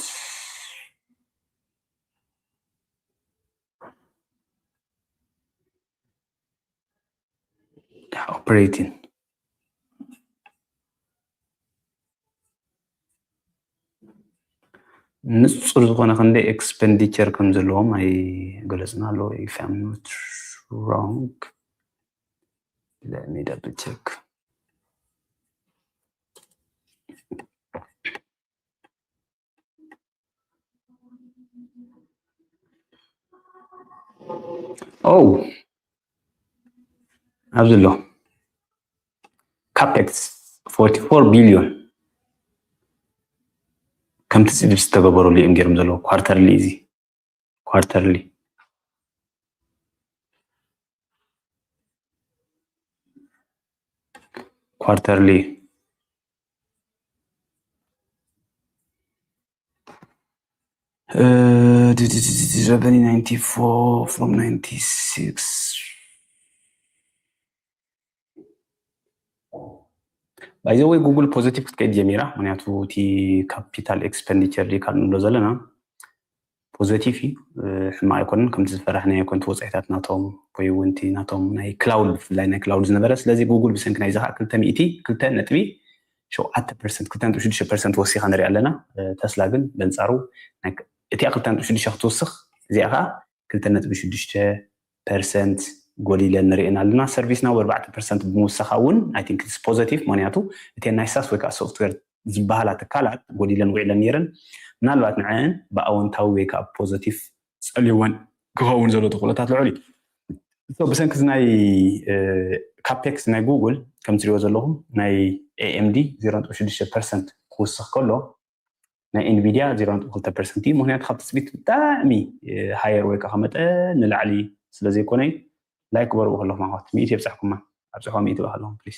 operating ንጹር ዝኾነ ክንደይ expenditure ከም ዘለዎም ኣይገለጽና ኣሎ። If I'm not wrong, let me double check. Oh, ኣብዚ ኣሎ capex forty-four billion ከም ትጽቢት ዝተገበረሉ እዮም ገይሮም ዘለዉ። Quarterly እዚ quarterly quarterly uh, revenue ninety-four from ninety-six. By the way, Google positive ክትከይድ ጀሚራ። ምክንያቱ እቲ capital expenditure recall ንብሎ ዘለና positive እዩ። ሕማቅ ኣይኮነን። ከምቲ ዝፈራሕናዮ ኮንቲ ወፃኢታት ናቶም ወይ እውን እቲ ናቶም ናይ ክላውድ ብፍላይ ናይ ክላውድ ዝነበረ። ስለዚ ጉግል ብሰንኪ ናይ ዝካ ክልተ ሚእቲ ክልተ ነጥቢ ሸውዓተ ፐርሰንት ክልተ ነጥቢ ሽዱሽተ ፐርሰንት ወሲኻ ንሪኣ ኣለና። ተስላ ግን በንፃሩ እቲኣ ክልተ ነጥቢ ሽዱሽተ ክትውስኽ እዚኣ ከዓ ክልተ ነጥቢ ሽዱሽተ ፐርሰንት ጎሊለን ንሪኤን ኣለና። ሰርቪስ ናው ኣርባዕተ ፐርሰንት ብምውሳኻ እውን I think it's positive። ምክንያቱ እተን ናይ ሳስ ወይ ከዓ ሶፍትዌር ዝበሃላ ትካላት ጎሊለን ውዒለን ነይረን። ምናልባት ንዐን ብኣወንታዊ ወይ ከዓ ፖዘቲቭ ፀልይወን ክኸውን ዘሎ ተኽእሎታት ልዑል እዩ። ብሰንኪ ናይ capex ናይ ጉግል ከም ትሪኦ ዘለኹም ናይ A M D ዜሮ ነጥቢ ሽዱሽተ ፐርሰንት ክውስኽ ከሎ ናይ ኢንቪድያ ዜሮ ነጥቢ ክልተ ፐርሰንት እዩ። ምክንያቱ ካብ ትፅቢት ብጣዕሚ ሃየር ወይ ከዓ መጠን ንላዕሊ ስለ ዘይኮነ ላይክ ክበርቡ ከለኹም ኣሕዋት ሚእቲ የብፃሕኩማ ኣብፅሖ ሚእቲ ኣለኹም ፕሊስ።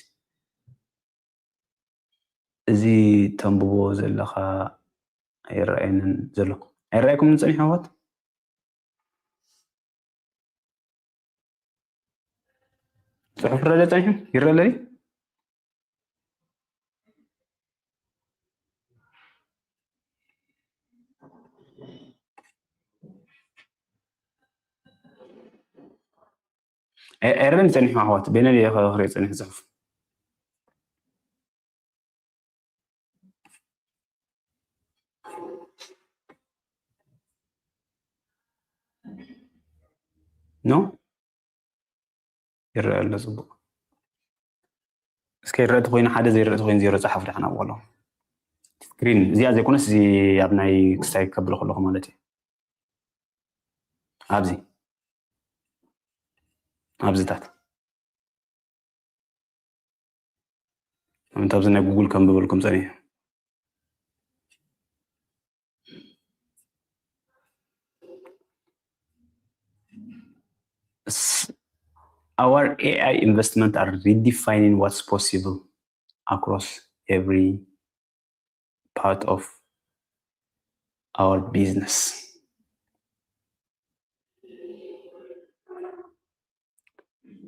እዚ ተንብቦ ዘለኻ ኣይረኣየንን ዘሎ ኣይረኣየኩም ንፅኒሕ ኣሕዋት። ጽሑፍ ረደ ጸኒሑ ይረለይ። ኤረን ጸኒሑ ኣሕዋት፣ በይነ ድየ ክርኢ ጸኒሑ ጽሑፍ? ኖ? ይረአ ኣሎ ጽቡቕ። እስከ ይረአ ተኾይኑ ሓደ፣ ዘይረአ ተኾይኑ ዜሮ ጸሓፉ ደሓን ኣብቕሎ። ስክሪን እዚኣ ዘይኮነስ፣ እዚ ኣብ ናይ ክስታይ ከብል ከለኹ ማለት እዩ። ኣብዚ፣ ኣብዚታት። ኣንታ ኣብዚ ናይ ጉግል ከንብበልኩም ጸኒሐ። S-, our A I investment are redefining what's possible across every part of our business.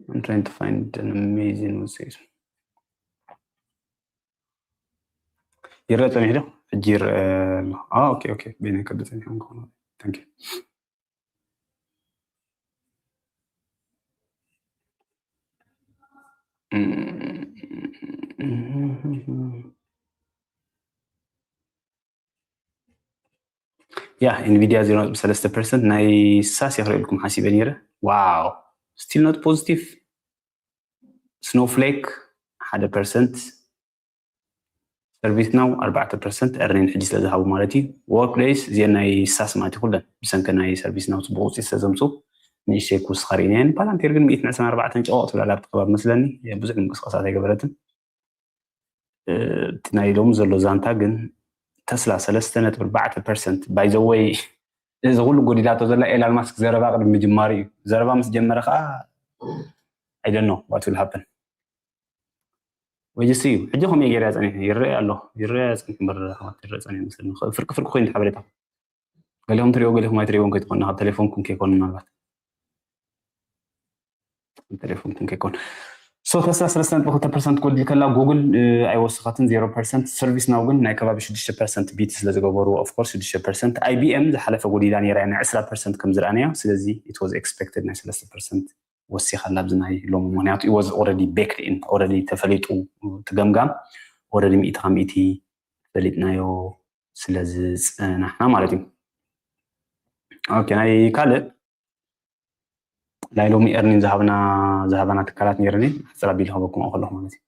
I'm trying to find an amazing message. ይረአ ጸኒሑ ዶ? ሕጂ ይረአ ኣሎ። አ፣ ኦኬ፣ ኦኬ። በይነ ከብዲ ጸኒሑ እንከሎ። Thank you። ያ፣ ኢንቪድያ ዜሮ ነጥቢ ሰለስተ ፐርሰንት ናይ ሳስ የኽርኤልኩም ሓሲበ ነይረ። ዋው፣ still not positive። ስኖፍሌክ ሓደ ፐርሰንት፣ ሰርቪስ ናው ኣርባዕተ ፐርሰንት ኤርኒን ሕጂ ስለ ዝሃቡ ማለት እዩ። ወርክፕሌስ እዚአን ናይ ሳስ ማለት እዩ። ኩለን ብሰንኪ ናይ ሰርቪስ ናው ጽቡቕ ውፅኢት ስለ ዘምፅኡ ንእሽተይ ክውስኻ ርኢናየን። ፓላንቴር ግን ሚእትን ዕስራን ኣርባዕተን ጨወቕ ትብል ኣላ ኣብቲ ከባቢ መስለኒ፣ ብዙሕ ምንቅስቃሳት ኣይገበረትን። እቲ ናይ ሎሚ ዘሎ ዛንታ ግን ተስላ ሰለስተ ነጥቢ ኣርባዕተ ፐርሰንት። By the way፣ እዚ ኩሉ ጎዲላቶ ዘላ ኤላን ማስክ ዘረባ ቅድሚ ምጅማሩ እዩ። ዘረባ ምስ ጀመረ ከዓ I don't know what will happen። ወይ ጅስ እዩ። ሕጂ ከምኡ ገይረ ጸኒሐ ይረአ ኣሎ። ይረአ ጸኒሑ እምበር ኣሕዋት፣ ይረአ ጸኒሑ መስለኒ። ፍርቂ ፍርቂ ኮይኑ ሓበሬታ። ገሊኹም ትሪኦ፣ ገሊኹም ኣይትሪእዎን ከይትኾኑ፣ ካብ ቴሌፎንኩም ከይኮን ምናልባት። ቴሌፎንኩም ከይኮን። So ተስላ ሰለስተ ነጥቢ ክልተ ፐርሰንት ጎዲል ከላ፣ ጉግል፣ እ፣ ኣይወሰኸትን፣ ዜሮ ፐርሰንት። ሰርቪስ ናው ግን ናይ ከባቢ ሽዱሽተ ፐርሰንት ቢት ስለ ዝገበሩ፣ of course ሽዱሽተ ፐርሰንት። ኣይ ቢ ኤም ዝሓለፈ ጎዲላ ነይራ፣ ናይ ዕስራ ፐርሰንት ከም ዝረኣናዮ። ስለዚ it was expected ናይ ሰለስተ ፐርሰንት ወሲኻ ኣብዚ ናይ ሎሚ፣ ምኽንያቱ it was already baked in፣ already ተፈሊጡ፣ እቲ ገምጋም already ሚእቲ ካብ ሚእቲ ፈሊጥናዮ ስለ ዝጸናሕና ማለት እዩ። ኦኬ፣ ናይ ካልእ ናይ ሎሚ ኤርኒን ዝሃብና፣ ዝሃባና ትካላት ነይረን እየን። ሕጽር ኣቢለ ክህበኩም ከለኹ ማለት እዩ።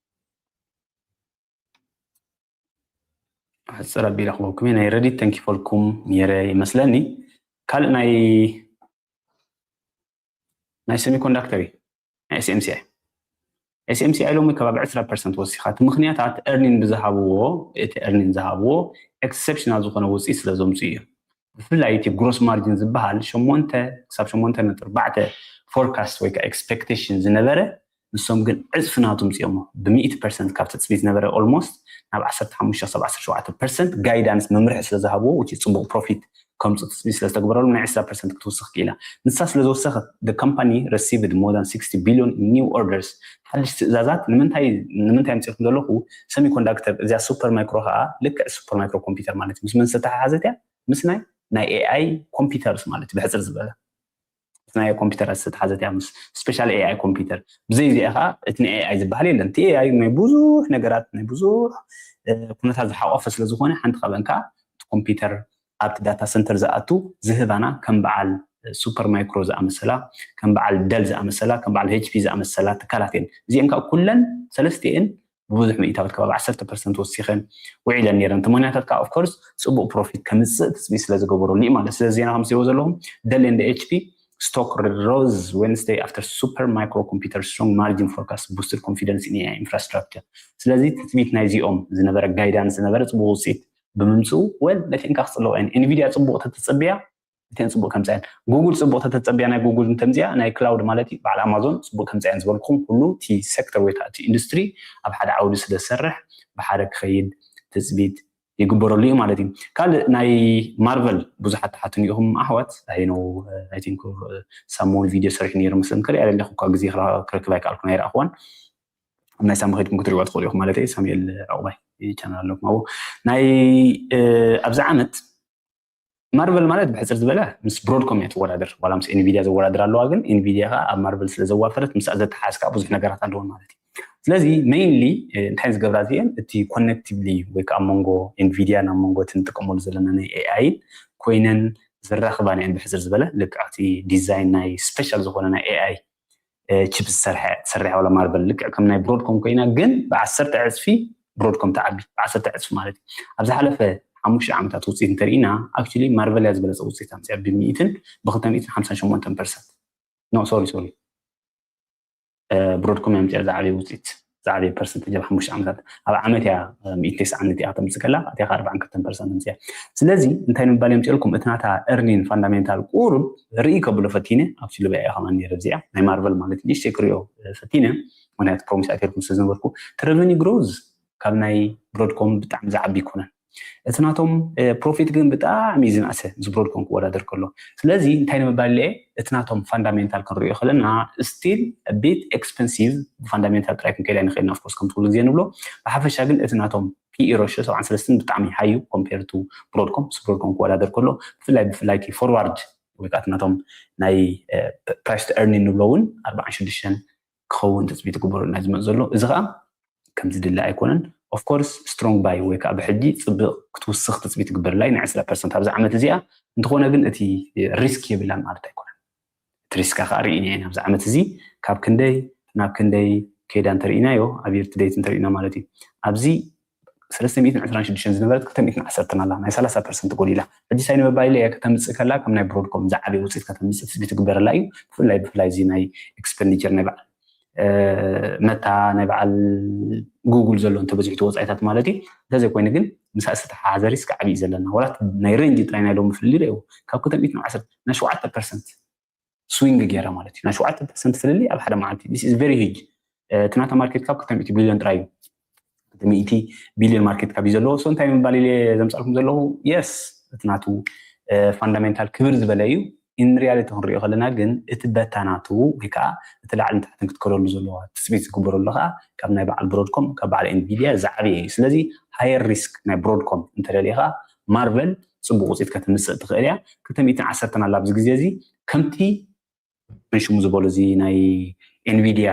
ሕጽር ኣቢለ ክህበኩም እየ። ናይ ረዲት ተንኪፈልኩም ነይረ ይመስለኒ። ካልእ ናይ፣ ናይ ሴሚኮንዳክተር እዩ። ናይ ኤስ ኤም ሲ ኣይ። ኤስ ኤም ሲ ኣይ ሎሚ ከባቢ ዕስራ ፐርሰንት ወሲኻ። እቲ ምኽንያታት ኤርኒን ብዝሃብዎ፣ እቲ ኤርኒን ዝሃብዎ ኤክሰፕሽናል ዝኾነ ውፅኢት ስለ ዘምፅኡ እዩ። ብፍላይ እቲ ግሮስ ማርጂን ዝበሃል ሸሞንተ ክሳብ ሸሞንተ ነጥቢ ኣርባዕተ ፎርካስት ወይ ከዓ ኤክስፔክቴሽን ዝነበረ፣ ንሶም ግን ዕፅፊ ናቱ ምፅኦሞ። ብሚእቲ ፐርሰንት ካብ ትፅቢት ዝነበረ ኦልሞስት ናብ ዓሰርተ ሓሙሽተ ክሳብ ዓሰርተ ሸውዓተ ፐርሰንት ጋይዳንስ፣ መምርሒ ስለ ዝሃብዎ፣ ውጪ ፅቡቕ ፕሮፊት ከምፁ ትፅቢት ስለ ዝተግበረሉ ናይ ዕስራ ፐርሰንት ክትውስኽ ክኢላ። ንሳ ስለ ዝወሰኸት፣ the company received more than sixty billion in new orders። ሓድሽ ትእዛዛት ንምንታይ፣ ንምንታይ ኣምፂእኩም ዘለኹ? ሰሚኮንዳክተር፣ እዚኣ ሱፐር ማይክሮ ከዓ ልክዕ ሱፐር ማይክሮ ኮምፒውተር ማለት እዩ። ምስ መን ዝተተሓሓዘት እያ? ምስ ናይ፣ ናይ ኤ ኣይ ኮምፒውተርስ ማለት እዩ፣ ብሕፅር ዝበለ። ናይ ኮምፒውተራት ዝተተሓዘት እያ፣ ምስ ስፔሻል ኤ ኣይ ኮምፒውተር። ብዘይ እዚኣ ከዓ እቲ ናይ ኤ ኣይ ዝበሃል የለን። እቲ ኤ ኣይ ናይ ብዙሕ ነገራት፣ ናይ ብዙሕ፣ እ፣ ኩነታት ዝሓቆፈ ስለ ዝኾነ፣ ሓንቲ ካብአን ከዓ እቲ ኮምፒውተር ኣብቲ ዳታ ሰንተር ዝኣቱ ዝህባና ከም በዓል ሱፐር ማይክሮ ዝኣመሰላ፣ ከም በዓል ደል ዝኣመሰላ፣ ከም በዓል ኤች ፒ ዝኣመሰላ ትካላት እየን። እዚአን ከዓ ኩለን ሰለስቲአን ብብዙሕ ሚእታዊት ከባቢ ዓሰርተ ፐርሰንት ወሲኸን ውዒለን ነይረን። እቲ ምኽንያታት ከዓ ኦፍኮርስ ፅቡቕ ፕሮፊት ከምፅእ ትፅቢት ስለ ዝገበረሉ እዩ ማለት። ስለዚ ዜና ከም ትሪእዎ ዘለኹም ደል ኤንድ ኤች ፒ stock rose Wednesday after super micro computer strong margin forecast boosted confidence in ኤ ኣይ infrastructure። ስለዚ ትፅቢት ናይዚኦም ዝነበረ ጋይዳንስ ዝነበረ ፅቡቕ ውፅኢት ብምምፅኡ፣ ወል ነቲአን ከዓ ክፅልዋ እየን። ኤንቪድያ ፅቡቕ ተተፀብያ፣ እተን ፅቡቕ ከምፅኣን። ጉግል ፅቡቕ ተተፀብያ፣ ናይ ጉግል እንተምፅያ ናይ ክላውድ ማለት እዩ፣ በዓል ኣማዞን ፅቡቕ ከምፅኣን ዝበልኩም ኩሉ እቲ ሴክተር ወይ እቲ ኢንዱስትሪ ኣብ ሓደ ዓውዲ ስለ ዝሰርሕ ብሓደ ክኸይድ ትፅቢት ይግበረሉ እዩ ማለት እዩ። ካልእ ናይ ማርቨል ብዙሓት ትሓቱኒ ኢኹም ኣሕዋት። I know, I think ሳሞን ቪድዮ ሰሪሑ ነይሩ መስለኒ። ክሪኣ ደለኹ እኳ ግዜ ክረ-፣ ክረክብ ኣይከኣልኩን፣ ኣይረኣኽዋን። ኣብ ናይ ሳሚ ከይድኩም ክትሪእዋ ትኽእሉ ኢኹም ማለት እዩ። ሳሙኤል ዕቑባይ ቻናል ኣለኩም ኣብኡ። ናይ፣ እ፣ ኣብዚ ዓመት ማርቨል ማለት ብሕፅር ዝበለ ምስ ብሮድኮም እያ ትወዳደር። ዋላ ምስ ኤንቪድያ ዘወዳድር ኣለዋ፣ ግን ኤንቪድያ ከዓ ኣብ ማርቨል ስለ ዘዋፈረት ምስኣ ዘተሓዝ ከዓ ብዙሕ ነገራት ኣለዎን ማለት እዩ። ስለዚ ሜይንሊ እንታይ ዝገብራ እዚአን፣ እቲ ኮኔክቲቭሊ ወይ ከዓ ኣብ መንጎ ኤንቪድያ ናብ መንጎ እቲ ንጥቀመሉ ዘለና ናይ ኤኣይን ኮይነን ዝራኽባን እየን። ብሕፅር ዝበለ ልክዕ እቲ ዲዛይን ናይ ስፔሻል ዝኾነ ናይ ኤኣይ ቺፕ ዝሰርሐ ትሰርሕ ዋላ ማርቨል ልክዕ ከም ናይ ብሮድኮም ኮይና፣ ግን ብዓሰርተ ዕፅፊ ብሮድኮም ትዓቢ። ብዓሰርተ ዕፅፊ ማለት እዩ። ኣብ ዝሓለፈ ሓሙሽተ ዓመታት ውፅኢት እንተርኢና፣ ኣክቹሊ ማርቨል እያ ዝበለፀ ውፅኢት ኣምፅያ፣ ብሚእትን ብክልተ ሚእትን ሓምሳን ሸሞንተን ፐርሰንት። ኖ፣ ሶሪ፣ ሶሪ፣ ብሮድኮም እያ ኣምፅያ ዝዓበየ ውፅኢት፣ ዝዓበየ ፐርሰንቴጅ ኣብ ሓሙሽተ ዓመታት። ኣብ ዓመት እያ ሚእቲ ተስዓን እቲኣ ከተምፅእ ከላ፣ እቲኣ ከዓ ኣርባዓን ክልተን ፐርሰንት ኣምፅያ። ስለዚ እንታይ ንምባል እየ ኣምፅኤልኩም፣ እቲ ናታ ኤርኒን ፋንዳሜንታል ቁሩብ ርኢ ከብሎ ፈቲነ። ኣክቹሊ በያ ከማን ነይረ እዚኣ ናይ ማርቨል ማለት እዩ፣ ንእሽተይ ክሪኦ ፈቲነ። ምክንያቱ ፕሮሚስ ኣቲርኩም ስለ ዝነበርኩ፣ እቲ ረቨኒ ግሮዝ ካብ ናይ ብሮድኮም ብጣዕሚ ዝዓቢ ኣይኮነን። እቲ ናቶም ፕሮፊት ግን ብጣዕሚ እዩ ዝነኣሰ ምስ ብሮድኮም ክወዳደር ከሎ። ስለዚ እንታይ ንምባል ኢለ፣ እቲ ናቶም ፋንዳሜንታል ክንሪኦ ከለና ስቲል ቢት ኤክስፐንሲቭ፣ ብፋንዳሜንታል ጥራይ ክንከይድ ኣይንኽእልን። ኦፍኮርስ ከምቲ ኩሉ ግዜ ንብሎ፣ ብሓፈሻ ግን እቲ ናቶም ፒኢ ሮሽዮ ሰብዓን ሰለስተን ብጣዕሚ ሃዩ ኮምፔር ቱ ብሮድኮም፣ ምስ ብሮድኮም ክወዳደር ከሎ፣ ብፍላይ ብፍላይ እቲ ፎርዋርድ ወይ ከዓ እቲ ናቶም ናይ ፕራይስ ቱ ኤርኒን ንብሎ እውን ኣርባዓን ሽዱሽተን ክኸውን ትፅቢት ይግበረሉ ናይ ዝመፅ ዘሎ። እዚ ከዓ ከም ዝድለ ኣይኮነን። ኦፍኮርስ ስትሮንግ ባይ ወይ ከዓ ብሕጂ ፅብቅ ክትውስኽ ትፅቢት ይግበረላ እዩ። ናይ ዕስራ ፐርሰንት ኣብዚ ዓመት እዚኣ። እንተኾነ ግን እቲ ሪስክ የብላን ማለት ኣይኮነን። እቲ ሪስካ ከዓ ርኢና ኢና ኣብዚ ዓመት እዚ ካብ ክንደይ ናብ ክንደይ ከይዳ እንተርኢናዮ፣ ኣብ የር ቱ ዴት እንተርኢና ማለት እዩ። ኣብዚ ሰለስተ ሚእትን ዕስራን ሽዱሽተን ዝነበረት ክልተ ሚእትን ዓሰርተን ኣላ፣ ናይ ሰላሳ ፐርሰንት ጎዲላ። ሕጂ ሳይ ንምባል ኢለ እያ ከተምፅእ ከላ፣ ከም ናይ ብሮድኮም ዝዓበየ ውፅኢት ከተምፅእ ትፅቢት ይግበረላ እዩ። ብፍላይ ብፍላይ እዚ ናይ ኤክስፐንዲቸር ናይ በዓል መታ ናይ በዓል ጉግል ዘሎ እንተበዚሑ እቲ ወፃኢታት ማለት እዩ። እንተዘይኮይኑ ግን ምስኣ ዝተተሓሓዘ ሪስክ ዓብዪ እዩ ዘለና። ዋላ ናይ ሬንጅ ጥራይ ናይ ሎሚ ፍልልይ ርኢዎ፣ ካብ ክልተ ሚእትን ዓሰርተ ናብ ሸውዓተ ፐርሰንት ስዊንግ ገይራ ማለት እዩ። ናይ ሸውዓተ ፐርሰንት ፍልልይ ኣብ ሓደ መዓልቲ፣ this is very huge። እቲ ናታ ማርኬት ካብ ክልተ ሚእቲ ቢልዮን ጥራይ እዩ። ክልተ ሚእቲ ቢልዮን ማርኬት ካብ እዩ ዘለዎ። ሶ እንታይ ምባል ኢለ ዘምፃልኩም ዘለኹ፣ የስ፣ እቲ ናቱ ፋንዳሜንታል ክብር ዝበለ እዩ። ኢን ሪያሊቲ ክንሪኦ ከለና ግን እቲ በታ ናቱ ወይ ከዓ እቲ ላዕልን ታሕትን ክትከደሉ ዘለዋ ትፅቢት ዝግበረሉ ከዓ ካብ ናይ በዓል ብሮድኮም ካብ በዓል ኤንቪድያ ዝዓበየ እዩ። ስለዚ ሃየር ሪስክ ናይ ብሮድኮም እንተደሊኻ ማርቨል ፅቡቅ ውፅኢት ከተምፅእ ትኽእል እያ። ክልተ ሚእትን ዓሰርተን ኣላ ኣብዚ ግዜ እዚ። ከምቲ መን ሽሙ ዝበሎ እዚ ናይ ኤንቪድያ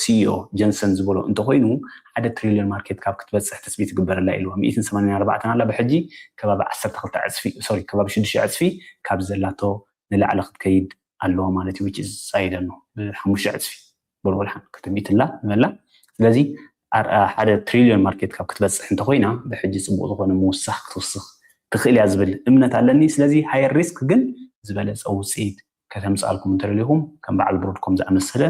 ሲኢኦ ጀንሰን ዝበሎ እንተኮይኑ ሓደ ትሪሊዮን ማርኬት ካብ ክትበፅሕ ትፅቢት ይግበረላ ኢልዋ። ሚእትን ሰማንያን ኣርባዕተን ኣላ ብሕጂ ከባቢ ዓሰርተ ክልተ ዕፅፊ፣ ሶሪ፣ ከባቢ ሽዱሽተ ዕፅፊ ካብ ዘላቶ ንላዕሊ ክትከይድ ኣለዋ ማለት እዩ። which is ሳይደኖ ብሓሙሽተ ዕፅፊ በልወልሓን ክልተ ሚእቲ ኣላ ንበላ። ስለዚ ሓደ ትሪሊዮን ማርኬት ካብ ክትበፅሕ እንተኮይና ብሕጂ ፅቡቅ ዝኮነ ምውሳኽ ክትውስኽ ትኽእል እያ ዝብል እምነት ኣለኒ። ስለዚ ሃየር ሪስክ ግን ዝበለፀ ውፅኢት ከተምፅኣልኩም እንተደሊኹም ከም በዓል ብሮድኮም ዝኣመሰለ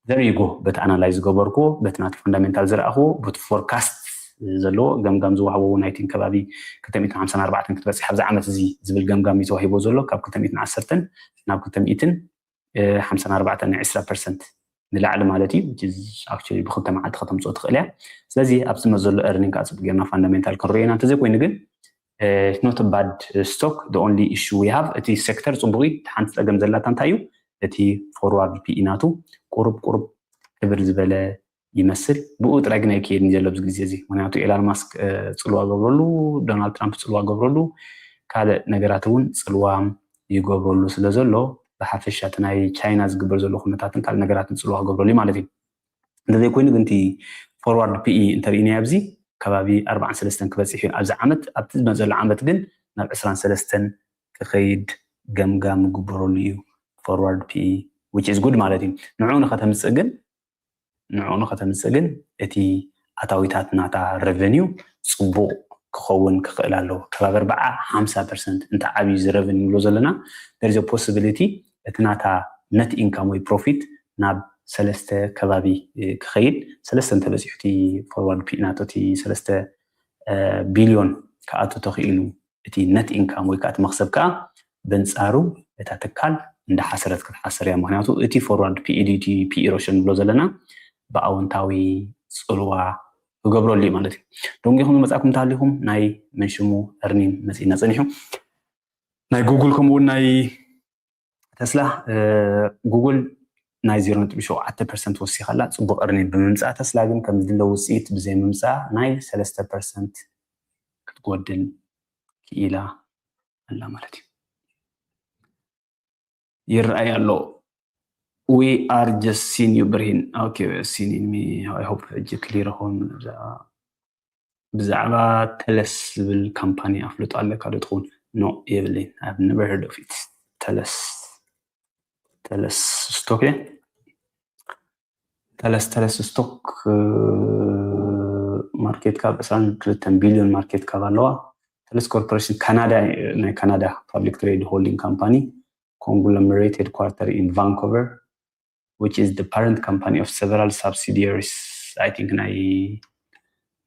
ዘሪጎ በቲ ኣናላይዝ ዝገበርኩዎ፣ በቲ ናቲ ፋንዳሜንታል ዝረኣኽዎ፣ በቲ ፎርካስት ዘለዎ ገምጋም ዝወሃቦ እውን ናይቲን ከባቢ ክልተ ሚእትን ሓምሳን ኣርባዕተን ክትበፅሕ ኣብዚ ዓመት እዚ ዝብል ገምጋም እዩ ተዋሂቦ ዘሎ። ካብ ክልተ ሚእትን ዓሰርተን ናብ ክልተ ሚእትን ሓምሳን ኣርባዕተን ናይ ዕስራ ፐርሰንት ንላዕሊ ማለት እዩ። Which is actually ብክልተ መዓልቲ ከተምፅኦ ትኽእል እያ። ስለዚ ኣብዚ መ ዘሎ ኤርኒንግ ከዓ ፅቡቅ ጌርና ፋንዳሜንታል ክንሪኦ ኢና። እንተዘይኮይኑ ግን not bad stock። The only issue we have፣ እቲ ሴክተር ፅቡቅ እዩ። ሓንቲ ፀገም ዘላታ እንታይ እዩ? እቲ ፎርዋርድ ፒኢ ናቱ ቁሩብ ቁሩብ ክብር ዝበለ ይመስል። ብኡ ጥራይ ግን ኣይክየድን ዘሎ ኣብዚ ግዜ እዚ። ምክንያቱ ኤላን ማስክ ፅልዋ ገብረሉ፣ ዶናልድ ትራምፕ ፅልዋ ገብረሉ፣ ካልእ ነገራት እውን ፅልዋ ይገብረሉ ስለ ዘሎ፣ ብሓፈሻ እቲ ናይ ቻይና ዝግበር ዘሎ ኩነታትን ካልእ ነገራትን ፅልዋ ክገብረሉ እዩ ማለት እዩ። እንተዘይኮይኑ ግን እቲ ፎርዋርድ ፒኢ እንተርኢናዮ ኣብዚ ከባቢ ኣርባዓን ሰለስተን ክበፅሕ እዩ ኣብዚ ዓመት። ኣብቲ ዝመፅእ ዘሎ ዓመት ግን ናብ ዕስራን ሰለስተን ክኸይድ ገምጋም ይግበረሉ እዩ። ፎርዋርድ ፒኢ፣ which is good ማለት እዩ። ንዕኡ ንኸተምፅእ ግን ንዕኡ ንኸተምፅእ ግን እቲ ኣታዊታት ናታ ረቨኒው ፅቡቕ ክኸውን ክኽእል ኣለዎ። ከባቢ ኣርባዓ ሓምሳ ፐርሰንት እንተ ዓብዩ እዚ ረቨኒው ንብሎ ዘለና፣ there is a possibility እቲ ናታ ነት ኢንካም ወይ ፕሮፊት ናብ ሰለስተ ከባቢ ክኸይድ፣ ሰለስተ እንተበፂሑ እቲ ፎርዋርድ ፒኢ ናቶ እቲ ሰለስተ ቢልዮን ክኣቱ ተኽኢሉ እቲ ነት ኢንካም ወይ ከዓ እቲ መኽሰብ ከዓ በንፃሩ እታ ትካል እንዳሓሰረት ክትሓስር እያ። ምክንያቱ እቲ ፎርዋርድ ፒኢ ድዩ እቲ ፒኢ ኢሮሽን ንብሎ ዘለና ብኣወንታዊ ፅልዋ ክገብረሉ እዩ ማለት እዩ። ደንጊኹም ዝመፃኩም እንተሃሊኹም ናይ መንሽሙ እርኒን መፂና ፀኒሑ ናይ ጉግል ከምኡ እውን ናይ ተስላ ጉግል ናይ ዜሮ ነጥቢ ሸውዓተ ፐርሰንት ወሲኻላ ፅቡቅ እርኒን ብምምፃእ ተስላ ግን ከም ዝድለ ውፅኢት ብዘይምምፃእ ናይ ሰለስተ ፐርሰንት ክትጎድል ክኢላ ኣላ ማለት እዩ። ይረኣይ ኣሎ። We are just seeing you ብርሂን። Okay, seeing me. I hope ሕጂ ክሊር ኾን ብዛዕባ ተለስ ዝብል ካምፓኒ ኣፍልጦ ኣለካ ዶ ትኸውን? No, የብለይን። I've never heard of it. ተለስ ተለስ ስቶክ ተለስ ተለስ ስቶክ ማርኬት ካብ ዕስራን ክልተን ቢልዮን ማርኬት ካብ ኣለዋ። ተለስ ኮርፖሬሽን ካናዳ፣ ናይ ካናዳ ፓብሊክ ትሬድ ሆልዲንግ ካምፓኒ፣ conglomerate headquarter in Vancouver, which is the parent company of several subsidiaries. I think ናይ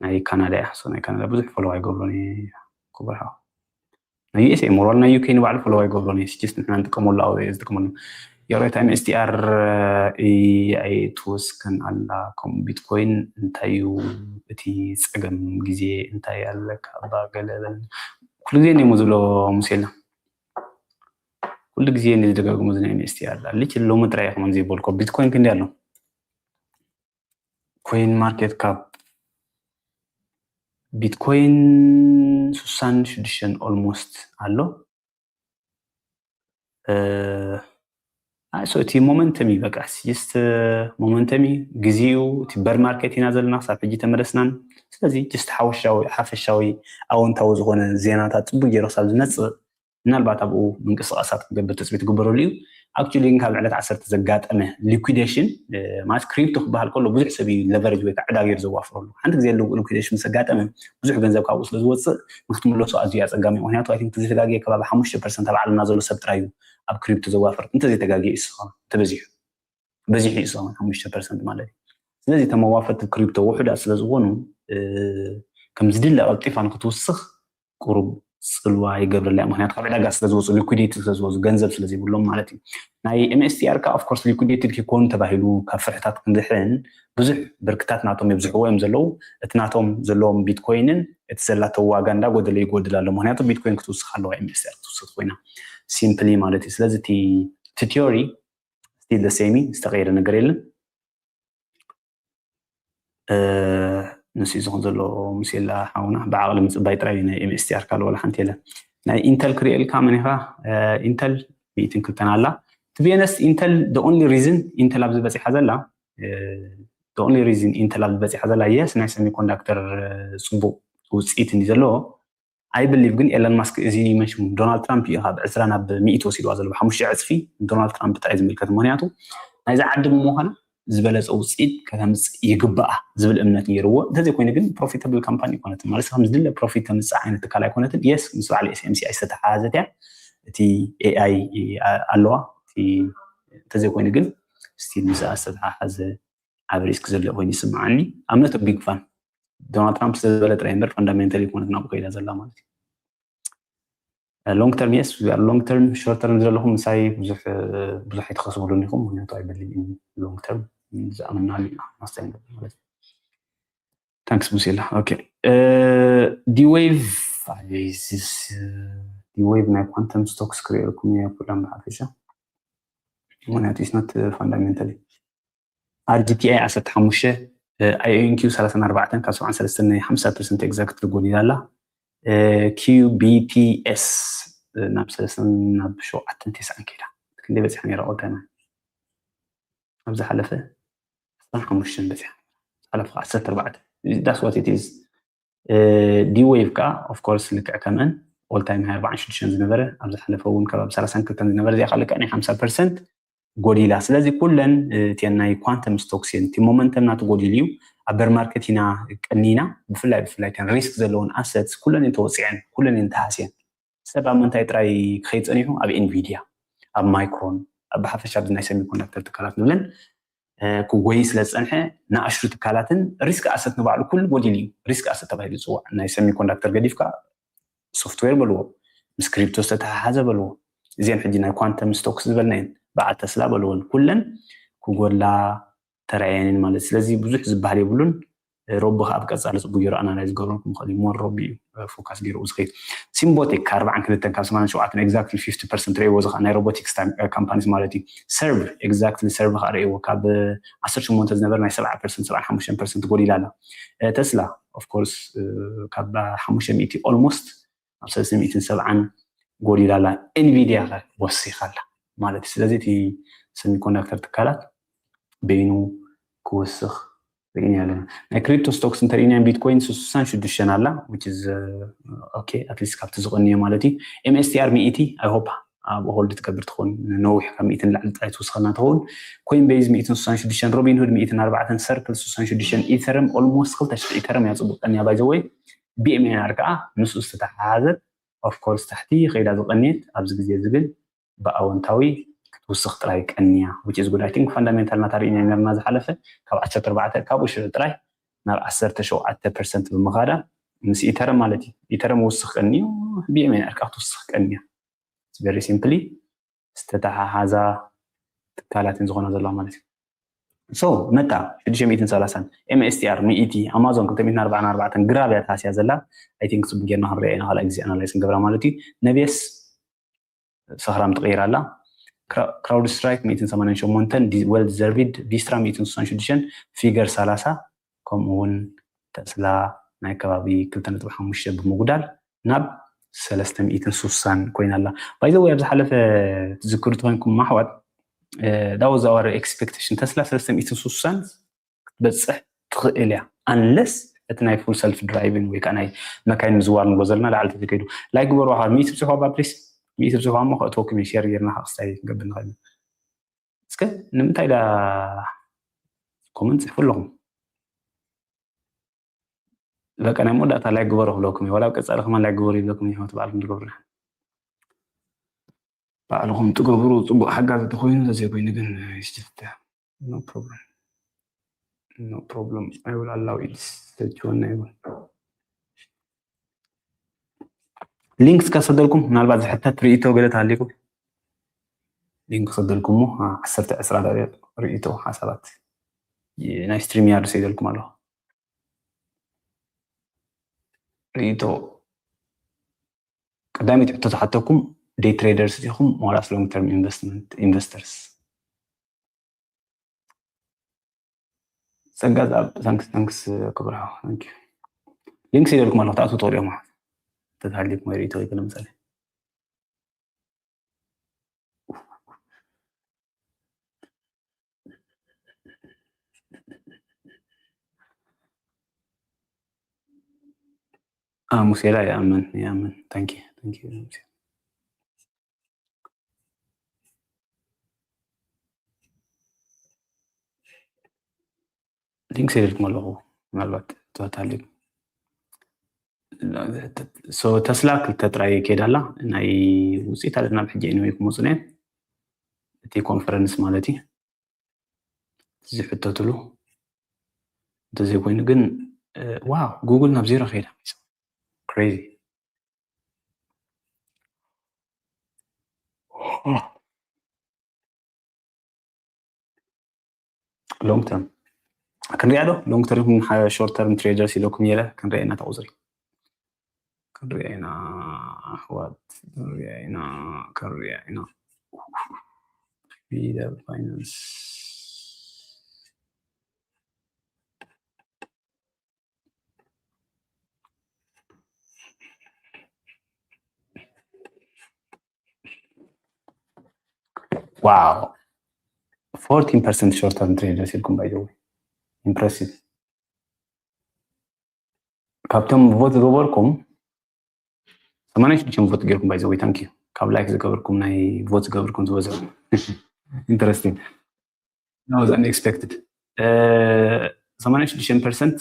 ናይ ካናዳ እያ። So ናይ ካናዳ ብዙሕ ፎሎው ኣይገብሮን እየ ክቡር ሓው። ናይ ዩ ኤስ ኤ ሞር ዋላ ናይ ዩ ኬ ንባዕሉ ፎሎው ኣይገብሮን እየ። Just ንሕና ንጥቀመሉ ኣብ ዝጥቀመሉ የሮታ ኤም ኤስ ቲ ኣር ኣይትወስክን ኣላ። ከምኡ ቢትኮይን እንታይ እዩ እቲ ጸገም? ግዜ እንታይ ኣለካ? እባ ገለ በል። ኩሉ ግዜ እሞ ዝብሎ ሙሴላ ኩሉ ግዜ ንዝደጋግሞ ዝናይ ኤም ኤስ ቲ ኣር ኣላ። ልች ሎሚ ጥራይ ከም ዘይበልኮ ቢትኮይን ክንዲ ኣሎ ኮይን ማርኬት ካፕ ቢትኮይን ስሳን ሽዱሽተን ኦልሞስት ኣሎ። እ፣ ኣይ፣ so እቲ ሞመንተም እዩ በቃ፣ just ሞመንተም እዩ፣ ግዜኡ፣ እቲ በር ማርኬት ኢና ዘለና ክሳብ ሕጂ ተመለስናን። ስለዚ just ሓወሻዊ ሓፈሻዊ ኣወንታዊ ዝኾነ ዜናታት ጽቡቅ ገይሩ ክሳብ ዝመጽእ ምናልባት ኣብኡ ምንቅስቃሳት ክገብር ትፅቢት ክግበረሉ እዩ። ኣክቹሊ ግን ካብ ዕለት ዓሰርተ ዘጋጠመ ሊኩዴሽን ማለት ክሪፕቶ ክበሃል ከሎ ብዙሕ ሰብ እዩ ለቨሬጅ ወይ ከዓ ዕዳ ገይሩ ዘዋፍረሉ። ሓንቲ ግዜ ሊኩዴሽን ምስ ኣጋጠመ ብዙሕ ገንዘብ ካብኡ ስለ ዝወፅእ ንክትምለሶ ኣዝዩ ኣፀጋሚ እዩ። ምክንያቱ ኣይ ቲንክ ተዘይተጋግየ ከባቢ ሓሙሽተ ፐርሰንት ኣብ ዓለምና ዘሎ ሰብ ጥራይ እዩ ኣብ ክሪፕቶ ዘዋፍር፣ እንተዘይተጋግየ እዩ ዝኸውን ተበዚሑ በዚሑ እዩ ዝኸውን ሓሙሽተ ፐርሰንት ማለት እዩ። ስለዚ እቶም ኣዋፈርቲ ክሪፕቶ ውሑዳት ስለ ዝኾኑ ከም ዝድለ ቀልጢፋ ንክትውስኽ ቁሩብ ፅልዋ ይገብረላ እዩ። ምክንያቱ ካብ ዕዳጋ ስለ ዝወፁ ሊኩዲቲ ስለ ዝወፁ ገንዘብ ስለ ዘይብሎም ማለት እዩ። ናይ ኤም ኤስ ቲ ኣር ከዓ ኦፍኮርስ ሊኩዲቲ ክኮኑ ተባሂሉ ካብ ፍርሕታት ክንድሕን ብዙሕ ብርክታት ናቶም የብዝሕዎ እዮም ዘለዉ። እቲ ናቶም ዘለዎም ቢትኮይንን እቲ ዘላተው ዋጋ እንዳጎደለ ይጎድል ኣሎ። ምክንያቱ ቢትኮይን ክትውስኽ ኣለዋ ኤም ኤስ ቲ ኣር ክትውስኽ ኮይና ሲምፕሊ ማለት እዩ። ስለዚ እቲ ቲዮሪ ስቲል ሴሚ ዝተቀየረ ነገር የለን። ንሱ ዝኹን ዘሎ ሙሴላ ሓውና ብዓቕሊ ምፅባይ ጥራይ ናይ ኤም ኤስ ቲ ኣር ካልእ ዋላ ሓንቲ የለን። ናይ ኢንተል ክርእየልካ መኒኻ ኢንተል ሚእትን ክልተን ኣላ። To be honest ኢንተል the only reason ኢንተል ኣብዚ በፂሓ ዘላ the only reason ኢንተል ኣብዚ በፂሓ ዘላ የስ ናይ ሰሚኮንዳክተር ፅቡቅ ውፅኢት እንዲ ዘለዎ I believe ግን ኤለን ማስክ እዚ መንሽሙ ዶናልድ ትራምፕ እዩ ካብ ዕስራ ናብ ሚእቲ ወሲድዋ ዘሎ ሓሙሽተ ዕፅፊ ዶናልድ ትራምፕ ጥራይ ዝምልከት። ምክንያቱ ናይዚ ዓዲ ብምዃና ዝበለፀ ውፅኢት ከተምፅእ ይግባኣ ዝብል እምነት ነይርዎ። እንተዘይኮይኑ ግን ፕሮፊታብል ካምፓኒ ኣይኮነትን ማለት ከም ዝድለ ፕሮፊት ተምፅእ ዓይነት ትካል ኣይኮነትን። የስ ምስ በዓል ኤስ ኤም ሲ ኣይ ዝተተሓሓዘት እያ። እቲ ኤ ኣይ ኣለዋ። እንተዘይኮይኑ ግን ስቲል ምስ ዝተተሓሓዘ ዓብ ሪስክ ዘሎ ኮይኑ ይስምዓኒ። I'm not a big fan። ዶናልድ ትራምፕ ስለ ዝበለ ጥራይ እምበር ፋንዳሜንታሊ ኣይኮነት ናብኡ ከይዳ ዘላ ማለት እዩ። ሎንግ ተርም የስ ሎንግ ተርም ሾርት ተርም ዘለኹም ምሳይ ብዙሕ ብዙሕ ኣይትኸስብሉን ኢኹም። ምክንያቱ ኣይበልዕን ሎንግ ተርም ዝኣመናሉ ኢና ማስተር ማለት እዩ። ታንክስ ሙሴላ። ኦኬ ዲዌቭ ዲዌቭ ናይ ኳንተም ስቶክስ ክርእየልኩም እየ ኩላም ብሓፈሻ። ምክንያቱ ኢስኖት ፋንዳሜንታሊ ኣር ጂ ቲ ኣይ ዓሰርተ ሓሙሽተ ኣይ ኦ ኤን ኪው ሰላሳን ኣርባዕተን ካብ ሰብዓን ሰለስተን ናይ ሓምሳ ፐርሰንት ኤግዛክት ጎዲላ ኣላ። ኪዩ ቢ ቲ ኤስ ናብ ሰለስተን ናብ ሸውዓተን ተስዓን ከይዳ ክንደይ በፂሓ ነይራ ኦልታይማ ኣብ ዝሓለፈ ዓሰርተ ሓሙሽተ በፂሓ ዝሓለፈ ዓሰርተ ኣርባዕተ that's what it is። ዲ ዌቭ ከዓ ኦፍኮርስ ልክዕ ከምአን ኦልታይም ሃይ ኣርባዓን ሽዱሽተን ዝነበረ ኣብ ዝሓለፈ እውን ከባቢ ሰላሳን ክልተን ዝነበረ እዚኣ ከዓ ልክዕ ናይ ሓምሳ ፐርሰንት ጎዲላ። ስለዚ ኩለን እቲአን ናይ ኳንተም ስቶክስ እየን። እቲ ሞመንተም ናቱ ጎዲሉ እዩ። ኣብ በርማርኬት ኢና ቀኒና። ብፍላይ ብፍላይ እተን ሪስክ ዘለውን ኣሰትስ ኩለን እየን ተወፂዐን፣ ኩለን እየን ተሃስየን። ሰብ ኣብ ምንታይ ጥራይ ክኸይድ ፀኒሑ? ኣብ ኤንቪድያ፣ ኣብ ማይክሮን፣ ኣብ ብሓፈሻ ኣብዚ ናይ ሰሚኮንዳክተር ትካላት ንብለን ክጎይ ስለ ዝፀንሐ ንኣሽቱ ትካላትን ሪስክ ኣሰት ንባዕሉ ኩሉ ጎዲሉ እዩ። ሪስክ ኣሰት ተባሂሉ ዝፅዋዕ ናይ ሰሚኮንዳክተር ገዲፍካ ሶፍትዌር በልዎ፣ ምስ ክሪፕቶ ዝተተሓሓዘ በልዎ። እዚአን ሕጂ ናይ ኳንተም ስቶክስ ዝበልናየን በዓል ተስላ በልወን ኩለን ክጎድላ ተራእየንን ማለት። ስለዚ ብዙሕ ዝበሃል የብሉን። ሮቢ ከዓ ኣብ ቀፃሊ ፅቡቅ ገይሩ ኣናላይዝ ገብረልኩም ይኽእል እዩ። ሞር ሮቢ እዩ ፎካስ ገይሩ ዝኸይድ። ሲምቦቴክ ኣርባዓን ክልተን ካብ ሰማንያን ሸውዓተን ኤግዛክትሊ ፊፍቲ ፐርሰንት ርእይዎ ዝኸ ናይ ሮቦቲክስ ካምፓኒስ ማለት እዩ። ሰርቭ ኤግዛክትሊ ሰርቭ ከዓ ርእይዎ ካብ ዓሰርተ ሸሞንተ ዝነበረ ናይ ሰብዓ ፐርሰንት ሰብዓን ሓሙሽተን ፐርሰንት ጎዲላ ኣላ። ተስላ ኦፍኮርስ ካብ ሓሙሽተ ሚእቲ ኦልሞስት ኣብ ሰለስተ ሚእትን ሰብዓን ጎዲላ ኣላ፣ ኤንቪዲያ ወሲኻ ኣላ ማለት እዩ። ስለዚ እቲ ሰሚኮንዳክተር ትካላት በይኑ ክወስኽ ርኢና ኣለና። ናይ ክሪፕቶ ስቶክስ እንተርኢና ቢትኮይን ስሳን ሽዱሽተን ኣላ፣ which is okay, at least ካብቲ ዝቐንዮ ማለት እዩ። ኤምኤስቲኣር ሚእቲ፣ I hope ኣብ ሆልድ ትገብር ትኸውን፣ ነዊሕ ካብ ሚእቲ ንላዕሊ ጥራይ ትውስኸልና ትኸውን። ኮይን ቤዝ ሚእትን ስሳን ሽዱሽተን፣ ሮቢን ሁድ ሚእትን ኣርባዕተን፣ ሰርክል ስሳን ሽዱሽተን፣ ኢተርም ኦልሞስት ክልተ ሽሕ ኢተርም እያ ጽቡቅ ቀንያ። ባይ ዘ ወይ ቢኤምኤንኣር ከዓ ምስኡ ዝተተሓሓዘ፣ ኦፍ ኮርስ ታሕቲ ከይዳ ዝቐንየት፣ ኣብዚ ግዜ እዚ ግን ብኣወንታዊ ክትውስኽ ጥራይ ቀንያ፣ which is good. I think ፋንዳሜንታል ናታ ርኢና ነርና ዝሓለፈ ካብ ዓሰርተ ኣርባዕተ ካብኡ ሽዑ ጥራይ ናብ ዓሰርተ ሸውዓተ ፐርሰንት ብምኻዳ ምስ ኢተረም ማለት እዩ። ኢተረም ውስኽ ቀንዩ፣ ቢኤምኤንኣር ከዓ ክትውስኽ ቀንያ። It's very simply ዝተተሓሓዛ ትካላትን ዝኾና ዘለዋ ማለት እዩ። So መጣ ሽዱሽተ ሚእትን ሰላሳን፣ ኤምኤስቲኣር ሚእቲ፣ ኣማዞን ክልተ ሚእትን ኣርባዓን ኣርባዕተን ግራብ እያ ተሃስያ ዘላ። I think ጽቡቅ ጌርና ክንሪኣ ኢና፣ ካልኣይ ግዜ ኣናላይዝ ክንገብራ ማለት እዩ። ነብየስ ሰኽራም ትቕይር ኣላ። ክራውድ ስትራይክ ሚእትን ሰማንያን ሸሞንተን፣ ዌል ዲዘርቪድ፣ ቪስትራ ሚእትን ስሳን ሽዱሽተን፣ ፊገር ሰላሳ፣ ከምኡ እውን ተስላ ናይ ከባቢ ክልተ ነጥቢ ሓሙሽተ ብምጉዳል ናብ ሰለስተ ሚእትን ስሳን ኮይና ኣላ። ባይ ዘ ወይ ኣብ ዝሓለፈ ትዝክሩ ተኮይንኩም ኣሕዋት፣ that was our expectation፣ ተስላ ሰለስተ ሚእትን ስሳን ክትበፅሕ ትኽእል እያ፣ ኣንለስ እቲ ናይ ፉል ሰልፍ ድራይቪን ወይ ከዓ ናይ መካይን ምዝዋር ንብሎ ዘለና ላዕሊ ተዘይከይዱ። ላይክ ግበሩ ኣሕዋት፣ ሚእቲ ብፅሕዋ ባ ፕሊስ፣ ሚእቲ ብፅሕዋ እሞ ከእትወኩም እየ፣ ሼር ጌርና ከዓ ክስታይ ክንገብር ንኽእል ኢና። እስከ ንምንታይ ዳ ኮመንት ፅሕፉ ኣለኹም? በቃ ናይ መወዳእታ ላይክ ግበሩ ክብለኩም እየ፣ ዋላ ኣብ ቀፃሊ ከማን ላይክ ግበሩ ይብለኩም እየ፣ ኣሕዋት ባዕልኩም ትገብሩና። ባዕልኹም ትገብሩ፣ ጽቡቕ ሓጋዚ ተኾይኑ፣ ተዘይኮይኑ ግን ይስተ። No problem. No problem. I will allow it. ተችወና ይብል። ሊንክ እስከ ሰደልኩም፣ ምናልባት ዝሕተት ርእይቶ ገለ ተሃሊኩም። ሊንክ ሰደልኩሞ፣ ዓ-፣ ዓሰርተ ዕስራ ደቂቕ ርእይቶ፣ ሓሳባት። ይ-፣ ናይ ስትሪም ያርድ ሰይደልኩም ኣለኹ። ርእይቶ። ቀዳመይቲ ሕቶ ዝሓተኩም፣ ዴይ ትሬደርስ ዲኹም ዋላስ ሎንግ ተርም ኢንቨስትመንት ኢንቨስተርስ? ጸጋ ዝኣብ፣ ታንክስ፣ ታንክስ ክብርኻ፣ ታንክ ዩ። ሊንክ ሰይደልኩም ኣለኹ፣ ትኣትዉ ትኽእሉ እዮም። ተታሃሊኩም ወይ ርእይቶ ወይ ገለ መሳሊ። አ፣ ሙሴ ላይ ያምን፣ ያምን። ታንክ ዩ፣ ታንክ ዩ፣ ሙሴ። ሊንክ ሰይደልኩም ኣለኹ፣ ምናልባት ትፈታሊኩም። ሶ፣ ተስላ ክልተ ጥራይ ከይዳ ኣላ፣ ናይ ውፅኢት ኣለና ብሕጂ፣ ኤኒወይ ክመፁ ናይ እቲ ኮንፈረንስ ማለት እዩ። ዝሕተትሉ እንተዘይኮይኑ ግን፣ እ፣ ዋው፣ ጉግል ናብ ዜሮ ከይዳ። ክሬዚ። ሎንግ ተርም ክንሪኣ ዶ? ሎንግ ተርም ይኹን ሓ-፣ ሾርት ተርም ትሬደርስ ኢለኩም ነይረ። ክንሪኣ ኢና፣ ተቑፅሪ። ክንሪኣ ኢና፣ ኣሕዋት፣ ክንሪኣ ኢና፣ ክንሪኣ ኢና። ፊደል ፋይናንስ። ዋው፣ ፎርቲን ፐርሰንት ሾርት ተርም ትሬደርስ ኢልኩም፣ ባይ ዘ ወይ፣ ኢምፕረሲቭ። ካብቶም ቮት ዝገበርኩም፣ ሰማንያ ሽዱሽተ ቮት ጌርኩም፣ ባይ ዘ ወይ፣ ታንክ ዩ። ካብ ላይክ ዝገበርኩም፣ ናይ ቮት ዝገበርኩም ዝበዝሑ። ኢንተረስቲንግ። That was unexpected። እ፣ ሰማንያ ሽዱሽተ ፐርሰንት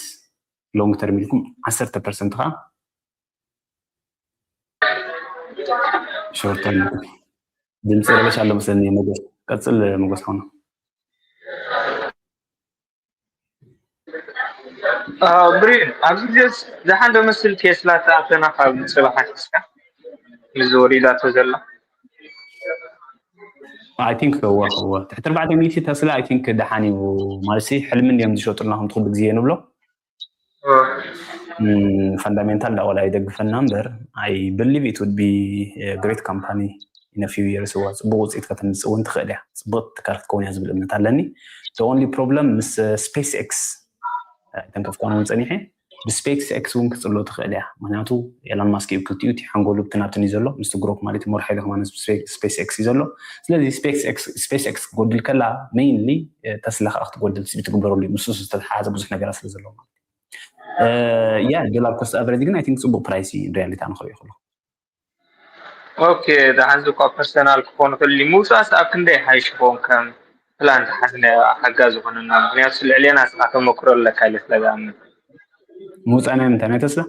ሎንግ ተርም ኢልኩም፣ ዓሰርተ ፐርሰንት ከዓ ሾርት ተርም። ድምፂ ረበሽ ኣሎ መሰለኒ፣ መጎስ። ቀፅል፣ መጎስ ሓውና። አ፣ ብሪን፣ ኣብዚ ግዜስ ደሓን ዶ መስል ቴስላ ተኣተና ካብ ጽባሕ ኣትሒዝካ? ምስ ዝወሪዳቶ ዘላ። I think እወ፣ እወ። ትሕቲ ኣርባዕተ ሚእቲ ተስላ፣ I think ደሓን እዩ። ማለት ሲ፣ ሕልሚ እንድዮም ዝሸጡልና፣ ከም ትኹሉ ግዜ ንብሎ። እ። ም፣ ፈንዳሜንታል ዳ ወላ ይደግፈና እምበር፣ I believe it would be a great company in a few years። እዋ፣ ጽቡቕ ውጽኢት ከተምጽእ እውን ትኽእል እያ። ጽቡቕ ትካል ክትከውን እያ ዝብል እምነት ኣለኒ። The only problem ምስ፣ እ፣ ስፔስ ኤክስ፣ እ፣ ኣይተንከፍኳን እውን ጸኒሐ። ብስፔስ ኤክስ እውን ክፅሎ ትኽእል እያ። ምክንያቱ ኤሎን ማስክ እዩ ክልቲኡ፣ እቲ ሓንጎሉ ብትን ኣብትን እዩ ዘሎ፣ ምስቲ ግሮክ ማለት ሞር ሓይሊ ከማን ስፔስ ኤክስ እዩ ዘሎ። ስለዚ ስፔስ ኤክስ ክጎድል ከላ ሜይንሊ ተስላ ከዓ ክትጎድል ትፅቢት ትግበረሉ እዩ፣ ምስ እሱ ዝተተሓሓዘ ብዙሕ ነገራት ስለ ዘለዎ ማለት እዩ። ያ ዶላር ኮስት ኣቨሬጅ ግን ኣይ ቲንክ ፅቡቅ ፕራይስ እዩ ሪያሊቲ ኣነ ክሪኦ ከለኩ። ኦኬ፣ ደሓን እዚ እኳ ፐርሰናል ክኾን ይኽእል እዩ። ምውፃእስ ኣብ ክንደይ ሓይሽ ክኸውን ከም ፕላን ተሓዝና ሓጋዝ ዝኾነና? ምክንያቱ ልዕሌና ስኻ ተመክሮ ኣለካ ኢለ ስለ ዝኣምን። ምውፃእ ናይ ምንታይ ናይ ተስላ?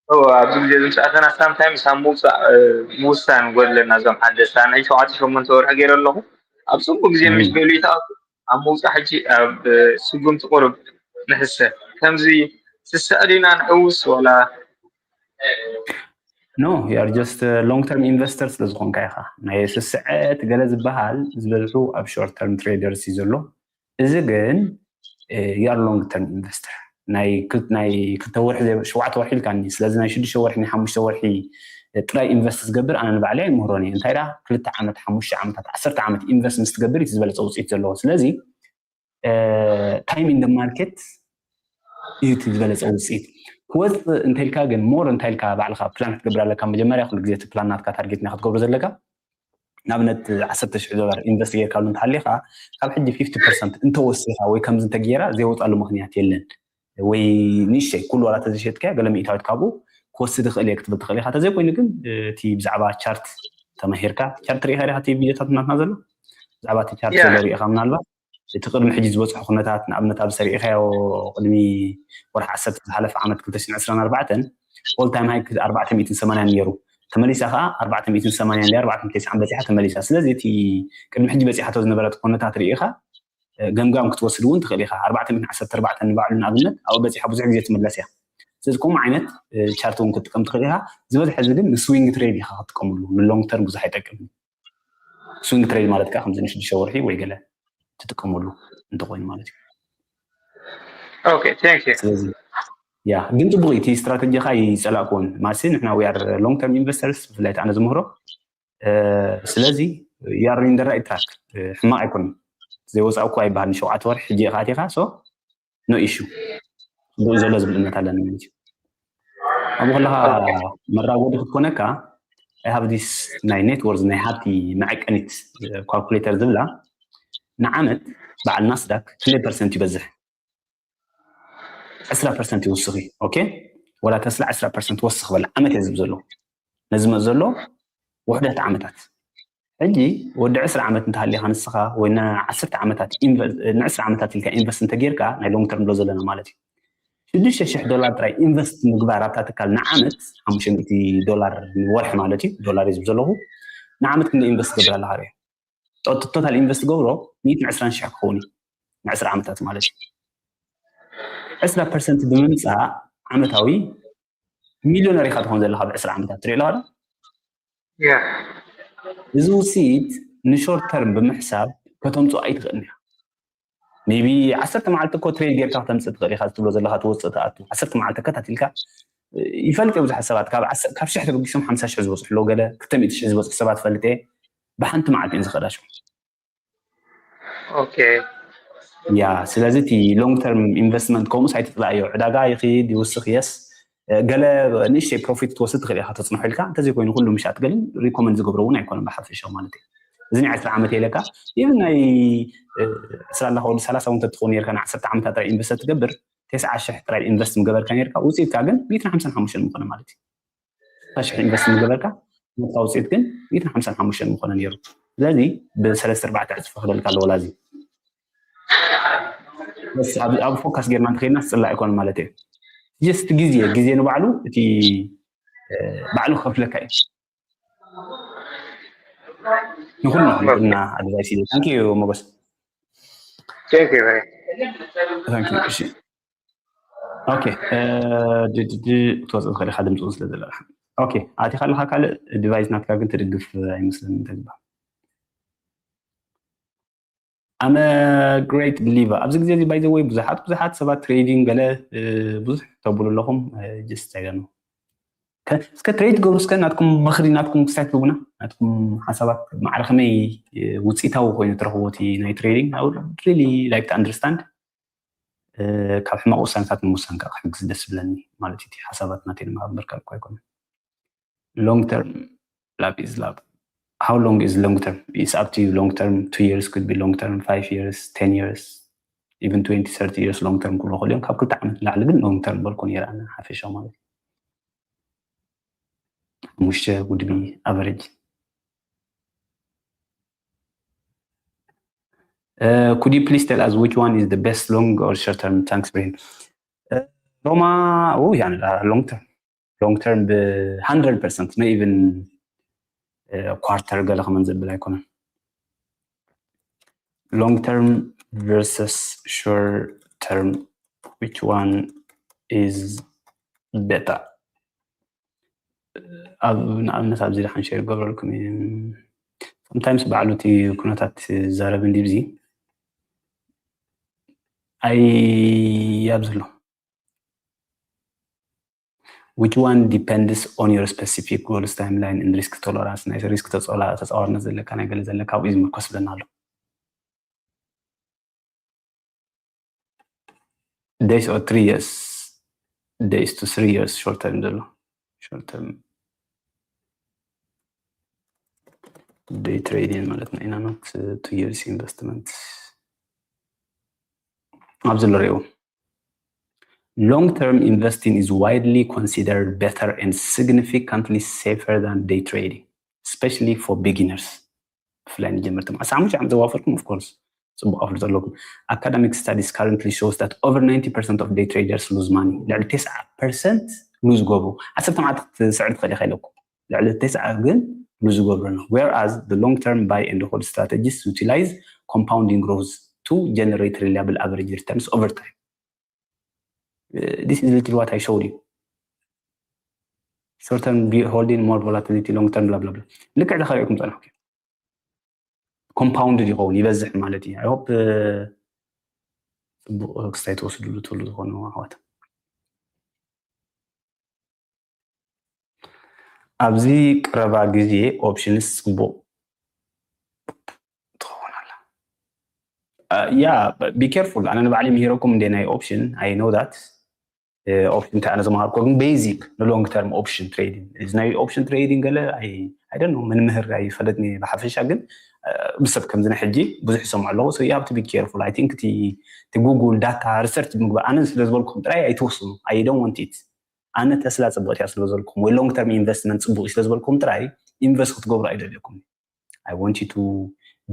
እዎ፣ ኣብዚ ግዜ ዝምስኣተና ሳምታይምስ ኣብ ምውፃእ ምውሳን ጎድለና። እዞም ሓደስታ ናይ ሸውዓተ ሸሞንተ ወርሒ ገይረ ኣለኹ። ኣብ ፅቡቅ ግዜ ምሽ ገሉ ይተኣቱ ኣብ ምውፃእ ሕጂ ኣብ ስጉምቲ ቁርብ ንሕሰብ። ከምዚ ስስዕ ዲና ንሕውስ ወላ? No, you are just long term investor ስለ ዝኾንካ ኢኻ። ናይ ስስዐት ገለ ዝበሃል ዝበዝሑ ኣብ short term traders እዩ ዘሎ። እዚ ግን you are long term investor። ናይ ክልተ ወርሒ ሸውዓተ ወርሒ ኢልካኒ። ስለዚ ናይ ሽዱሽተ ወርሒ ናይ ሓሙሽተ ወርሒ ጥራይ ኢንቨስት ዝገብር ኣነ ንባዕለይ ኣይምህሮን እየ። እንታይ ዳ ክልተ ዓመት፣ ሓሙሽተ ዓመታት፣ ዓሰርተ ዓመት ኢንቨስት ምስ ትገብር እቲ ዝበለፀ ውፅኢት ዘለዎ። ስለዚ time in the market እዩ እቲ ዝበለፀ ውፅኢት። ክወፅእ እንተልካ ግን ሞር እንታይ ኢልካ ባዕልካ ፕላን ክትገብር ኣለካ። መጀመርያ ኩሉ ግዜ እቲ ፕላን ናትካ ታርጌት ኢና ክትገብሮ ዘለካ። ንኣብነት ዓሰርተ ሽሕ ዶላር ኢንቨስት ጌርካሉ እንተሃሊኻ ካብ ሕጂ ፊፍቲ ፐርሰንት እንተወሲኻ ወይ ከምዚ እንተገይራ ዘይወፃሉ ምክንያት የለን። ወይ ንእሽተይ ኩሉ ዋላ ተዘይሸጥካዮ ገለ ሚእታዊት ካብኡ ክወስድ ይኽእል እየ ክትብል ትኽእል ኢኻ። ተዘይኮይኑ ግን እቲ ብዛዕባ ቻርት ተማሂርካ ቻርት ርኢኻ ዲኻ እቲ ቪዲዮታት ናትና ዘሎ ብዛዕባ እቲ ቻርት ዘሎ ርኢኻ ምናልባት እቲ ቅድሚ ሕጂ ዝበፅሑ ኩነታት ንኣብነት ኣብ ሰሪእኻዮ ቅድሚ ወርሒ ዓሰርተ ዝሓለፈ ዓመት ክልተ ሽሕን ዕስራን ኣርባዕተን all time high ኣርባዕተ ሚእትን ሰማንያን ነይሩ። ተመሊሳ ከዓ ኣርባዕተ ሚእትን ሰማንያን ኣርባዕተ ሚእትን ተስዓን በፂሓ ተመሊሳ። ስለዚ እቲ ቅድሚ ሕጂ በፂሓቶ ዝነበረት ኩነታት ርኢኻ ገምጋም ክትወስድ እውን ትኽእል ኢኻ። ኣርባዕተ ሚእትን ዓሰርተ ኣርባዕተን ንባዕሉ ንኣብነት ኣብኡ በፂሓ ብዙሕ ግዜ ትምለስ እያ። ስለዚ ከምኡ ዓይነት ቻርት እውን ክትጥቀም ትኽእል ኢኻ። ዝበዝሐ እዚ ግን ንስዊንግ ትሬድ ኢኻ ክትጥቀምሉ፣ ንሎንግ ተርም ብዙሕ ኣይጠቅምን። ስዊንግ ትሬድ ማለት ከዓ ከምዚ ንሽዱሽተ ወርሒ ወይ ገለ ትጥቀመሉ እንተኮይኑ ማለት እዩ። Okay, thank you። ስለዚ ያ ግን ፅቡቅ እቲ ስትራተጂካ ይፀላእኩዎን ማሲ ንሕና we are long term investors ብፍላይ ኣነ ዝምህሮ። ስለዚ you are in the right track። ሕማቅ ኣይኮነን። ዘይወፃእኩ ኣይበሃል። ንሸውዓተ ወርሒ ሕጂ ኢካ ኣቲካ so no issue። ፅቡቅ ዘሎ ዝብል እምነት ኣለኒ ማለት እዩ። ኣብኡ ከለካ መራጎዲ ክትኮነካ I have this ናይ ኔትወርዝ ናይ ሃብቲ መዐቀኒት ካልኩሌተር ዝብላ ንዓመት በዓል ናስዳክ ክንደይ ፐርሰንት ይበዝሕ? ዕስራ ፐርሰንት ይውስኽ እዩ። ኦኬ ወላ ተስላ ዕስራ ፐርሰንት ወስኽ በል ዓመት እየ ዝብል ዘሎ። ነዚ መፅ ዘሎ ውሕደት ዓመታት ሕጂ ወዲ ዕስራ ዓመት እንተሃሊኻ ንስኻ ወይ ንዓሰርተ ዓመታት ንዕስራ ዓመታት ኢልካ ኢንቨስት እንተጌርካ ናይ ሎንግ ተርም ዶ ዘለና ማለት እዩ። ሽዱሽተ ሽሕ ዶላር ጥራይ ኢንቨስት ምግባር ኣብታ ትካል ንዓመት ሓሙሽተ ሚእቲ ዶላር ንወርሒ ማለት እዩ። ዶላር እዩ ዝብ ዘለኹ ንዓመት ክንደ ኢንቨስት ገብር ኣለኻ ሪኦ ቶታል ኢንቨስት ገብሮ ሚእትን ዕስራን ሽሕ ክኸውን እዩ ንዕስራ ዓመታት ማለት እዩ። ዕስራ ፐርሰንት ብምምፃእ ዓመታዊ ሚሊዮነር ኢኻ ትኾን ዘለኻ ብዕስራ ዓመታት ትሪኦ ኣለኻ። እዚ ውፅኢት ንሾርት ተርም ብምሕሳብ ከተምፅኦ ኣይትኽእልን ኢኻ። ሜቢ ዓሰርተ መዓልቲ እኮ ትሬድ ጌርካ ክተምፅእ ትኽእል ኢኻ። ዝትብሎ ዘለኻ ትወፅእ ትኣቱ ዓሰርተ መዓልቲ ከታቲልካ ይፈልጥ እየ። ብዙሓት ሰባት ካብ ሽሕ ተበጊሶም ሓምሳ ሽሕ ዝበፅሑ ኣለዉ። ገለ ክልተ ሚእቲ ሽሕ ዝበፅሑ ሰባት ፈልጥ እየ። ብሓንቲ መዓልቲ እየን ዝኸዳ ሽዑ። ኦኬ ያ ስለዚ እቲ ሎንግ ተርም ኢንቨስትመንት ከምኡስ ኣይትፅላእዮ። ዕዳጋ ይኽይድ ይውስኽ የስ ገለ ንእሽተይ ፕሮፊት ክትወስድ ትኽእል ኢኻ ተፅንሖ ኢልካ። እንተዘይኮይኑ ኩሉ ምሻጥ ገልን ሪኮመንድ ዝገብሮ እውን ኣይኮነን ብሓፈሻው ማለት እዩ። እዚ ናይ ዕስራ ዓመት የለካ ኢቭን ናይ ዕስራ ኣለካ ወዲ ሰላሳ እውን ተትኸውን ነርካ ን ዓሰርተ ዓመታት ጥራይ ኢንቨስት ትገብር ተስዓ ሽሕ ጥራይ ኢንቨስት ምገበርካ ነርካ ውፅኢትካ ግን ሚእትን ሓምሳን ሓሙሽተን ምኾነ ማለት እዩ። ሽሕ ኢንቨስት ምገበርካ ነታ ውፅኢት ግን ሚእትን ሓምሳን ሓሙሽተን ምኾነ ነይሩ። ስለዚ ብሰለስተ ኣርባዕተ ዕፅፊ ክበልካ ኣለዎ ላዚ ኣብ ፎካስ ጌርና እንተኸድና ዝፅላእ ኣይኮነ ማለት እዩ። ጀስት ግዜ ግዜ ንባዕሉ እቲ ባዕሉ ክከፍለካ እዩ። ንኩልና እና ኣድቫይስ እዩ። ታንክ ዩ ሞገስ። Thank you። ታንክ ዩ። እሺ ኦኬ ክትወፅእ ትኽእል ኢኻ ድምፅኡ ስለ ዘለካ። ኦኬ ኣቲኻ ኣለካ ካልእ ዲቫይስ ናትካ ግን ትድግፍ ኣይመስለኒ ተግባር I'm a great believer ኣብዚ ግዜ እዚ by the way ብዙሓት ብዙሓት ሰባት ትሬዲንግ ገለ ብዙሕ ተብሉ ኣለኹም። ጀስት ኣይደነ እስከ ትሬድ ገብሩ እስከ ናትኩም ምኽሪ ናትኩም ክስታይ ትህቡና ናትኩም ሓሳባት ማዕረ ከመይ ውፅኢታዊ ኮይኑ ትረኽቦ እቲ ናይ ትሬዲንግ I would really like to understand። ካብ ሕማቕ ውሳነታት ንምውሳን ከዓ ክሕግዝ ደስ ብለኒ ማለት እዩ። ሓሳባት ናተይ ንምሃብ ምርካብ እኳ ኣይኮነን። Long term love is love. How long is long term? It's up to you. Long term, two years could be long term, five years, ten years, even twenty, thirty years long term ክብሎ ከልዮም ካብ ክልተ ዓመት ንላዕሊ ግን long term በልኮ ነይረ ኣነ ሓፈሻ ማለት እዩ። ሓሙሽተ would be average. Uh, could you please tell us which one is the best long or short term? Thanks, Brain. Uh, ሮማ ኡ ያንላ long term long term ብ hundred percent no even quarter ገለ ከመን ዘብል ኣይኮነን። Long term versus short term, which one is better? ኣብ ንኣብነት ኣብዚ ደሓን ሸር ገብረልኩም እዩ። Sometimes ባዕሉ እቲ ኩነታት ዛረብ እንዲብዚ ኣይ ኣብዚ ኣሎ። Which one depends on your specific goals, timeline and risk tolerance? ናይ risk ተጻዋርነት ዘለካ ናይ ገለ ዘለካ ኣብኡ ዝምርኮስ ብለና ኣሎ። Days or three years? Days to three years short term ዘሎ short term day trading ማለት ነው ኢና not two years investment ኣብዚ ዝረእዎ Long term investing is widely considered better and significantly safer than day trading, especially for beginners. ብፍላይ ንጀመርቲ ዓሰርተ ሓሙሽተ ዓመት ዘዋፈርኩም of course ጽቡቕ ኣፍልጦ ኣለኩም። Academic studies currently shows that over ninety percent of day traders lose money. ልዕሊ ተስዓ ፐርሰንት lose ገብሩ ዓሰርተ መዓልቲ ክትስዕር ትኽእል ኢኻ ኢለኩም። ልዕሊ ተስዓ ግን lose ገብሩ ነው። Whereas the long term buy and hold strategies utilize compounding growth to generate reliable average returns over time. This is little what I showed you. Short term holding, more volatility, long term blah blah blah. ልክዕ ተኸሪእኩም ጸናሕኩም። Compounded ይኸውን ይበዝሕ ማለት እዩ። I hope ጽቡቕ ክስታይ ትወስድሉ ትብሉ ዝኾኑ ኣሕዋት። ኣብዚ ቀረባ ግዜ options ጽቡቕ ትኸውን ኣላ። Yeah, be careful. ኣነ ንባዕሊ ምሂረኩም እንደ ናይ option I know that option እንታይ ኣነ ዝመሃርኮ ግን basic ን long term option trading እዚ ናይ option trading ገለ I don't know ምንምህር ኣይፈለጥኒ ብሓፈሻ ግን ብሰብ ከምዚ ናይ ሕጂ ብዙሕ ይሰምዑ ኣለዉ so you have to be careful I think እቲ Google data research ምግባር ኣነ ስለ ዝበልኩም ጥራይ ኣይትወስኑ I don't want it ኣነ ተስላ ጽቡቕ እያ ስለ ዝበልኩም ወይ long term investment ጽቡቕ ስለ ዝበልኩም ጥራይ invest ክትገብሩ ኣይደልየኩም I want you to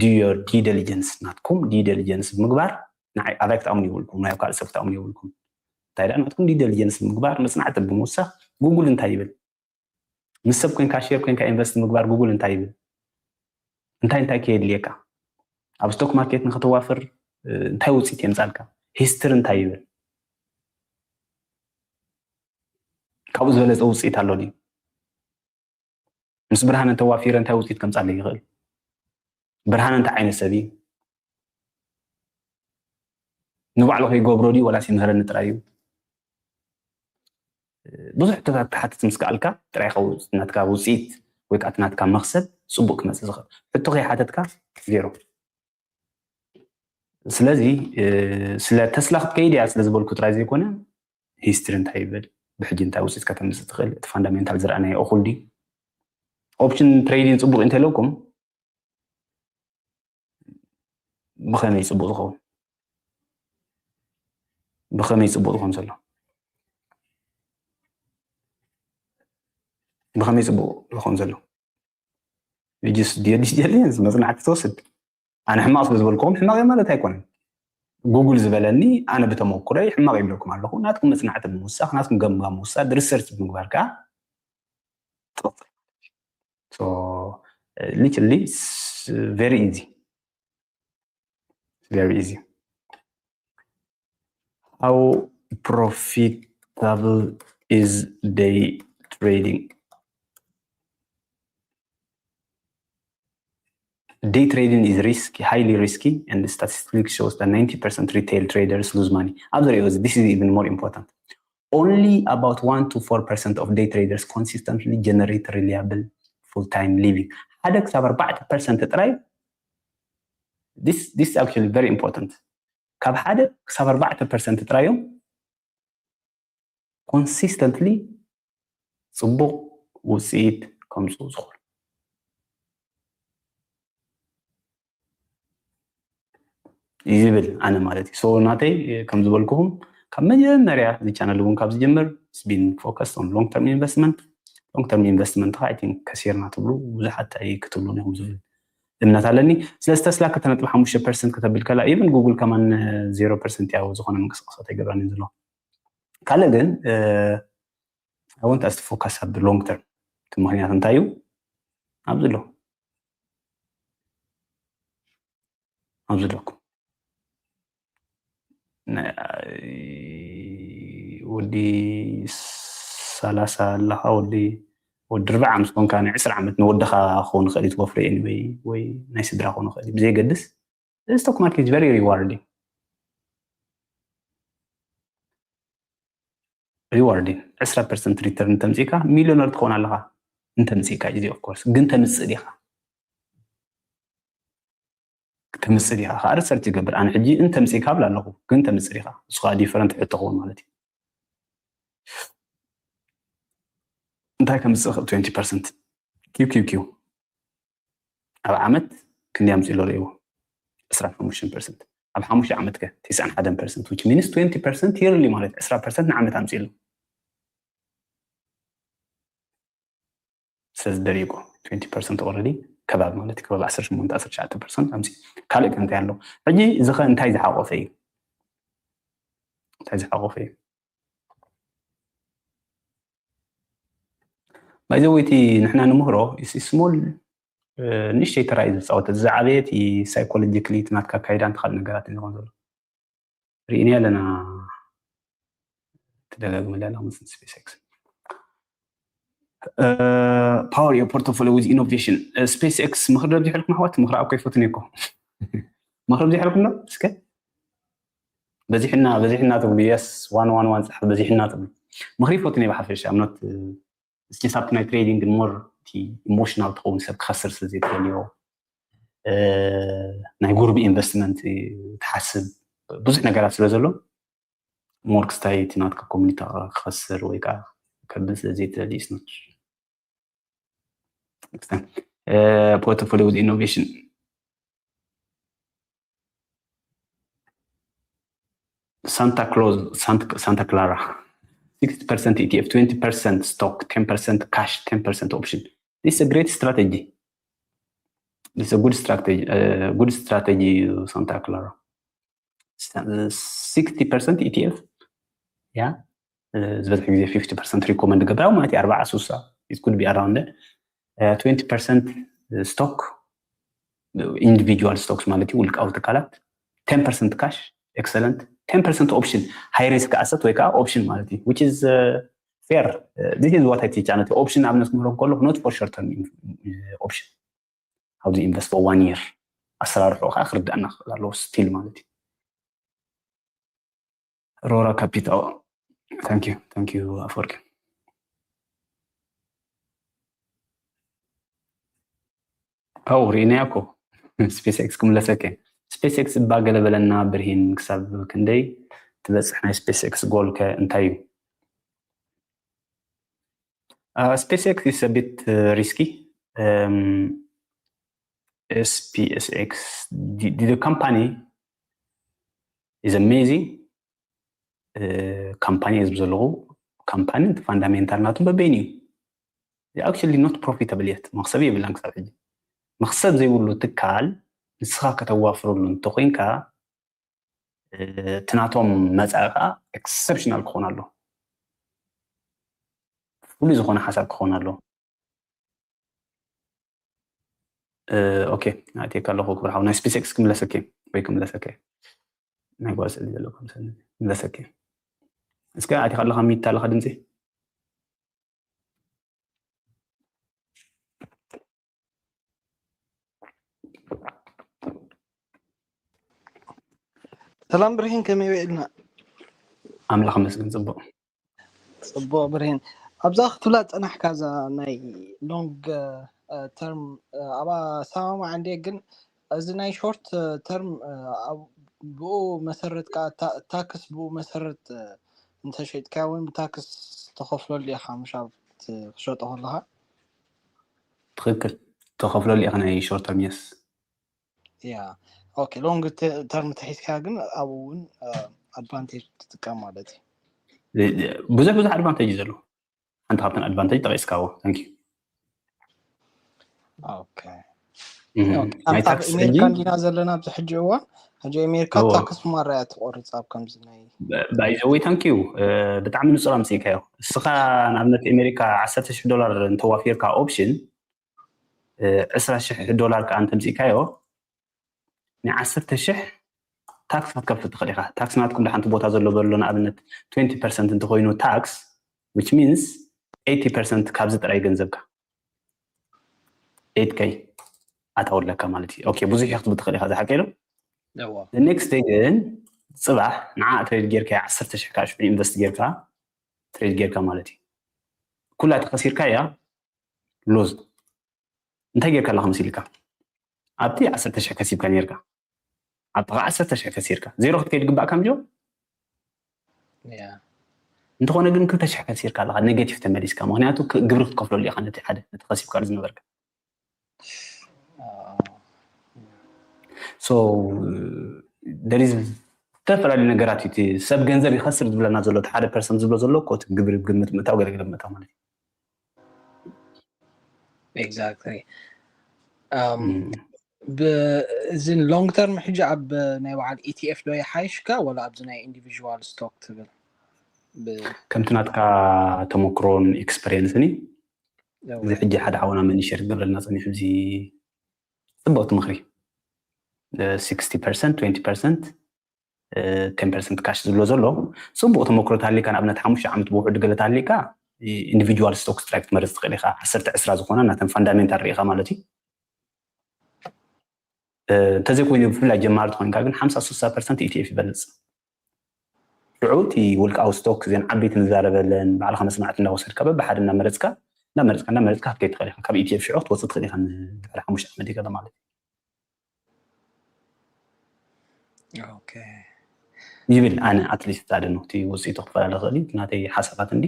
do your due diligence ናትኩም due diligence ምግባር ንዓይ ኣባይ ክትኣምኑ የብልኩም ናይ ካልእ ሰብ ክትኣምኑ የብልኩም እንታይ ደኣ ናትኩም due diligence ምግባር መጽናዕቲ ብምውሳኽ Google እንታይ ይብል ምስ ሰብ ኮይንካ share ኮይንካ invest ምግባር Google እንታይ ይብል እንታይ እንታይ ከየድልየካ ኣብ stock market ንክትዋፍር እንታይ ውጽኢት የምጻልካ history እንታይ ይብል ካብኡ ዝበለጸ ውጽኢት ኣሎ ድዩ ምስ ብርሃነ እንተዋፊረ እንታይ ውፅኢት ከምፃለይ ይኽእል ብርሃነ እንታይ ዓይነት ሰብ እዩ ንባዕሉ ከይገብሮ ድዩ ወላስ ይምህረኒ ጥራይ እዩ ብዙሕ ሕቶታት ትሓትት ምስ ከኣልካ ጥራይ ናትካ ውፅኢት ወይ ከዓ ናትካ መክሰብ ፅቡቅ ክመፅእ ዝኽእል ሕቶ ከይሓተትካ ዜሮ ስለዚ ስለ ተስላ ክትከይድ እያ ስለ ዝበልኩ ጥራይ ዘይኮነ history እንታይ ይብል ብሕጂ እንታይ ውፅኢት ከተምፅእ ትኽእል እቲ fundamental ዝረኣናዮ እኹል ድዩ option trading ፅቡቅ እንተለኩም ብኸመይ ፅቡቅ ዝኸውን ብኸመይ ፅቡቅ ዝኸውን ዘሎ ብኸመይ ፅቡቅ ዝኸውን ዘሎ ጅስ ዲሊስ ጀሊንስ መፅናዕቲ ትወስድ ኣነ ሕማቅ ስለ ዝበልኩም ሕማቅ ማለት ኣይኮነን ጉግል ዝበለኒ ኣነ ብተመኩረይ ሕማቅ ይብለኩም ኣለኹ ናትኩም መፅናዕቲ ብምውሳኽ ናትኩም ገምጋም ምውሳድ research ብምግባር ከዓ ጥቕጥል so literally very easy very easy how profitable is day trading Day trading is risky, highly risky, and the statistics shows that ninety percent retail traders lose money. After all, this is even more important. Only about one to four percent of day traders consistently generate reliable full-time living. ሓደ ክሳብ ኣርባዕተ ፐርሰንት ጥራይ this this is actually very important. ካብ ሓደ ክሳብ ኣርባዕተ ፐርሰንት ጥራይ እዮም consistently ፅቡቕ ውፅኢት ከምፅኡ ዝኽእሉ እዩ ዝብል ኣነ ማለት እዩ። So ናተይ ከም ዝበልኩኹም ካብ መጀመርያ እዚ ቻነል እውን ካብ ዝጀምር ስቢን ፎከስ ኦን ሎንግ ተርም ኢንቨስትመንት። ሎንግ ተርም ኢንቨስትመንት ከዓ ከሲርና ትብሉ ብዙሓት ክትብሉ ኢኹም ዝብል እምነት ኣለኒ። ስለዚ ተስላ ክልተ ነጥቢ ሓሙሽተ ፐርሰንት ከተብል ከላ ኢቨን ጉግል ከማን ዜሮ ፐርሰንት ያው ዝኾነ ምንቅስቃሳት ኣይገብራን ዘሎ። ካልእ ግን I want us to focus ኣብ long term። እቲ ምክንያት እንታይ እዩ? ኣብዚ ኣሎ ኣብዚ ኣለኩም ወዲ ሰላሳ ኣለኻ ወዲ ወዲ ርብዓ ምስ ኮንካ ናይ ዕስራ ዓመት ንወድኻ ክኸውን ይኽእል እዩ ትወፍሪ anyway ወይ ናይ ስድራ ክኸውን ይኽእል እዩ ብዘየገድስ stock market is very rewarding rewarding ዕስራ ፐርሰንት return እንተምፂእካ ሚሊዮነር ትኸውን ኣለኻ እንተምፂእካ እዚ of course ግን ተምፅእ ዲኻ ተምፅእ ዲኻ ከዓ research ይገብር ኣነ ሕጂ እንተምፅእካ ብላ ኣለኹ ግን ተምፅእ ዲኻ እሱ ከዓ different ሕቶ ክኸውን ማለት እዩ እንታይ ከምፅእ ክእል twenty percent ኪው ኪው ኪው ኣብ ዓመት ክንደይ ኣምፅእ ኣሎ ርእይዎ ዕስራን ሓሙሽተን ፐርሰንት ኣብ ሓሙሽተ ዓመት ከ ትስዓን ሓደን ፐርሰንት which means twenty percent yearly ማለት ዕስራ ፐርሰንት ንዓመት ኣምፅእ ኣሎ ስለዚ ደሪቁ twenty percent already ከባቢ ማለት ከባቢ ዓሰርተ ሸሞንተ ዓሰርተ ትሽዓተ ፐርሰንት ኣምፅእ ካልእ ከ እንታይ ኣሎ ሕጂ እዚ ከ እንታይ ዝሓቆፈ እዩ እንታይ ዝሓቆፈ እዩ ባይዘወይቲ ንሕና ንምህሮ small ንእሽተይ ተራ እዩ ዝፃወት እዚ ዝዓበየ እቲ psychologically እቲ ናትካ ኣካይዳ እንተ ካልእ ነገራት እዩ ዝኮን ዘሎ ርኢና ኣለና ትደጋግመላ ኣለኹ ምስ SpaceX power your portfolio with innovation SpaceX ምኽሪ ደብዚሐልኩም ኣሕዋት ምኽሪ ኣብ ከይፈትን እኮ ምኽሪ ኣብዚሐልኩም ዶ እስከ በዚሕና በዚሕና ትብሉ yes one one one ፃሕፍ በዚሕና ትብሉ ምኽሪ ይፈትን እየ ብሓፈሻ I'm not እስኪ ሳብ ናይ trading more emotional ትኸውን ሰብ ክኸስር ስለ ዘይትደልዮ ናይ group investment ትሓስብ ብዙሕ ነገራት ስለ ዘሎ more ክስታይ እቲ ናትካ community ክኸስር ወይ ከዓ ከብል ስለ ዘይትደሊ is not portfolio with innovation Santa Claus, Santa, Santa Clara, sixty percent ETF, twenty percent stock, ten percent cash, ten percent option. This is a great strategy. This is a good strategy. Uh, good strategy, Santa Clara. Sixty percent ETF. Yeah. ዝበዝሕ ግዜ fifty percent recommend ገብራዊ ማለት እዩ ኣርባዓ ሱሳ it could be around twenty percent stock individual stocks ማለት እዩ ውልቃዊ ትካላት ten percent cash excellent ten percent option high risk asset ወይ ከዓ option ማለት እዩ which is fair this is what I teach ኣነት option ኣብነት ክምህሮ ከለኩ not for short term option how to invest for one year ኣሰራርሑ ከዓ ክርዳእና ክኽእል ኣለዎ still ማለት እዩ ሮራ ካፒታል thank you thank you ኣፈወርቂ ኣው ርኢናያ እኮ SpaceX ክምለሰከ SpaceX እባ ገለ በለና ብርሂን ክሳብ ክንደይ ትበፅሕ ናይ SpaceX goal ከ እንታይ እዩ Uh, SpaceX is a bit uh, risky. Um, SpaceX, the, the company is amazing. Uh, company is ዘለኹ company fundamental ናቱ በበይን እዩ actually not profitable yet መክሰብ የብላን ክሳብ ሕጂ መክሰብ ዘይብሉ ትካል ንስኻ ከተዋፍረሉ እንተኮይንካ እቲ ናቶም መፃኢ ከዓ exceptional ክኾን ኣሎ ፍሉይ ዝኾነ ሓሳብ ክኾን ኣሎ okay ኣትየካ ኣለኹ ክብር ሓው ናይ SpaceX ክምለሰኪ ወይ ክምለሰኪ ናይ ጓል ስእሊ ዘለኩም ክምለሰኪ እስከ ኣትየካ ኣለካ ሚታ ኣለካ ድምፂ ሰላም ብርሂን ከመይ ውዒልና ኣምላኽ መስግን ፅቡቕ ፅቡቕ ብርሂን ኣብዛ ክትብላ ፀናሕካ እዛ ናይ long term ኣብ ኣሰማማዕ እንደ ግን እዚ ናይ short term ብኡ መሰረት ከዓ ታክስ ብኡ መሰረት እንተሸጥካዮ እውን ብታክስ ተኸፍለሉ ኢኻ፣ ምሻብ ክትሸጦ ከለኻ። ትኽክል፣ ተኸፍለሉ ኢኻ ናይ short term። Yes። ያ ኦኬ። ሎንግ ተርም ተሒዝካ ግን ኣብኡ እውን ኣድቫንቴጅ ትጥቀም ማለት እዩ። ብዙሕ ብዙሕ ኣድቫንቴጅ እዩ ዘለዎ። ሓንቲ ካብተን ኣድቫንቴጅ ጠቂስካዎ። Thank you። ኦኬ። ኣብ ኣሜሪካ እንዲና ዘለና ኣብዚ ሕጂ እዋን፣ ሕጂ ኣሜሪካ ታክስ ማራ እያ ትቆርፅ ኣብ ከምዚ ናይ ባይዘወይ። Thank you። ብጣዕሚ ንፁር ኣምፅእካዮ። እስኻ ንኣብነት ኣሜሪካ ዓሰርተ ሽሕ ዶላር እንተዋፊርካ ኦፕሽን ዕስራ ሽሕ ዶላር ከዓ እንተምፅእካዮ ናይ ዓሰርተ ሽሕ ታክስ ክትከፍል ትኽእል ኢኻ። ታክስ ናትኩም ሓንቲ ቦታ ዘሎ በሎ ንኣብነት twenty percent እንተኮይኑ ታክስ፣ which means eighty percent ካብዚ ጥራይ ገንዘብካ eight K ኣታወለካ ማለት እዩ። ኦኬ፣ ብዙሕ ክትብል ትኽእል ኢኻ። ዝሓቀ ኢሉ next day ግን ፅባሕ ንዓ ትሬድ ጌርካ ዓሰርተ ሽሕ ካብ ሽዑ ኢንቨስት ጌርካ ትሬድ ጌርካ ማለት እዩ። ኩላ ተኸሲርካ እያ ሎዝ። እንታይ ጌርካ ኣለኻ መሲልካ? ኣብቲ ዓሰርተ ሽሕ ከሲብካ ኔርካ፣ ኣብቲ ከዓ ዓሰርተ ሽሕ ከሲርካ ዜሮ ክትከይድ ግባእካ ምጆ። እንተኾነ ግን ክልተ ሽሕ ከሲርካ ኣለኻ፣ ኔጌቲቭ ተመሊስካ። ምክንያቱ ግብሪ ክትከፍለሉ ኢኻ ነቲ ሓደ ነቲ ከሲብካ ዝነበርካ። So there is ዝተፈላለዩ ነገራት እዩ። ሰብ ገንዘብ ይኸስር ዝብለና ዘሎ ሓደ ፐርሰንት ዝብሎ ዘሎ ኮት ግብሪ ግምት ምእታው ገለገለ ምእታው ማለት እዩ። Exactly። እዚ ሎንግ ተርም ሕጂ ኣብ ናይ በዓል ኢቲኤፍ ዶ ይሓይሽካ ወላ ኣብዚ ናይ ኢንዲቪዥዋል ስቶክ ትብል? ከምቲ ናትካ ተመክሮን ኤክስፐሪየንስን እዩ። እዚ ሕጂ ሓደ ሓውና መኒሸር ክገብረልና ፀኒሑ፣ እዚ ፅብቕቲ ምኽሪ። sixty percent twenty percent ten percent ካሽ ዝብሎ ዘሎ ፅቡቕ ተመክሮ ተሃሊካ፣ ንኣብነት ሓሙሽተ ዓመት ብውሕዱ ገለ ተሃሊካ ኢንዲቪጁዋል ስቶክ ስትራይክ ትመርፅ ትኽእል ኢኻ። ዓሰርተ ዕስራ ዝኾና ናተን ፋንዳሜንታል ርኢኻ ማለት እዩ። እንተዘይኮይኑ ብፍላይ ጀማሪ ተኮይንካ ግን ሓምሳ ስሳ ፐርሰንት ኢቲኤፍ ይበልፅ። ሽዑ እቲ ውልቃዊ ስቶክ እዘን ዓበይቲ ንዛረበለን ባዕልካ መስማዕቲ እንዳወሰድካ በብሓደ እንዳመረፅካ እንዳመረፅካ እንዳመረፅካ ክትከይድ ትኽእል ኢኻ። ካብ ኢቲኤፍ ሽዑ ክትወፅእ ትኽእል ኢኻ ንድሕሪ ሓሙሽተ ዓመት ይገለ ማለት እዩ። ይብል ኣነ ኣትሊስት ኣደ ነው እቲ ውፅኢቱ ክፈላለ ክእል ናተይ ሓሳባት እንዲ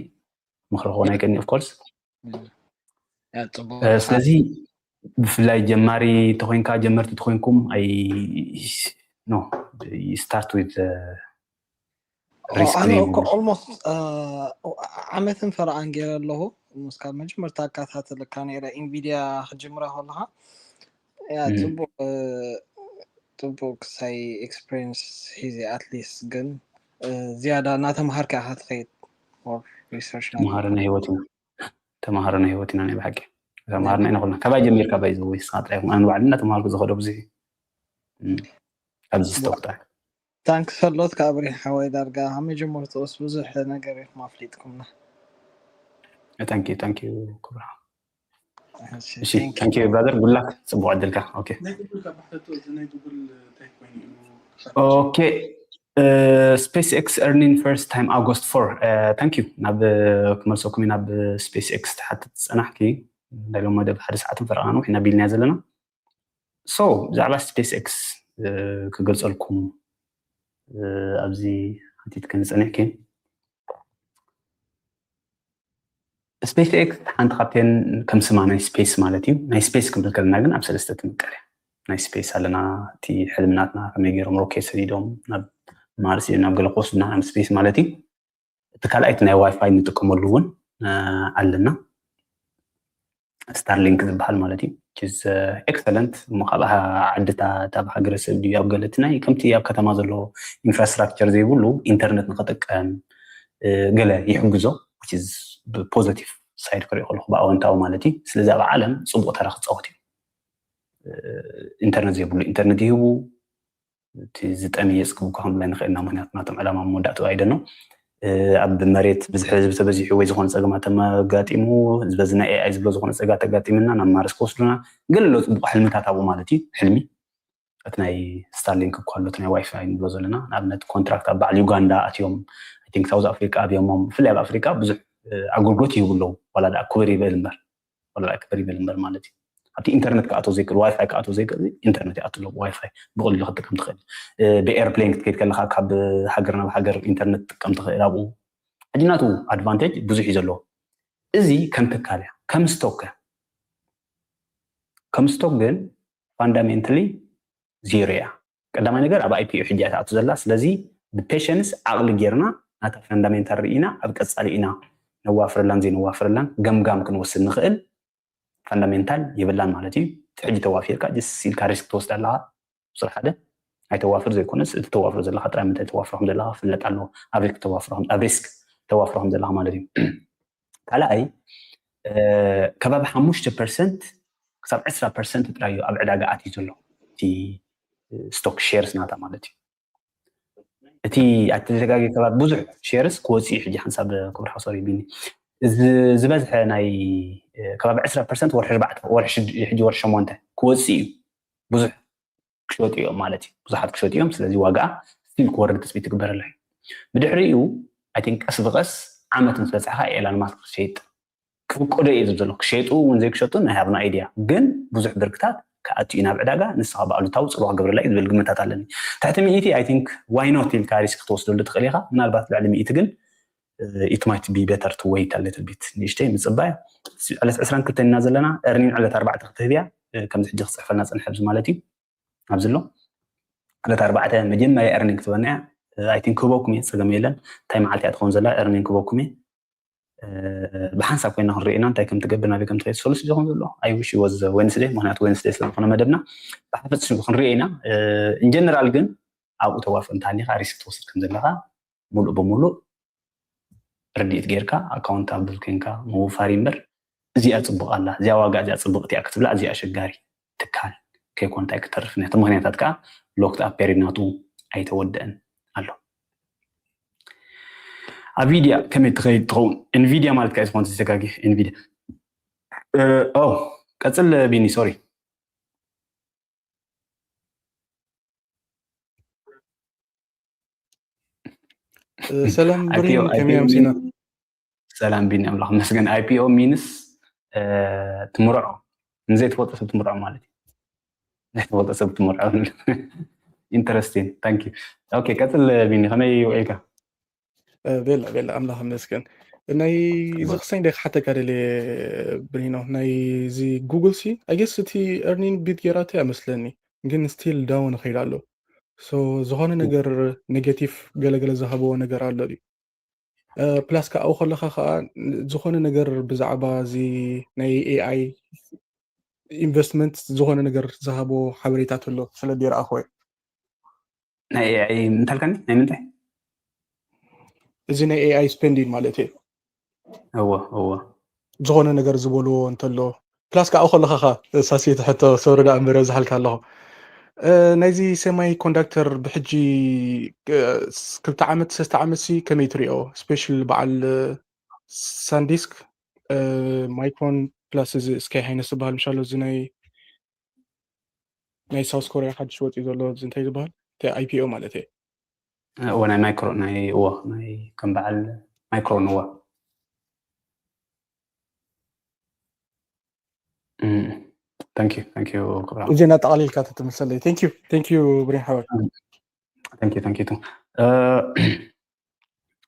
ምኽሪ ክኾን ኣይቀኒ ኦፍኮርስ። ስለዚ ብፍላይ ጀማሪ ተኮይንካ ጀመርቲ ተኮይንኩም ኣይ ኖ ስታርት ዊዝ ሪስክ ኦልሞስት ዓመትን ፈረቓን ገይረ ኣለኹ። ምስ ካብ መጀመርታ ኣከታተለካ ነይረ ኢንቪድያ ክጅምራ ከለካ ያ ጽቡቅ ጽቡቅ ክሳይ ኤክስፒሪንስ ሒዘ ኣትሊስት ግን ዝያዳ እናተምሃርካ ኢኻ ትኸይድ። ሪሰርች ተምሃሮ ናይ ህይወት ኢና ተምሃሮ ናይ ህይወት ኢና ናይ ብሓቂ ተምሃርና ኢና ኩልና ካባይ ጀሚርካ ባይ ዘወይ ስኻ ጥራይ ኣነ ባዕልና ተምሃርኩ ዝኸዶ ብዙሕ ኣብዚ ስቶክ ጥራይ ታንክስ ፈሎት ካብ ብሬን ሓወይ ዳርጋ ካብ መጀመርትኡስ ብዙሕ ነገር ኢኹም ኣፍሊጥኩምና። Thank you thank you ክብራ እሺ thank you brother good luck ጽቡቅ ዕድልካ okay okay SpaceX earning first time August four thank you ናብ ክመልሰኩም ናብ SpaceX ትሓትት ዝጸናሕኪ ናይ ሎም መደብ ሓደ ሰዓትን ፈረቓን ውሒና ቢልናያ ዘለና so ብዛዕባ ስፔስ ኤክስ ክገልፀልኩም ኣብዚ ሓቲትክን ዝፀኒሕኪ ስፔስ ኤክስ ሓንቲ ካብተን ከም ስማ ናይ ስፔስ ማለት እዩ ናይ ስፔስ ክንብል ከለና ግን ኣብ ሰለስተ ትምቀል እያ ናይ ስፔስ ኣለና እቲ ሕልምናትና ከመይ ገይሮም ሮኬት ሰዲዶም ናብ ማርስ ናብ ገለ ክወስዱና ናብ ስፔስ ማለት እዩ እቲ ካልኣይቲ ናይ ዋይፋይ ንጥቀመሉ እውን ኣለና ስታርሊንክ ዝበሃል ማለት እዩ ኤክሰለንት እሞ ካብ ዓድታት ኣብ ሃገረሰብ ድዩ ኣብ ገለ እቲ ናይ ከምቲ ኣብ ከተማ ዘሎ ኢንፍራስትራክቸር ዘይብሉ ኢንተርነት ንክጥቀም ገለ ይሕግዞ ብፖዘቲቭ ሳይድ ክሪኦ ከለኩ ብኣወንታዊ ማለት እዩ ስለዚ ኣብ ዓለም ፅቡቅ ተራ ክፃወት እዩ ኢንተርነት ዘይብሉ ኢንተርነት ይህቡ እቲ ዝጠምየ የፅግቡ እኳ ክንብላ ንኽእል ኢና ምክንያቱ ናቶም ዕላማ መወዳእትኡ ኣይደኖ ኣብ መሬት ብዝሒ ህዝቢ ተበዚሑ ወይ ዝኾነ ፀገማት ተጋጢሙ ዝበዚ ናይ ኤኣይ ዝብሎ ዝኾነ ፀጋ ተጋጢምና ናብ ማርስ ክወስዱና ገለ ኣሎ ፅቡቅ ሕልምታት ኣብኡ ማለት እዩ ሕልሚ እቲ ናይ ስታርሊንክ እኳ ኣሎ ናይ ዋይፋይ ንብሎ ዘለና ንኣብነት ኮንትራክት ኣብ በዓል ዩጋንዳ ኣትዮም ቲንክ ሳውዝ ኣፍሪካ ኣብዮሞም ብፍላይ ኣብ ኣፍሪካ ብዙሕ ኣገልግሎት ይህቡ ኣለዉ ዋላ ክብር ይበል እምበር ክብር ይበል እምበር ማለት እዩ ኣብቲ ኢንተርነት ክኣቶ ዘይክእል፣ ዋይፋይ ክኣቶ ዘይክእል ኢንተርነት ይኣትሎ። ዋይፋይ ብቐሊሉ ክትጥቀም ትኽእል። ብኤርፕሌን ክትከይድ ከለካ ካብ ሃገር ናብ ሃገር ኢንተርነት ትጥቀም ትኽእል። ኣብኡ ሕጂ ናቱ ኣድቫንቴጅ ብዙሕ እዩ ዘለዎ። እዚ ከም ትካል እያ። ከም ስቶክ ከም ስቶክ ግን ፋንዳሜንታሊ ዜሮ እያ። ቀዳማይ ነገር ኣብ ኣይፒኦ ሕጂ እያ ትኣቱ ዘላ። ስለዚ ብፔሸንስ ዓቕሊ ጌርና ናታ ፋንዳሜንታል ርኢና ኣብ ቀጻሊ ኢና ነዋፍረላን ዘይነዋፍረላን ገምጋም ክንወስድ ንኽእል። ፋንዳሜንታል የብላን ማለት እዩ። እቲ ሕጂ ተዋፊርካ ጀስ ኢልካ ሪስክ ትወስድ ኣለኻ። ቁፅሪ ሓደ ኣይተዋፍር ዘይኮነስ እቲ ተዋፍሮ ዘለካ ጥራይ ምንታይ ተዋፍሮ ከም ዘለካ ፍለጥ ኣለዎ። ኣብ ሪስክ ተዋፍሮ ከም- ኣብ ሪስክ ተዋፍሮ ከም ዘለካ ማለት እዩ። ካልኣይ ከባቢ ሓሙሽተ ፐርሰንት ክሳብ ዕስራ ፐርሰንት ጥራይ እዩ ኣብ ዕዳጋ ኣትዩ ዘሎ እቲ ስቶክ ሼርስ ናታ ማለት እዩ። እቲ ኣተደጋጊ ከባቢ ብዙሕ ሼርስ ክወፅእ እዩ ሕጂ ሓንሳብ ክብር ሓሶር ይብኒ ዝበዝሐ ናይ ከባቢ ዕስራ ፐርሰንት ወርሒ ኣርባዕተ ወርሒ ሽድ- ሕጂ ወርሒ ሸሞንተ ክወፅእ እዩ። ብዙሕ ክሸጡ እዮም ማለት እዩ። ብዙሓት ክሸጡ እዮም። ስለዚ ዋጋ ስቲል ክወርድ ትፅቢት ትግበረላ እዩ። ብድሕሪኡ ኣይን ቀስ ብቐስ ዓመት ምስ በፅሐ ከዓ ኤላን ማስክ ክሸይጥ ክፍቀዶ እየ ዝብል ዘለኹ። ክሸጡ እውን ዘይክሸጡ ናይ ሃብና ኣይድያ ግን ብዙሕ ብርክታት ክኣቱ እዩ ናብ ዕዳጋ። ንስኻ ብኣሉታዊ ፅልዋ ክገብረላ እዩ ዝብል ግምታት ኣለኒ። ትሕቲ ሚእቲ ኣይ ቲንክ ዋይ ኖት ኢልካ ሪስክ ክትወስደሉ ትኽእል ኢኻ። ምናልባት ልዕሊ ሚእቲ ግን it might be better to wait a little bit ንእሽተይ ምፅባይ። ዕለት ዕስራን ክልተን ኢና ዘለና። ኤርኒንግ ዕለት ኣርባዕተ ክትህብ እያ። ከምዚ ሕጂ ክፅሕፈልና ፅንሐ ኣብዚ ማለት እዩ ኣብዚ ኣሎ ዕለት ኣርባዕተ መጀመርያ ኤርኒንግ ክትበና እያ። ኣይ ቲንክ ክህበኩም እየ ፀገም የለን። እንታይ መዓልቲ እያ ትኸውን ዘላ ኤርኒንግ ክህበኩም እየ። ብሓንሳብ ኮይና ክንርኢ ኢና እንታይ ከም ትገብር ናበይ ከም ትኸይድ። ሰሉስ ዝኸውን ዘሎ ኣይ ዊሽ ወዝ ዌንስደይ ምክንያቱ ዌንስደይ ስለዝኾነ መደብና ብሓፈሽ ክንርኢ ኢና። ኢንጀነራል ግን ኣብኡ ተዋፍር እንተሃሊካ ሪስክ ትወስድ ከም ዘለካ ሙሉእ ብሙሉእ ርድኢት ጌርካ ኣካውንታብል ኮይንካ ምውፋር እዩ እምበር እዚኣ ፅቡቅ ኣላ እዚኣ ዋጋ እዚኣ ፅብቅቲ እያ ክትብላ እዚኣ ኣሸጋሪ ትካል ከይኮን እንታይ ክትተርፍ ነቲ ምክንያታት ከዓ ሎክት ኣፕ ፔሪድ ናቱ ኣይተወደአን ኣሎ። ኣቪዲያ ከመይ ትኸይድ ትኸውን? ኤንቪዲያ ማለት ከዓ ዝኾነ ተዘጋጊ ኤንቪዲያ ቀፅል ቢኒ ሶሪ። ሰላም ብሪን ከመይ ኣምሲና? ሰላም ቢኒ ኣምላኽ መስገን። ኣይፒኦ ሚንስ ትምርዖ ንዘይትፈልጦ ሰብ ትምርዖ ማለት እዩ። ዘይትፈልጦ ሰብ ትምርዖ። ኢንተረስቲንግ ታንክ ዩ። ኦኬ ቀፅል ቢኒ ከመይ ውዒልካ? ቤላ ቤላ ኣምላኽ ይመስገን። ናይ እዚ ክሳይ እንደ ክሓተካ ደልየ ብሪኖ ናይ እዚ ጉግል ሲ ኣይ ጌስ እቲ ኤርኒንግ ቢት ጌራቶ እያ መስለኒ ግን ስቲል ዳውን ይኸይድ ኣሎ። ሶ ዝኾነ ነገር ኔጌቲቭ ገለገለ ዝሃብዎ ነገር ኣሎ ድዩ? ፕላስ ከኣ ኣብኡ ከለኻ ከኣ ዝኾነ ነገር ብዛዕባ እዚ ናይ ኤኣይ ኢንቨስትመንት ዝኾነ ነገር ዝሃቦ ሓበሬታት ኣሎ ስለ ዘይረኣኽዎ እየ። ናይ ኤኣይ እንታይ ኢልካኒ ናይ ምንታይ? እዚ ናይ ኤኣይ ስፔንዲንግ ማለት እየ። እወ እወ ዝኾነ ነገር ዝበልዎ እንተሎ ፕላስ ከኣ ከለኻ ኸ ሳሴት ሕቶ ሰውሪ ደኣ እምበር ኣብዝሓልካ ኣለኹ። ናይዚ ሴማይ ኮንዳክተር ብሕጂ ክልተ ዓመት ሰስተ ዓመት ሲ ከመይ ትሪኦ? ስፔሻል በዓል ሳንዲስክ ማይክሮን ፕላስ እዚ ስካይ ሃይነስ ዝበሃል ምሻሎ እዚ ናይ ናይ ሳውስ ኮሪያ ሓድሽ ወፂኡ ዘሎ እዚ እንታይ ዝበሃል እቲ ኣይፒኦ ማለት እየ። እወ ናይ ማይክሮ ናይ እወ ናይ ከም በዓል ማይክሮን እወ thank you thank you ክብራ እዚ እናጠቓሊልካ ተትምልሰለይ thank you thank you ብሬን ሓወይ thank you thank you ቱ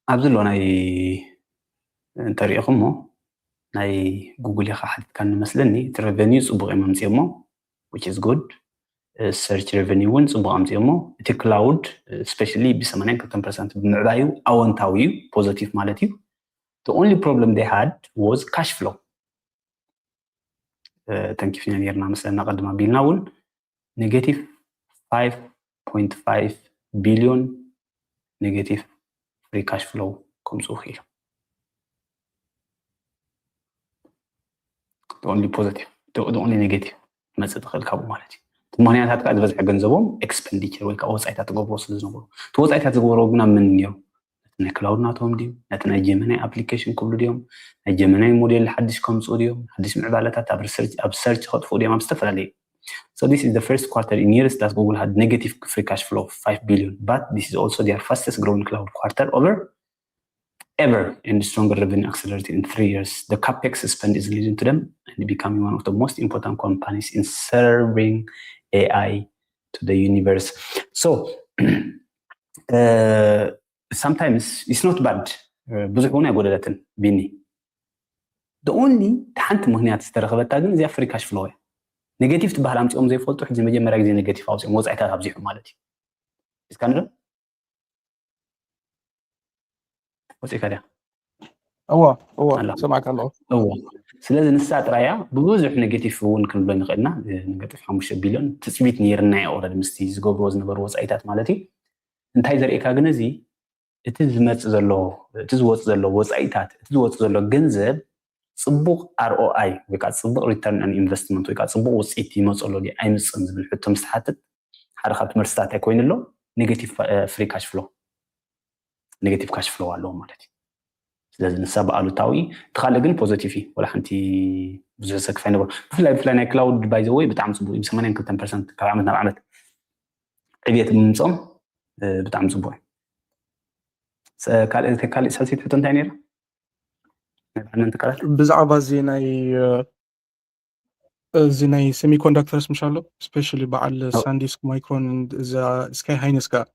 ኣብዚ ኣሎ ናይ እንተሪኢኹሞ ናይ ጉግል ኢኻ ሓቲትካ ንመስለኒ እቲ revenue ፅቡቅ እዮም ኣምፅኦሞ which is good search revenue እውን ፅቡቅ ኣምፅኦሞ እቲ cloud specially ብ82 percent ብምዕባዩ ኣወንታዊ እዩ positive ማለት እዩ the only problem they had was cash flow ተንኪፍና ኔርና መስለና ቀድማ ቢልና እውን negative five point five billion negative free cash flow ከምፅኡ ክኢሉ only positive only negative መፅእ ትኽእል ካብኡ ማለት እዩ ምክንያታት ከዓ ዝበዝሐ ገንዘቦም expenditure ወይ ከዓ ወፃኢታት ትገብርዎ ስለ ዝነበሩ እቲ ወፃኢታት ዝገበርዎ ግን ኣብ ምን ነይሩ ነቲ ናይ ክላውድ ናቶም ድዩ ነቲ ናይ ጀመናይ ኣፕሊኬሽን ክብሉ ድዮም ናይ ጀመናይ ሞዴል ሓድሽ ከምፅኡ ድዮም ሓድሽ ምዕባለታት ኣብ ሰርች ከጥፍኡ ድዮም ኣብ ዝተፈላለዩ so this is the first quarter in years that Google had negative free cash flow of five billion but this is also their fastest growing cloud quarter over ever and stronger revenue accelerated in three years. The capex spend is leading to them and becoming one of the most important companies in serving A I to the universe. So, uh, sometimes it's not bad. ብዙሕ እውን ኣይጎደለትን ቢኒ። The only ሓንቲ ምክንያት ዝተረኸበታ ግን እዚኣ free cash flow እያ። ኔጌቲቭ ትበሃል ኣምፂኦም ዘይፈልጡ ሕዚ መጀመርያ ግዜ ኔጌቲቭ ኣውፅኦም ወፃኢታት ኣብዚሑ ማለት እዩ። እስካ ንዶ ወፂእካ ድያ? እዋ እዋ ሰማዕካ ኣለኹ። እዋ ስለዚ ንሳ ጥራያ ብብዙሕ ኔጌቲቭ እውን ክንብሎ ንኽእልና። ነጥብ ሓሙሽተ ቢልዮን ትፅቢት ነይርና እዩ። ኦረዲ ምስቲ ዝገብርዎ ዝነበሩ ወፃኢታት ማለት እዩ። እንታይ ዘርእካ ግን እዚ እቲ ዝመፅእ ዘሎ እቲ ዝወፅእ ዘሎ ወፃኢታት እቲ ዝወፅእ ዘሎ ገንዘብ ፅቡቕ ኣርኦኣይ ወይ ከዓ ፅቡቕ return on investment ወይ ከዓ ፅቡቕ ውፅኢት ይመፅእ ኣሎ ድዩ ኣይምፅእን ዝብል ሕቶ ምስ ትሓትት ሓደ ካብቲ መልስታት እንታይ ኮይኑ ኣሎ? ኔጌቲቭ free cash flow ኔጌቲቭ ካሽ ፍሎው ኣለዎ ማለት እዩ። ስለዚ ንሳ ብኣሉታዊ እቲ ካልእ ግን ፖዘቲቭ እዩ። ወላ ሓንቲ ብዙሕ ዘሰክፍ ኣይነበሩ። ብፍላይ ብፍላይ ናይ ክላውድ ባይ ዘ ወይ ብጣዕሚ ፅቡቅ እዩ። ብ82 ፐርሰንት ካብ ዓመት ናብ ዓመት ዕብየት ብምምፅኦም ብጣዕሚ ፅቡቅ እዩ። ካልእ ሳልሲት ሕቶ እንታይ ነይራ? ናይ ባዕልና እንተካላት ብዛዕባ እዚ ናይ እዚ ናይ ሴሚኮንዳክተርስ ምሽ ኣሎ ስፔሻሊ በዓል ሳንዲስክ ማይክሮን እዛ ስካይ ሃይነስ ጋር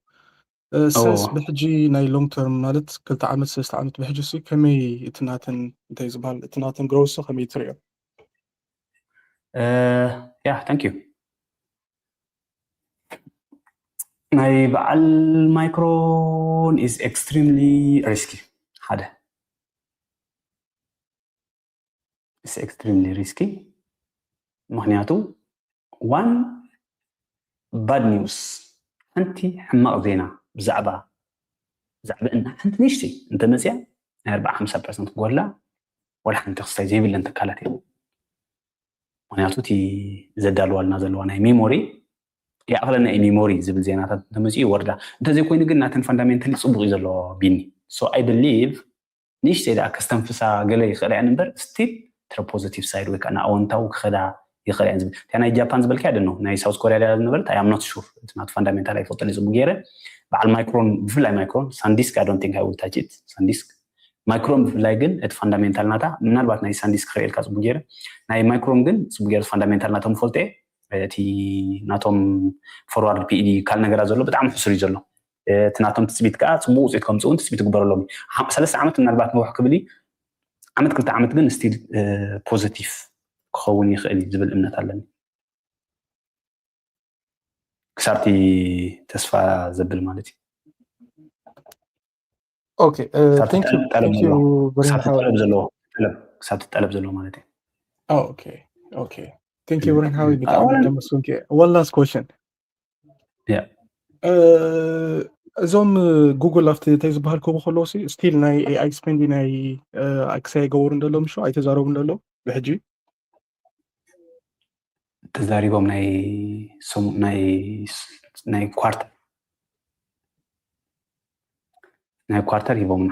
እሰስ ብሕጂ ናይ ሎንግ ተርም ማለት ክልተ ዓመት ሰለስተ ዓመት ብሕጂ ሲ ከመይ እቲ ናተን እንታይ ዝበሃል እቲ ናተን ግሮስ ከመይ ትሪኦ? ያ ታንክ ዩ። ናይ በዓል ማይክሮን is extremely risky ሓደ is extremely risky ምክንያቱ one bad news ሓንቲ ሕማቕ ዜና ብዛዕባ ብዛዕባ እና ሓንቲ ንሽቲ እንተመፅያ ናይ ኣርባዓ ሓምሳ ፐርሰንት ክጎድላ ወላ ሓንቲ ክስታይ ዘይብለን ትካላት እዮም። ምክንያቱ እቲ ዘዳልዋልና ዘለዋ ናይ ሜሞሪ ይኣኽለና እዩ ሜሞሪ ዝብል ዜናታት እንተመፅኡ ይወርዳ። እንተዘይኮይኑ ግን ናተን ፋንዳሜንታሊ ፅቡቅ እዩ ዘሎ ቢኒ። So I believe ንእሽተይ ደኣ ከስተንፍሳ ገለ ይኽእላ እየን እምበር ስቲል ትረ ፖዚቲቭ ሳይድ ወይ ከዓ ንኣወንታዊ ክኸዳ ይኽእላ እየን ዝብል እቲያ ናይ ጃፓን ዝበልካ ያደ ነው ናይ ሳውት ኮሪያ ዳ ዝነበረት I am not sure እቲ ናቱ ፋንዳሜንታል ኣይፈልጦን እዩ ፅቡቅ ገይረ በዓል ማይክሮን ብፍላይ ማይክሮን ሳንዲስክ I don't think I will touch it ሳንዲስክ ማይክሮን ብፍላይ ግን እቲ ፋንዳሜንታል ናታ ምናልባት ናይ ሳንዲስክ ክርእየልካ ፅቡቅ ገይረ ናይ ማይክሮን ግን ፅቡቅ ገይረ ፋንዳሜንታል ናቶም ፈልጠ እቲ ናቶም ፎርዋርድ ፒኢዲ ካል ነገራት ዘሎ ብጣዕሚ ሕሱር እዩ ዘሎ እቲ ናቶም ትፅቢት ከዓ ፅቡቅ ውፅኢት ከምፅኡ እውን ትፅቢት ይግበረሎም ሰለስተ ዓመት ምናልባት ንውሕ ክብል ዓመት ክልተ ዓመት ግን ስቲል ፖዘቲቭ ክኸውን ይኽእል እዩ ዝብል እምነት ኣለኒ ክሳብቲ ተስፋ ዘብል ማለት እዩ Okay, uh, thank you, thank you, Brian. ክሳብቲ ጠለብ ዘለዎ ክሳብቲ ጠለብ ዘለዎ ማለት እዩ Oh, okay, okay. Thank you, Brian. How you become the Muslim? One last question. Yeah. እዞም ጉግል ኣብቲ እንታይ ዝበሃል ከቡ ከለዉ ሲ ስቲል ናይ ኤኣይ ስፔንዲ ናይ ኣክሳይ ገበሩ እንደሎ ምሽ ኣይተዛረቡ እንደሎ ብሕጂ ተዛሪቦም ናይ ናይ ናይ ኳርተር ናይ ኳርተር ሂቦምና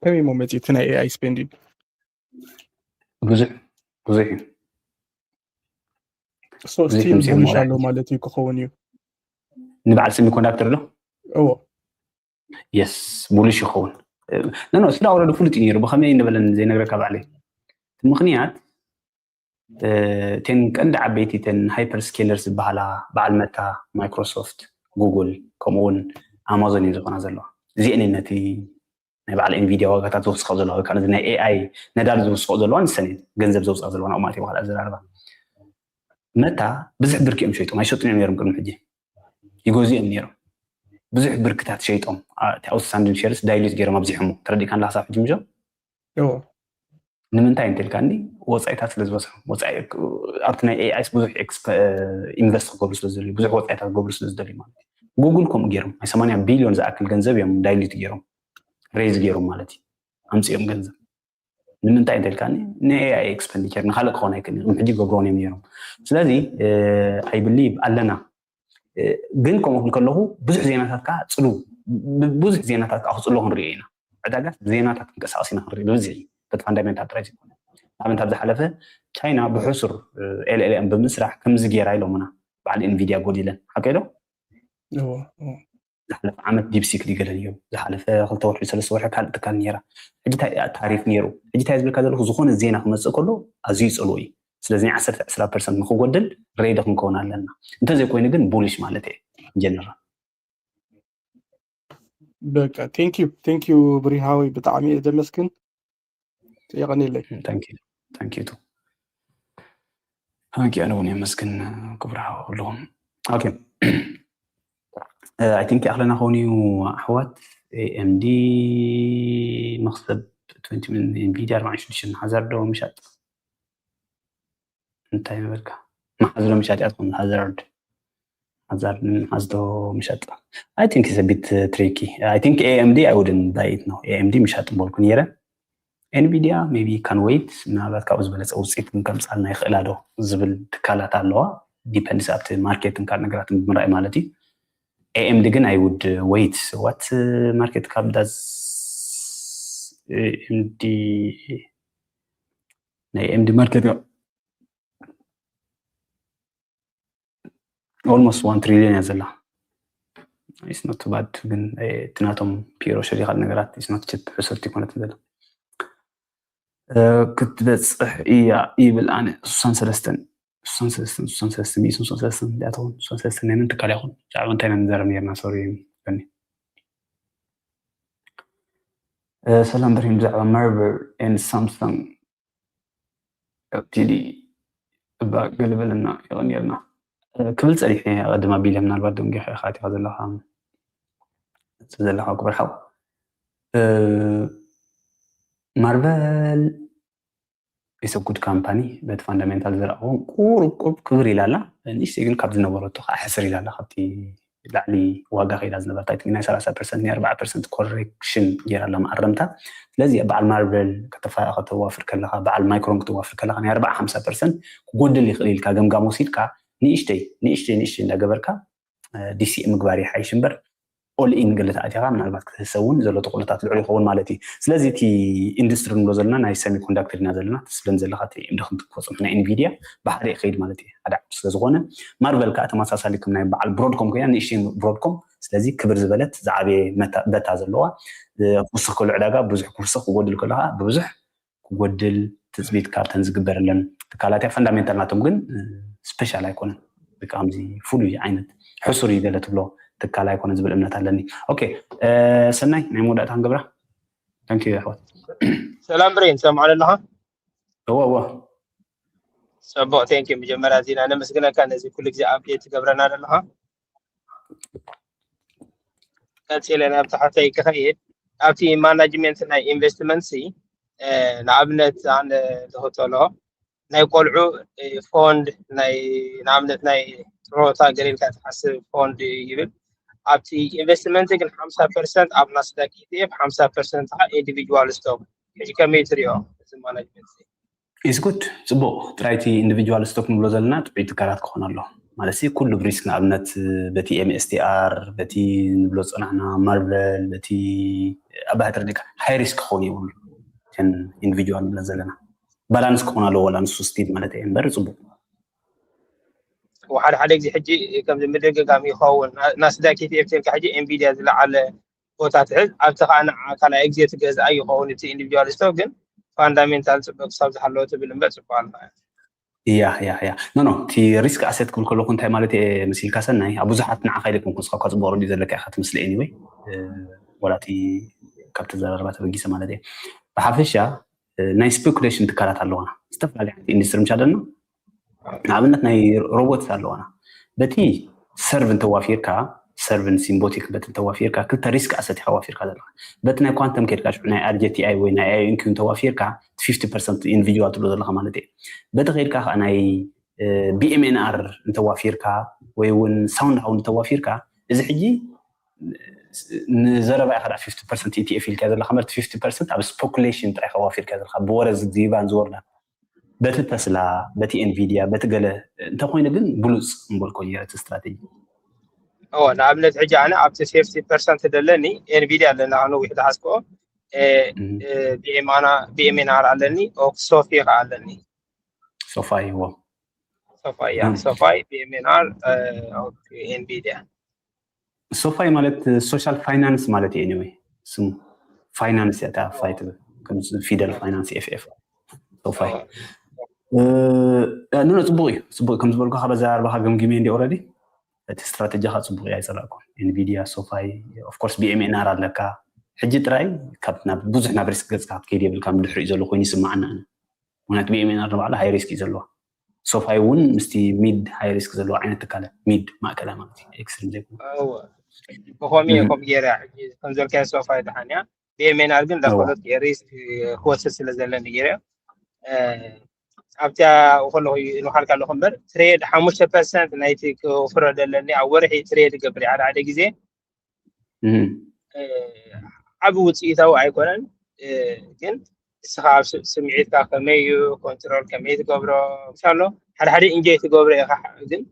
ከመይ ሞ መፂ እቲ ናይ ኤኣይ ስፔንዲንግ ብዙሕ ብዙሕ እዩ ስቲል ቡሊሽ ኣሎ ማለት እዩ ክኸውን እዩ ንበዓል ሴሚኮንዳክተር ዶ እዎ የስ ቡሊሽ ይኸውን ነኖ ስዳ ወረዱ ፍሉጥ እዩ ነይሩ ብከመይ እንደበለን ዘይነግረካ ባዕለይ ምክንያት እተን ቀንዲ ዓበይቲ እተን ሃይፐር ስኬለርስ ዝበሃላ በዓል መታ ማይክሮሶፍት ጉግል ከምኡውን ኣማዞን እየን ዝኾና ዘለዋ እዚአን ነቲ ናይ በዓል ኤንቪድያ ዋጋታት ዝወስኸ ዘለዋ ወይ ከዓ ናይ ኤኣይ ነዳዲ ዝወስኸ ዘለዋ ንሰን እየን ገንዘብ ዘውፅኣ ዘለዋ ናብኡ ማለት እዩ በካል ኣዘራርባ መታ ብዙሕ ብርኪ እዮም ሸይጦም ኣይሸጡን እዮም ነይሮም ቅድሚ ሕጂ ይገዙ እዮም ነይሮም ብዙሕ ብርክታት ሸይጦም እቲ ኣውትስታንዲንግ ሸርስ ዳይሉት ገይሮም ኣብዚሖሞ ተረዲእካ ንላ ክሳብ ሕጂ ምጆ ንምንታይ እንተልካኒ ወፃኢታት ስለ ዝበዝሖም ወፃኢ ኣብቲ ናይ ኤኣይስ ብዙሕ ኢንቨስት ክገብሩ ስለ ዝደልዩ ብዙሕ ወፃኢታት ክገብሩ ስለ ዝደልዩ ማለት እዩ ጉግል ከምኡ ገይሮም ናይ ሰማንያ ቢልዮን ዝኣክል ገንዘብ እዮም ዳይሉት ገይሮም ሬዝ ገይሮም ማለት እዩ ኣምፅኦም ገንዘብ ንምንታይ እንተልካኒ ንኤኣይ ኤክስፐንዲቸር ንካልእ ክኾን ኣይክእል ሕጂ ገብርዎን እዮም ነይሮም ስለዚ ኣይ ብሊቭ ኣለና ግን ከምኡ ክብል ከለኹ ብዙሕ ዜናታት ከዓ ፅሉ ብዙሕ ዜናታት ከዓ ክፅሎ ክንሪኦ ኢና ዕዳጋ ዜናታት ክንቀሳቀስ ኢና ክንርኢ ብብዝሒ በቲ ፋንዳሜንታል ጥራይ ዘይኮነ ንኣብነት ኣብ ዝሓለፈ ቻይና ብሕሱር ኤልኤልኤም ብምስራሕ ከምዚ ገይራ ኢሎምና በዓል ኤንቪድያ ጎዲለን ሓቀ ዶ ዝሓለፈ ዓመት ዲፕሲክ ድዩ ገለ ነይሩ፣ ዝሓለፈ ክልተ ወርሒ ሰለስተ ወርሒ ካልእ ትካል ነይራ። ሕጂ እንታይ ታሪፍ ነይሩ? ሕጂ እንታይ ዝብለካ ዘለኹ፣ ዝኾነ ዜና ክመፅእ ከሎ ኣዝዩ ይፀልኦ እዩ። ስለዚ ናይ ዓሰርተ ዕስራ ፐርሰንት ንክጎድል ሬዲ ክንከውን ኣለና። እንተዘይኮይኑ ግን ቡሊሽ ማለት እየ። ጀነራል በቃ thank you thank you ብሪሃዊ ብጣዕሚ እየ ዘመስግን። የቐንየለይ። ታንኪዩ ቱ ታንኪዩ ኣነ እውን የመስግን። ክብሪ ሓው ኩልኹም። ኦኬ ኣይ ቲንክ ኣኽለና ከውን እዩ ኣሕዋት። ኤኤምዲ መክሰብ ትወንቲ ሚሊዮን፣ ኤንቪዲያ ኣርባዕን ሽዱሽተን፣ ሃዛርዶ ምሻጥ እንታይ ምበልካ? መሓዝዶ ምሻጥ እያ ትኾን? ሃዛርድ ሃዛርድ መሓዝዶ ምሻጥ? I think it's a bit tricky. I think AMD I wouldn't buy it ነው። AMD ምሻጥ ምበልኩ ነይረ። ኤንቪዲያ maybe can wait፣ ምናልባት ካብኡ ዝበለፀ ውፅኢት ከምፃልና ይኽእላ ዶ ዝብል ትካላት ኣለዋ። ዲፐንድስ ኣብቲ ማርኬትን ካልእ ነገራትን ብምርኣይ ማለት እዩ። ኤኤምዲ ግን I would wait። What market cap does AMD ናይ AMD market cap almost one trillion እያ ዘላ። It's not bad፣ ግን እቲ ናቶም ፒሮ ሸሪኻት ነገራት it's not cheap፣ ሕሱርቲ ኮነት ዘላ ክትበፅሕ እያ ይብል ኣነ። ሱሳን ሰለስተን ሱሳን ሰለስተን ሱሳን ሰለስተን ሱሳን ሰለስተን እያ ትኸውን። ሱሳን ሰለስተን ናይ መን ትካል ይኹን? ዛዕባ እንታይ ኢና ንዛረብ ነርና? ሶሪ በኒ። ሰላም ብርሂን፣ ብዛዕባ ማርቨል ኤንድ ሳምሰንግ ኤልቲዲ እባ ገለ በለና። የቐንየልና። ክብል ፀኒሐ እየ ኣቐድም ኣቢለ፣ ምናልባት ደንጊኻ ኢኻ ኣቲኻ ዘለኻ ዘለኻ ክቡር ሓው። ማርቨል is a good company፣ በቲ ፋንዳሜንታል ዝረኣኹ ቁሩብ ቁሩብ ክብር ኢላ ኣላ። ንእሽተይ ግን ካብ ዝነበረቶ ከዓ ሕስር ኢላ ኣላ። ካብቲ ላዕሊ ዋጋ ከይዳ ዝነበርታ ናይ ሰላሳ ፐርሰንት ናይ ኣርባዓ ፐርሰንት ኮሬክሽን ገይራ ኣላ መኣረምታ። ስለዚ በዓል ማርቨል ከተዋፍር ከለካ፣ በዓል ማይክሮን ከተዋፍር ከለካ ናይ ኣርባዓ ሓምሳ ፐርሰንት ክጎድል ይኽእል ኢልካ ገምጋም ወሲድካ ንእሽተይ ንእሽተይ ንእሽተይ እንዳገበርካ ዲሲኤ ምግባር ይሓይሽ እምበር ኦል ኢን ገለ ተኣቲኻ ምናልባት ክትህሰ እውን ዘሎ ተኽእሎታት ልዑል ይኸውን ማለት እዩ። ስለዚ እቲ ኢንዱስትሪ ንብሎ ዘለና ናይ ሰሚኮንዳክተር ኢና ዘለና። ትስለን ዘለካ እቲ ኤምዲ ክንትኮ ፅንሕና ኢንቪዲያ ብሓደ ይኸይድ ማለት እዩ። ሓደ ዓውዲ ስለዝኾነ ማርቨል ከዓ ተመሳሳሊ ከም ናይ በዓል ብሮድኮም ኮይና ንእሽተይ ብሮድኮም። ስለዚ ክብር ዝበለት ዝዓበየ በታ ዘለዋ ክውስኽ ከሎ ዕዳጋ ብዙሕ ክውስኽ ክጎድል ከሎ ከዓ ብብዙሕ ክጎድል ትፅቢት ካብተን ዝግበረለን ትካላት እያ። ፈንዳሜንታል ናቶም ግን ስፔሻል ኣይኮነን። ከምዚ ፍሉይ ዓይነት ሕሱር እዩ ገለ ትብሎ ትካል ኣይኮነ ዝብል እምነት ኣለኒ። ኦኬ ሰናይ ናይ መወዳእታ ክንገብራ። ታንኪዩ ኣሕዋት። ሰላም ብሬን፣ ሰምዓኒ ኣለኻ? እወ እወ። ፅቡቅ ቴንኪ። መጀመርያ ዜና ነመስግነካ ነዚ ኩሉ ግዜ ኣፕዴት ትገብረና ዘለኻ። ቀፂለ ናብ ታሕተይ ክኸይድ ኣብቲ ማናጅመንት ናይ ኢንቨስትመንት ሲ ንኣብነት ኣነ ዝኽተሎ ናይ ቆልዑ ፎንድ ናይ ንኣብነት ናይ ጥሮታ ገሌልካ ትሓስብ ፎንድ ይብል። ኣብቲ ኢንቨስትመንት ግን ሓምሳ ፐርሰንት ኣብ ናስዳክ ኢቲኤፍ ሓምሳ ፐርሰንት ከዓ ኢንዲቪጁዋል ስቶክ። ሕጂ ከመይ ትሪኦ እዚ ማናጅመንት? ኢስ ጉድ። ፅቡቅ ጥራይቲ ኢንዲቪጁዋል ስቶክ ንብሎ ዘለና ጥዑይ ትካላት ክኾን ኣሎ ማለት ኩሉ ብሪስክ ንኣብነት በቲ ኤምኤስቲኣር በቲ ንብሎ ዝፀናሕና ማርቨል በቲ ኣባህትር ደካ ሃይ ሪስክ ክኸውን የብሉ። ኢንዲቪጁዋል ንብለን ዘለና ባላንስ ክኾን ኣለዎ ወላ ንሱ ስቲል ማለት እየ እምበር ፅቡቅ ሓደ ሓደ ግዜ ሕጂ ከምዚ ምድግጋም ይኸውን ናስዳክ ኢቲኤፍ ተልካ ሕጂ ኤንቪዲያ ዝለዓለ ቦታ ትሕዝ ኣብቲ ከዓ ንዓ ካልኣይ ግዜ ትገዝኣ ይኸውን እቲ ኢንዲቪጁዋል ስቶክ ግን ፋንዳሜንታል ፅቡቅ ክሳብ ዝሃለወ ትብል እምበር ፅቡቅ ኣለካ እያ እያ እያ ኖ ኖ እቲ ሪስክ ኣሴት ክብል ከለኩ እንታይ ማለት እየ መሲልካ ሰናይ ኣብ ብዙሓት ንዓኻ ኢለ ኮንኩ ንስኻ እኳ ፅቡቅ ረዲኡ ዘለካ ኢኻ ትመስለ ኤኒወይ ወላ እቲ ካብ ተዘራርባ ተበጊሰ ማለት እየ ብሓፈሻ ናይ ስፔኩሌሽን ትካላት ኣለዋና ዝተፈላለዩ ዓይነት ኢንዱስትሪ ምሽ ኣለና ንኣብነት ናይ ሮቦትስ ኣለዋና በቲ ሰርቭ እንተዋፊርካ ሰርቭን ሲምቦቲክ በቲ እንተዋፊርካ ክልተ ሪስክ ኣሰት ኢኻ ዋፊርካ ዘለካ በቲ ናይ ኳንተም ከድካ ሽዑ ናይ ኣርጀቲኣይ ወይ ናይ ኣይንኪ እንተዋፊርካ ፊፍቲ ፐርሰንት ኢንዲቪጁዋል ትብሎ ዘለካ ማለት እዩ በቲ ከድካ ከዓ ናይ ቢኤምኤንኣር እንተዋፊርካ ወይ እውን ሳውንድ ሃው እንተዋፊርካ እዚ ሕጂ ንዘረባ ኢኻ ዳ ፊፍቲ ፐርሰንት ኢቲኤፍ ኢልካ ዘለካ መርቲ ፊፍቲ ፐርሰንት ኣብ ስፖኩሌሽን ጥራይ ከዋፊርካ ዘለካ ብወረ ዝግባን ዝወርዳን በቲ ተስላ በቲ ኤንቪዲያ በቲ ገለ እንተኮይኑ ግን ብሉፅ እምበልኮ ነረ እቲ ስትራቴጂ እዎ ንኣብነት ሕጂ ኣነ ኣብቲ ፊፍቲ ፐርሰንት ደለኒ ኤንቪዲያ ኣለና ነዊሕ ዝሓዝክኦ ቢኤምኤንኣር ኣለኒ ሶፊ ከዓ ኣለኒ ሶፋይ እዎ ሶፋይ ያ ሶፋይ ቢኤምኤንኣር ኤንቪዲያ ሶፋይ ማለት ሶሻል ፋይናንስ ማለት እዩ። Anyway ስሙ ፋይናንስ እያ። ፋይ ትብል ከም ፊደል ፋይናንስ ኤፍ ኤፍ ሶፋይ። ኖ ጽቡቅ እዩ። ጽቡቅ ከም ዝበልኩ ካብ ኣዘራርባኻ ገምጊመ እንዲ ኦረዲ እቲ ስትራተጂኻ ጽቡቅ እዩ ኣይጸላእኩም። ኤንቪዲያ፣ ሶፋይ፣ ኦፍኮርስ ቢኤምኤንኣር ኣለካ። ሕጂ ጥራይ ብዙሕ ናብ ሪስክ ገጽካ ክትከይድ የብልካ። ብድሕሪኡ ዘሎ ኮይኑ ይስማዓና። ምክንያቱ ቢኤምኤንኣር ንባዕላ ሃይ ሪስክ እዩ ዘለዋ። ሶፋይ እውን ምስቲ ሚድ ሃይ ሪስክ ዘለዎ ዓይነት ትካለ ሚድ ማእከላይ ማለት እዩ። ኤክስትሪም ዘይኮነ ብኮሚ ኮም ገይረ ከም ዘልካዮ ሶፋይ ደሓን እያ። ቢኤምኤንኣር ግን ዳኮሎት ሪስክ ክወስድ ስለ ዘለኒ ገይረ ኣብታ ከለኹ ንባልካ ኣለኹ እምበር ትሬድ ሓሙሽተ ፐርሰንት ናይቲ ክወፍሮ ዘለኒ ኣብ ወርሒ ትሬድ ገብር ሓደ ሓደ ግዜ ዓቢ ውፅኢታዊ ኣይኮነን። ግን እስኻ ስምዒትካ ከመይ እዩ ኮንትሮል ከመይ ትገብሮ ምሻሎ ሓደ ሓደ ኢንጆይ ትገብሮ ኢኻ። ግን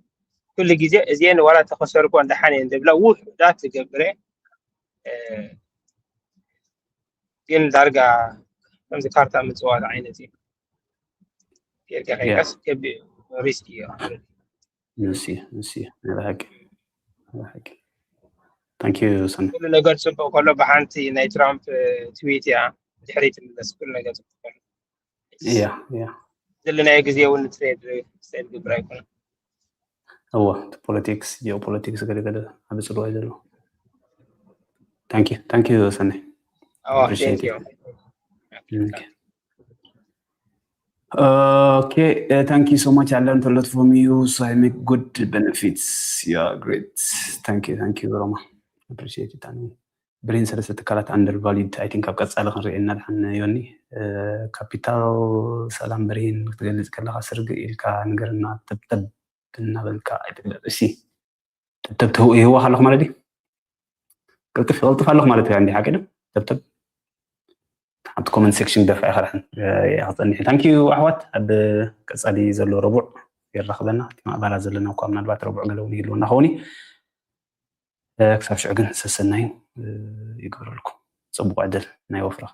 ኩሉ ግዜ እዚአን ዋላ ተኸሰርኮ እንዳሓነ እየን ዝብላ ውሑዳት ዝገብረ ግን ዳርጋ ከምዚ ካርታ ምፅዋት ዓይነት እዩ። ጌርካ ከይቀስ ሪስክ እዩ። ንስ ንስ ናይ ብሓቂ ናይ ብሓቂ ታንክ ዩ ሰን ኩሉ ነገር ፅቡቅ ከሎ ብሓንቲ ናይ ትራምፕ ትዊት እያ ድሕሪ ትምለስ ኩሉ ነገር ፅቡቅ ከሎ ያ ያ ዘለናዮ ግዜ እውን ትሬድ ትሬድ ግብር ኣይኮነ እወ እቲ ፖለቲክስ ጂኦፖለቲክስ ገለገለ ኣብ ፅልዋ እዩ ዘሎ ታንክ ዩ ታንክ ዩ ሰናይ Oh, thank you. Okay, thank you so much. I learned a lot from you, so I make good benefits. You are great. Thank you, thank you, Roma. Appreciate it. ብሬን ሰለስተ ትካላት ኣንደር ቫሊድ ኣይ ቲንክ ኣብ ቀፃሊ ክንሪኦ ኢና ድሓን ዮኒ ካፒታል ሰላም ብሬን ክትገልፅ ከለካ ስርግ ኢልካ ንገርና ተብተብ እናበልካ ኣይትግለፅ እሺ ተብተብ ይህወክ ኣለኩ ማለት እዩ ቅልጥፍ ይቀልጥፍ ኣለኩ ማለት እዩ እንዲ ሓቂ ተብተብ ሓንቲ ኮመንት ሴክሽን ደፋ ኢኻ ድሓን ክፀንሕ ታንክ ዩ ኣሕዋት ኣብ ቀፃሊ ዘሎ ረቡዕ የራኽበና እቲ ማእባላ ዘለና እኳ ምናልባት ረቡዕ ገለ እውን ይህልወና ከውን ክሳብ ሽዑ ግን ሰሰናዩ ይግበረልኩም ፅቡቅ ዕድል ናይ ወፍራ